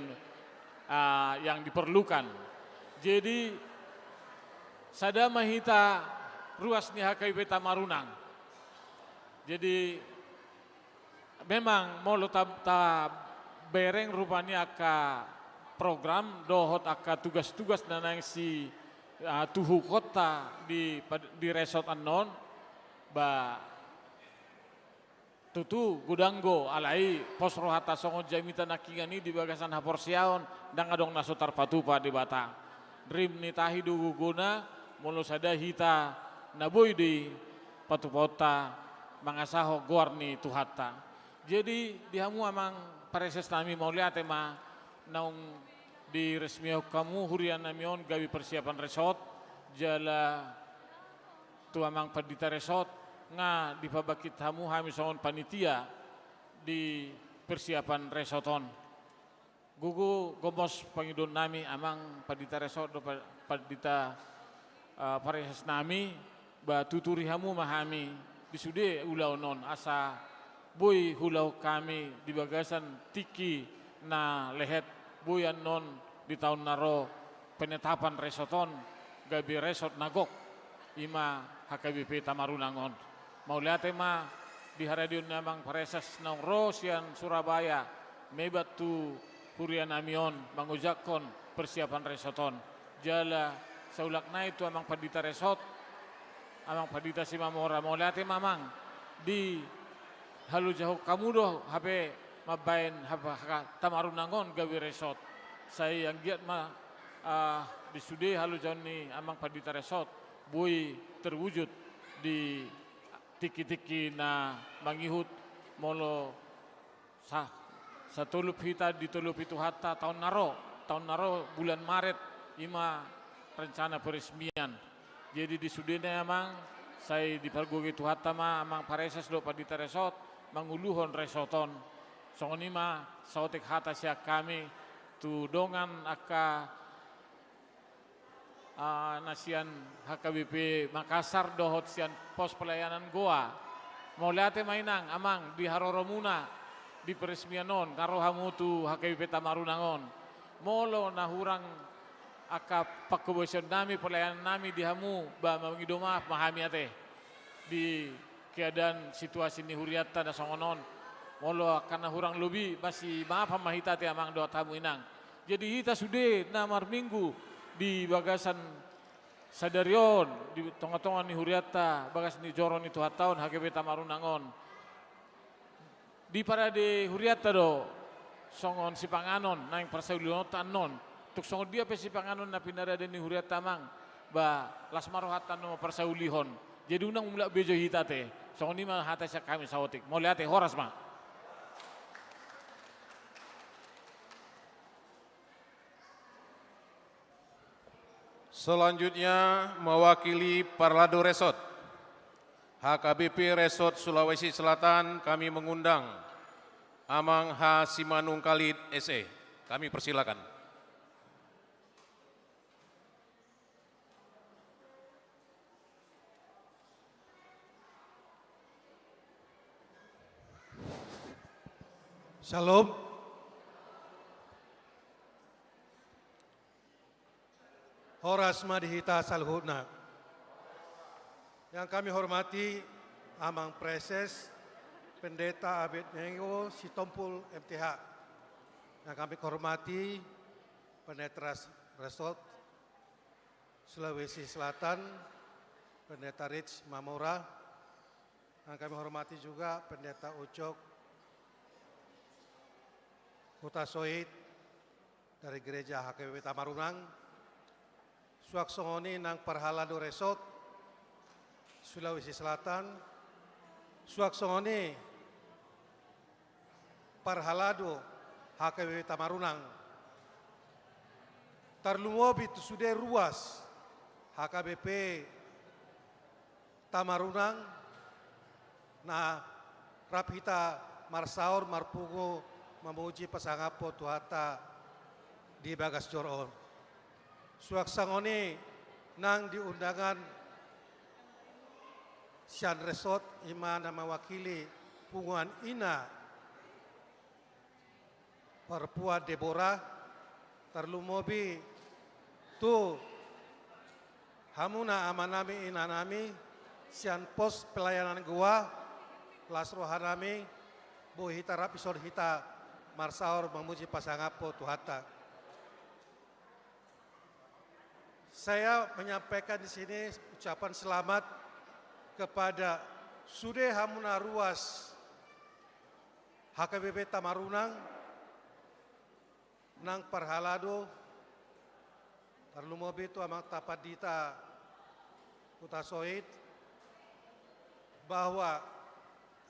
ah, yang diperlukan. Jadi sada ma hita ruas ni H K B P Tamarunang. Jadi memang molo ta, tabereng rupani angka program dohot angka tugas-tugas na naeng si, ah, tuhukonta di, di resort annon, ba Tutu godang do, alai pos rohanta songon jamita nangkiningan i di bagasan haporseaon, ndang adong na so tarpatupa Debata. Rim ni tahi do gogona, molo sada hita na boi do i patupaonta mangasahon goar ni Tuhanta. Jadi, di hamu amang pareses nami, mauliate ma naung diresmihon hamu huria nami on gabe persiapan resort, jala tu amang pandita resort, nga dipabangkit hamu hami songon panitia di persiapan resort on. Gogo gomos pangidoan nami amang pandita resort dohot pa-, pandita, eh, pareses nami, ba tuturi hamu ma hami di sude ulaon on, asa boi huulahon hami di bagasan tingki na lehet, boi annon di taon na ro penetapan resort on gabe resort na gok, i ma H K B P Tamarunang on. Mauliate ma di haradeon ni amang pareses naung ro sian Surabaya, mebat tu huria nami on mangojakhon persiapan resort on. Jala saulak nai tu amang pandita resort, amang pandita Simamora, mauliate ma amang, dihaloja hamu do hape mambahen haba-, haba-, Tamarunang on gabe resort. Sai anggiat ma, ah, di sude halojaon ni amang pandita resort boi terwujud di tingki-tingki na mangihut, molo sa-, satolop hita ditolopi Tuhanta taon na ro, taon na ro bulan Maret, i ma rencana peresmian. Jadi di sudena amang, sai dipargogoi Tuhanta ma amang pareses dohot pandita resort manguluhon resort on. Songon i ma saotik hata sian hami tu dongan angka, ah, na sian H K B P Makassar dohot sian pos pelayanan Goa. Mauliate ma inang amang di haroromuna di peresmian on, nga ro hamu tu H K B P Tamarunang on. Molo na hurang angka pangkobasion nami, pelayanan nami di hamu, ba mangido maaf ma hami ate di keadaan situasi ni hurianta na songon on. Molo angka na hurang lobi, masimaafan ma hita ate amang dohot hamu inang. Jadi hita sude na marminggu di bagasan sadari on, di tonga-tonga ni hurianta, bagas ni joro ni Tuhanta on, H K B P Tamarunang on. Diparade hurianta do songon sipanganon naeng parsaulihononta annon. Tung songon dia pe sipanganon na pinarade ni hurianta amang, ba las ma rohanta annon parsaulihon. Jadi unang mulak bejo hita ate. Songon i ma hata sian hami saotik. Mauliate, horas ma. Selanjutnya, mewakili Parhalado Resort, H K B P Resort Sulawesi Selatan, kami mengundang Amang H Simanungkalit, S E. Kami persilakan. Shalom. Horas ma di hita saluhutna. Yang kami hormati Amang Praeses Pendeta Abednego Sitompul, M T H. Yang kami hormati Pendeta Res-, Resort Sulawesi Selatan, Pendeta Rich Mamora, yang kami hormati juga Pendeta Ucok Hutasoit dari Gereja H K B P Tamarunang, suang songon i nang Parhalado Resort Sulawesi Selatan, suang songon i Parhalado H K B P Tamarunang, tarlumobi tu sude ruas H K B P Tamarunang, na rap hita marsaor marpungu mamuji pasangaphon Tuhanta di bagas joro on. Suang songon i nang di undangan sian resort, i ma na mewakili punguan ina Perempuan Debora, tarlumobi tu hamuna amanami inanami sian pos pelayanan Goa, las rohanami, boi hita rap dison hita marsaor mamuji pasangaphon Tuhanta. Saya menyampaikan di sini ucapan selamat kepada sude hamuna ruas H K B P Tamarunang, nang parhalado, tarlumobi tu amang ta pandita Hutasoit, bahwa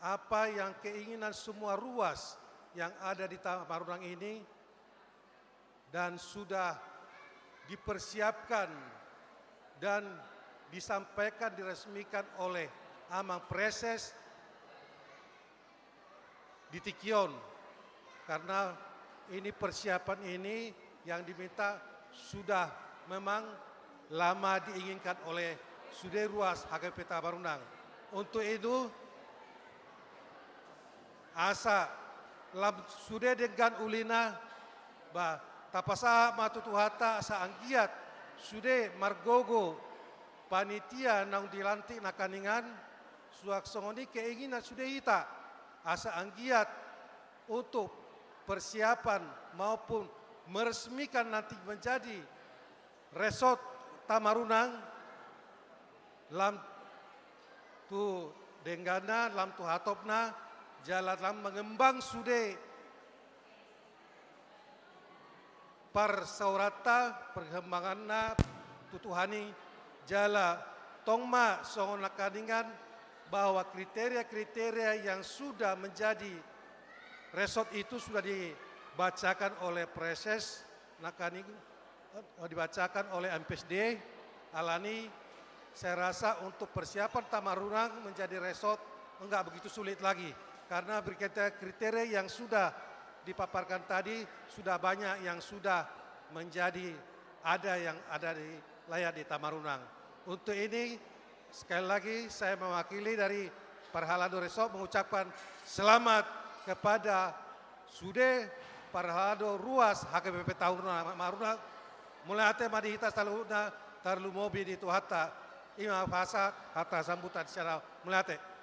apa yang keinginan semua ruas yang ada di Tamarunang ini dan sudah dipersiapkan dan disampaikan, diresmikan oleh Amang Praeses di tingki on. Karena ini, persiapan ini yang diminta sudah memang lama diinginkan oleh sude ruas H K B P Tamarunang. Untuk itu, asa lam sude denggan ulina, ba, tapasahat ma tu Tuhanta asa anggiat sude margogo panitia naung dilantik nangkaningan, suang songon i keinginan sude hita, asa anggiat untuk persiapan maupun meresmikan nanti menjadi Resort Tamarunang, lam tu dengganna, lam tu hatopna, jala lam mangembang sude parsaoranta, perkembanganna tu Tuhan i, jala tong ma songon nangkaningan bahwa kriteria-kriteria yang sudah menjadi resort itu sudah dibacakan oleh Praeses nangkaning, eh, dibacakan oleh M P S D. Alani, saya rasa untuk persiapan Tamarunang menjadi resort enggak begitu sulit lagi, karena kriteria-kriteria yang sudah dipaparkan tadi sudah banyak yang sudah menjadi, ada yang ada di layak di Tamarunang. Untuk ini, sekali lagi saya mewakili dari Parhalado Resort mengucapkan selamat kepada sude parhalado ruas H K B P Tamarunang. Mauliate ma di hita saluhutna, tarlumobi di Tuhanta. I ma pasahat hata sambutan sian au. Mauliate.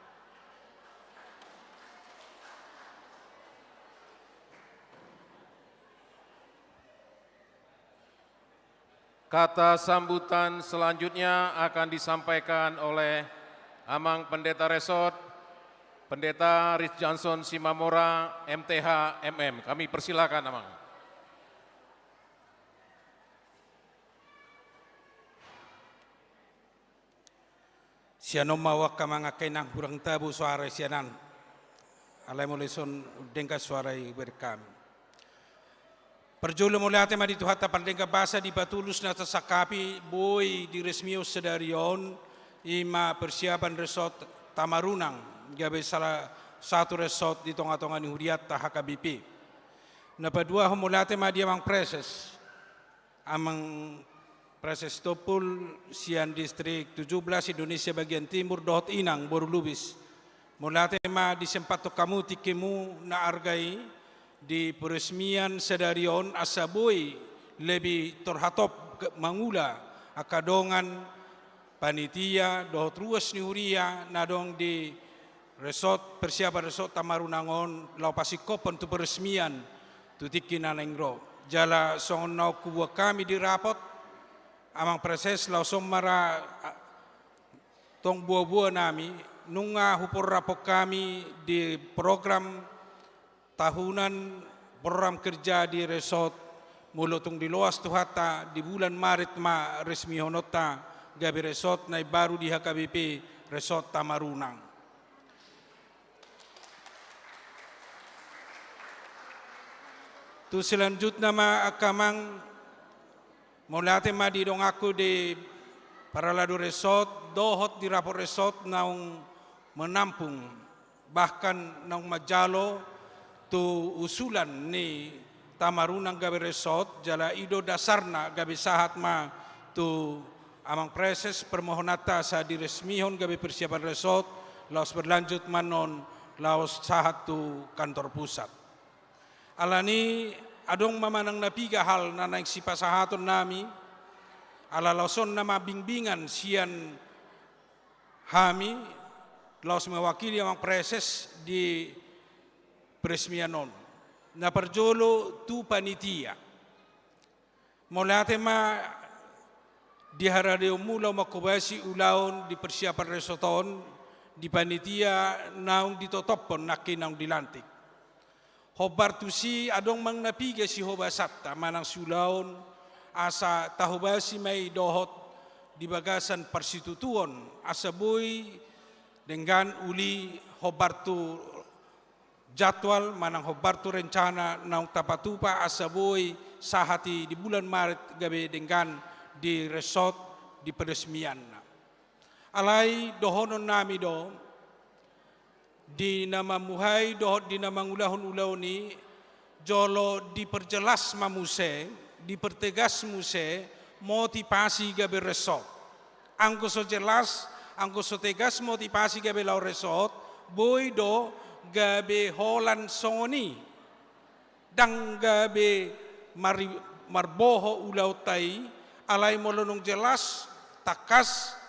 Kata sambutan selanjutnya akan disampaikan oleh Amang Pendeta Resort, Pendeta Rich Johnson Simamora, M T H, M M. Kami persilakan, Amang. Sian on ma, angka amang, angka inang, hurang tabo soara sian an. Alai molo dison denggan soara i, berkami. Parjolo mauliate ma di Tuhanta pardenggan basa di patulus na tasangkapi boi diresmihon sadari on, i ma persiapan Resort Tamarunang, gabe salah satu resort di tonga-tonga ni hurianta H K B P. Na paduahon mauliate ma di Amang Praeses. Amang Praeses Tompul sian Distrik tujuh belas Indonesia bagian timur dohot inang boru Lubis. Mauliate ma disempathon hamu tingkimu na arga i di peresmian sadari on asa boi lebih terhatop mangula angka dongan panitia dohot ruas ni huria na adong di resort, persiapan Resort Tamarunang on laho pasingkophon tu peresmian tu tingki na naeng ro. Jala songon naung hubuat hami di rapot, Amang Praeses, laos on ma ra, a, tong boa-boa nami, nunga huporrap hami di program tahunan, program kerja di resort, molo tung diloas Tuhanta di bulan Maret ma resmihononta gabe resort na imbaru di H K B P, Resort Tamarunang. Tu selanjutna ma, angka amang, mauliate ma di donganku di Parhalado Resort dohot di Rapot Resort naung menampung, bahkan naung manjalo tu usulan ni Tamarunang gabe resort, jala i do dasarna gabe sahat ma tu Amang Praeses permohonanta asa diresmihon gabe persiapan resort, laos berlanjut ma annon laos sahat tu kantor pusat. Alani adong ma manang na piga hal na naeng sipasahaton nami, ala laos on nama bimbingan sian hami laos mewakili Amang Praeses di peresmian on. Na parjolo tu panitia. Mauliate ma di haradeonmu laho manghobasi ulaon di persiapan resort on di panitia naung ditotophon nangkin naung dilantik. Hombar tusi adong manang na piga sihobasanta manang siulaon, asa tahobasi ma i dohot di bagasan parsitutuon, asa boi denggan uli hombar tu jadwal manang hombar tu rencana naung tapatupa, asa boi sahat i di bulan Maret gabe denggan di resort di peresmianna. Alai dohonon nami do, di na mamuhai dohot di na mangulahon ulaon i, jolo diperjelas ma muse, dipertegas muse motivasi gabe resort. Anggo so jelas, anggo so tegas motivasi gabe laho resort, boi do gabe holan songon i. Ndang gabe mari-, marboho ulaonta i, alai molo naung jelas, tangkas,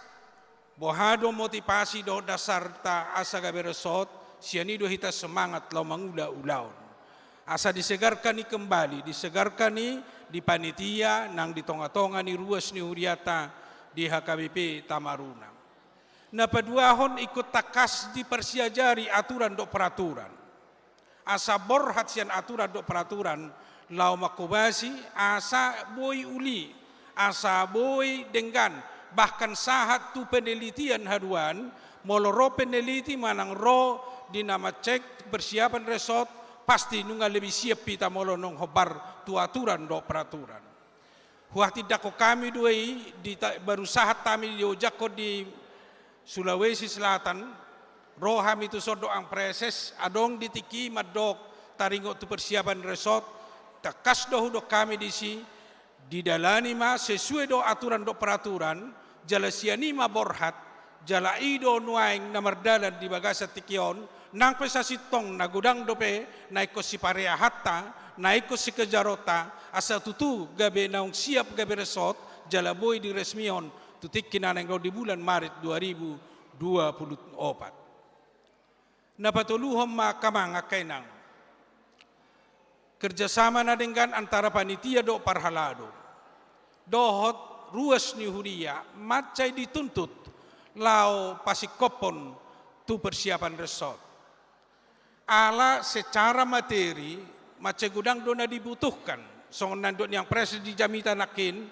boha do motivasi dohot dasarta asa gabe resort, sian i do hita semangat laho mangula ulaon. Asa disegarkan i kembali, disegarkan i di panitia nang di tonga-tonga ni ruas ni huriata di H K B P Tamarunang. Na paduahon, ingkon tangkas diparsiajari aturan dohot peraturan. Asa borhat sian aturan dohot peraturan laho manghobasi, asa boi uli, asa boi denggan, bahkan sahat tu penelitian haduan, molo ro peneliti manang ro di na mancek persiapan resort, pasti nunga lebih siap hita molo naung hombar tu aturan dohot peraturan. Huhatindangkon hami do i, di ta-, baru sahat hami diojakhon di Sulawesi Selatan, ro hami tuson dohot Ampreses, adong di tingki i mandok taringot tu persiapan resort, tangkas do hudok hami disi, didalani ma sesuai dohot aturan dohot peraturan, jala sian i ma borhat, jala i do nuaeng na mardalan di bagasan tingki on, nang pe sasintongna godang dope na ingkon sipareahanta, na ingkon sikejaronta, asa tutu gabe naung siap gabe resort, jala boi diresmihon tu tingki na naeng ro di bulan Maret dua ribu dua puluh opat. Na patoluhon ma, angka amang, angka inang, kerjasama na denggan antara panitia dohot parhalado dohot ruas ni huria mansai dituntut laho pasingkophon tu persiapan resort. Ala secara materi mansai godang do na dibutuhkan, songon na nidok ni Ampreses di jamita nangkin,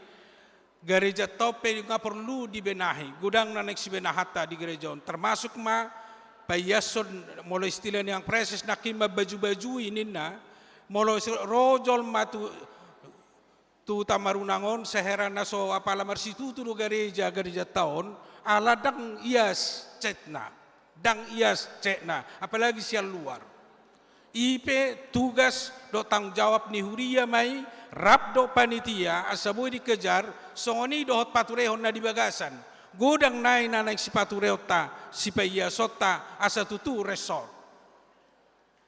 garejanta on pe nunga porlu dibenahi, godang na naeng sibenahanta di gareja on, termasuk ma paiashon, molo istilah ni Ampreses nangkin, mambaju-bajui ninna, molo ro jolma tu, tu Tamarunang on, seheran na so apala marsitutu do gareja, garejanta on, ala ndang ias catna, ndang ias catna, apalagi sian luar. I pe tugas dohot tanggung jawab ni huria ma i, rap dohot panitia, asa boi dikejar, songon i dohot paturehon na di bagasan. Godang nai na naeng sipatureonta, sipaiasonta, asa tutu resort.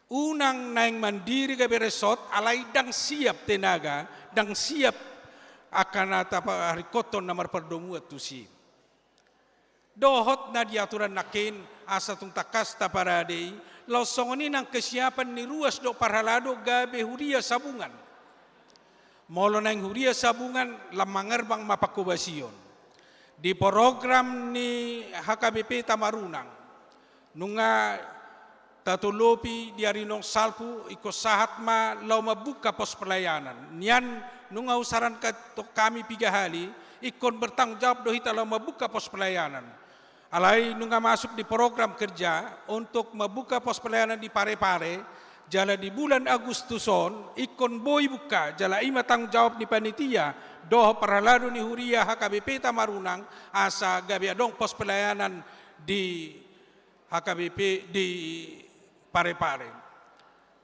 Unang naeng mandiri gabe resort, alai ndang siap tenaga, ndang siap angka na taparingkothon na marpardomuan tusi. Dohot na di aturan nangkin, asa tung tangkas taparade i, laos songon i nang kesiapan ni ruas dohot parhalado gabe huria sabungan. Molo naeng huria sabungan, lam mangerbang ma panghobasion. Di program ni H K B P Tamarunang, nunga tatolopi di ari naung salpu, ingkon sahat ma laho mambuka pos pelayanan. Nian nunga husarankan tong hami piga hali, ingkon bertanggung jawab do hita laho mambuka pos pelayanan. Alai nunga masuk di program kerja untuk membuka pos pelayanan di Parepare, jala di bulan Agustus on ingkon boi buka, jala i ma tanggung jawab ni panitia dohot parhalado ni huria H K B P Tamarunang, asa gabe adong pos pelayanan di H K B P di Parepare.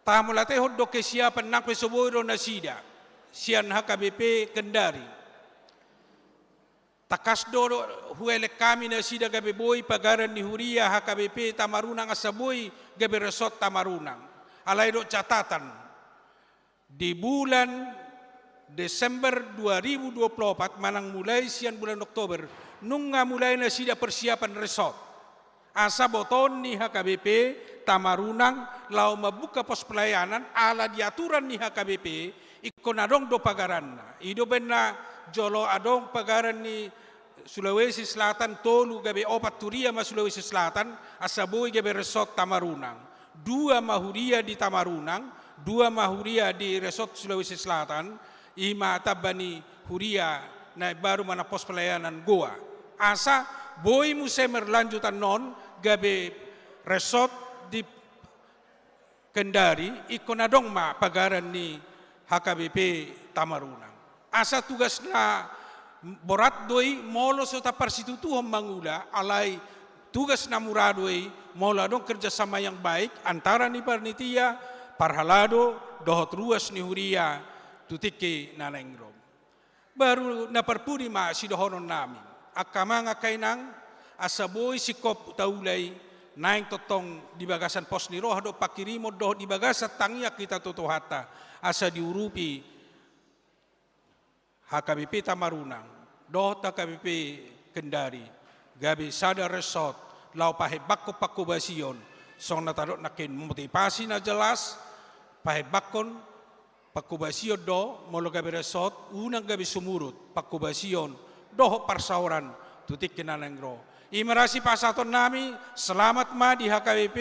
Tahamauliatehon do kesiapan nang pe so boi ro nasida sian H K B P Kendari. Tangkas do, do huelek hami nasida gabe boi pagaran ni huria H K B P Tamarunang asa boi gabe resort Tamarunang. Alai dohot catatan, di bulan Desember dua ribu dua puluh opat, manang mulai sian bulan Oktober, nunga mulai nasida persiapan resort. Asa botoon ni H K B P Tamarunang laho mambuka pos pelayanan, ala di aturan ni H K B P ingkon adong do pagaranna. I do umbahen na jolo adong pagaran ni Sulawesi Selatan tolu gabe opat huria ma Sulawesi Selatan, asa boi gabe resort Tamarunang. Dua ma huria di Tamarunang, Dua ma huria di Resort Sulawesi Selatan, i ma tamba ni huria na imbaru manang pos pelayanan Goa. Asa boi muse marlanjut annon gabe resort di Kendari, ingkon adong ma pagaran ni H K B P Tamarunang. Asa tugas na borat do i molo so taparsitutuhon mangula, alai tugas na mura do i molo adong kerjasama yang baik antara ni panitia, parhalado, dohot ruas ni huria tu tingki na naeng ro. Baru na parpudi ma sidohonon nami. Angka amang, angka inang, asa boi singkop taula i naeng tongtong di bagasan pos ni roha dohot pangkirimon dohot di bagasan tangiang hita tu Tuhanta, asa diurupi H K B P Tamarunang dohot H K B P Kendari gabe sada resort laho pahembangkon pangkobasion, songon na tadok nangkin, motivasi na jelas, pahembangkon pangkobasion do, molo gabe resort, unang gabe sumurut pangkobasion dohot parsaoran tu tingki na naeng ro. I ma ra sipasahatonnami, selamat ma di H K B P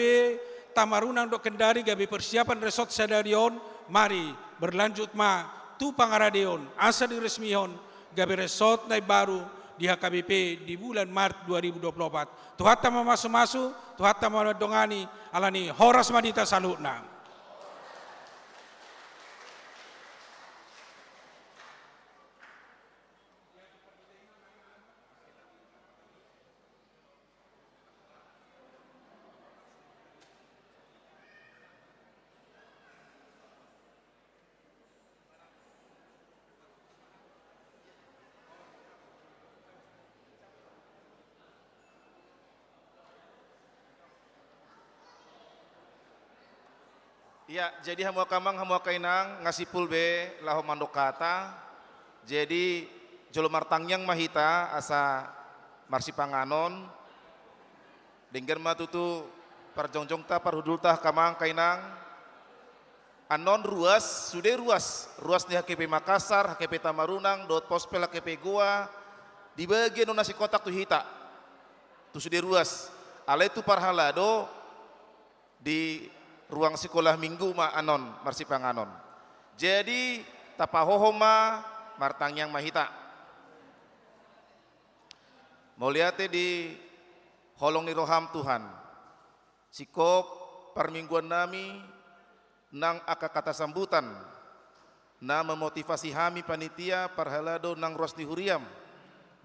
Tamarunang dohot Kendari gabe persiapan resort sadari on, mari berlanjut ma tu pangaradeon, asa diresmihon gabe resort na imbaru di H K B P di bulan Maret dua ribu dua puluh opat. Tuhanta mamasumasu, Tuhanta mandongani, alani horas ma di hita saluhutna. Ia, jadi hamu angka amang, hamu angka inang, nga simpul be laho mandok hata. Jadi, jolo martangiang ma hita asa marsipanganon. Denggan ma tutu parjongjongta, parhundulta, angka amang, angka inang. Annon ruas, sude ruas, ruas ni H K B P Makassar, H K B P Tamarunang, dohot Pospel H K B P Goa, dibagi annon na sikotak tu hita. Tu sude ruas. Alai tu parhalado, di ruang sikola minggu ma annon marsipanganon. Jadi, tapahohom ma, martangiang ma hita. Mauliate di holong ni roham, Tuhan. Singkop parmingguannami nang angka kata sambutan na memotivasi hami panitia parhalado nang ruas ni huriam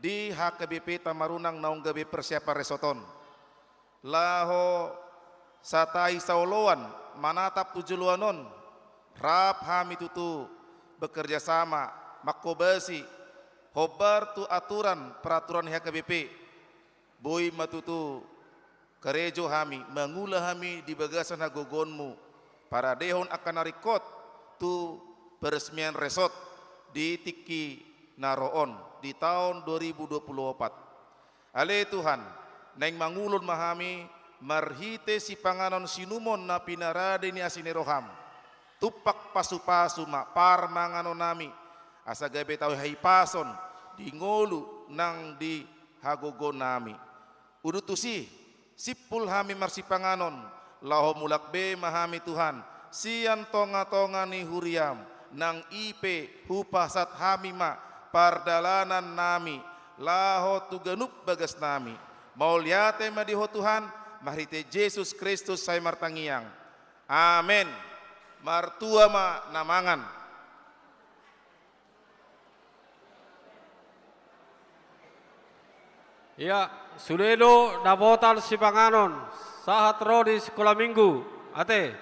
di H K B P Tamarunang naung gabe persiapan resort on. Laho satai saoloan manatap tu joloan on, rap hami tutu bekerja sama, mangkobasi, hombar tu aturan peraturan ni H K B P. Boi ma tutu karejo hami, mangula hami di bagasan hagogoonmu, paradehon angka na ringkot tu peresmian resort di tingki na ro on di taon dua ribu dua puluh opat. Ale Tuhan, naeng mangulon ma hami marhite sipanganon siinumon na pinarade ni asi ni roham. Tumpak pasupasu ma parmanganonnami, asa gabe tahi hahipason di ngolu nang di hagogoonnami. Udut tusi, simpul hami marsipanganon, laho mulak be ma hami Tuhan, sian tongatonga ni huriam, nang i pe hupasahat hami ma pardalanannami, laho tu ganup bagasnami. Mauliate ma di Ho Tuhan, marhite Jesus Kristus sai martangiang. Amen. Martua ma na mangan. Ia, sude do dapotan sipanganon, sahat ro di sikola minggu, ate.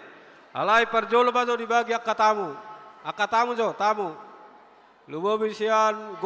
Alai parjolo ma jo dibagi angka tamu. Angka tamu jo, tamu. Lumobi sian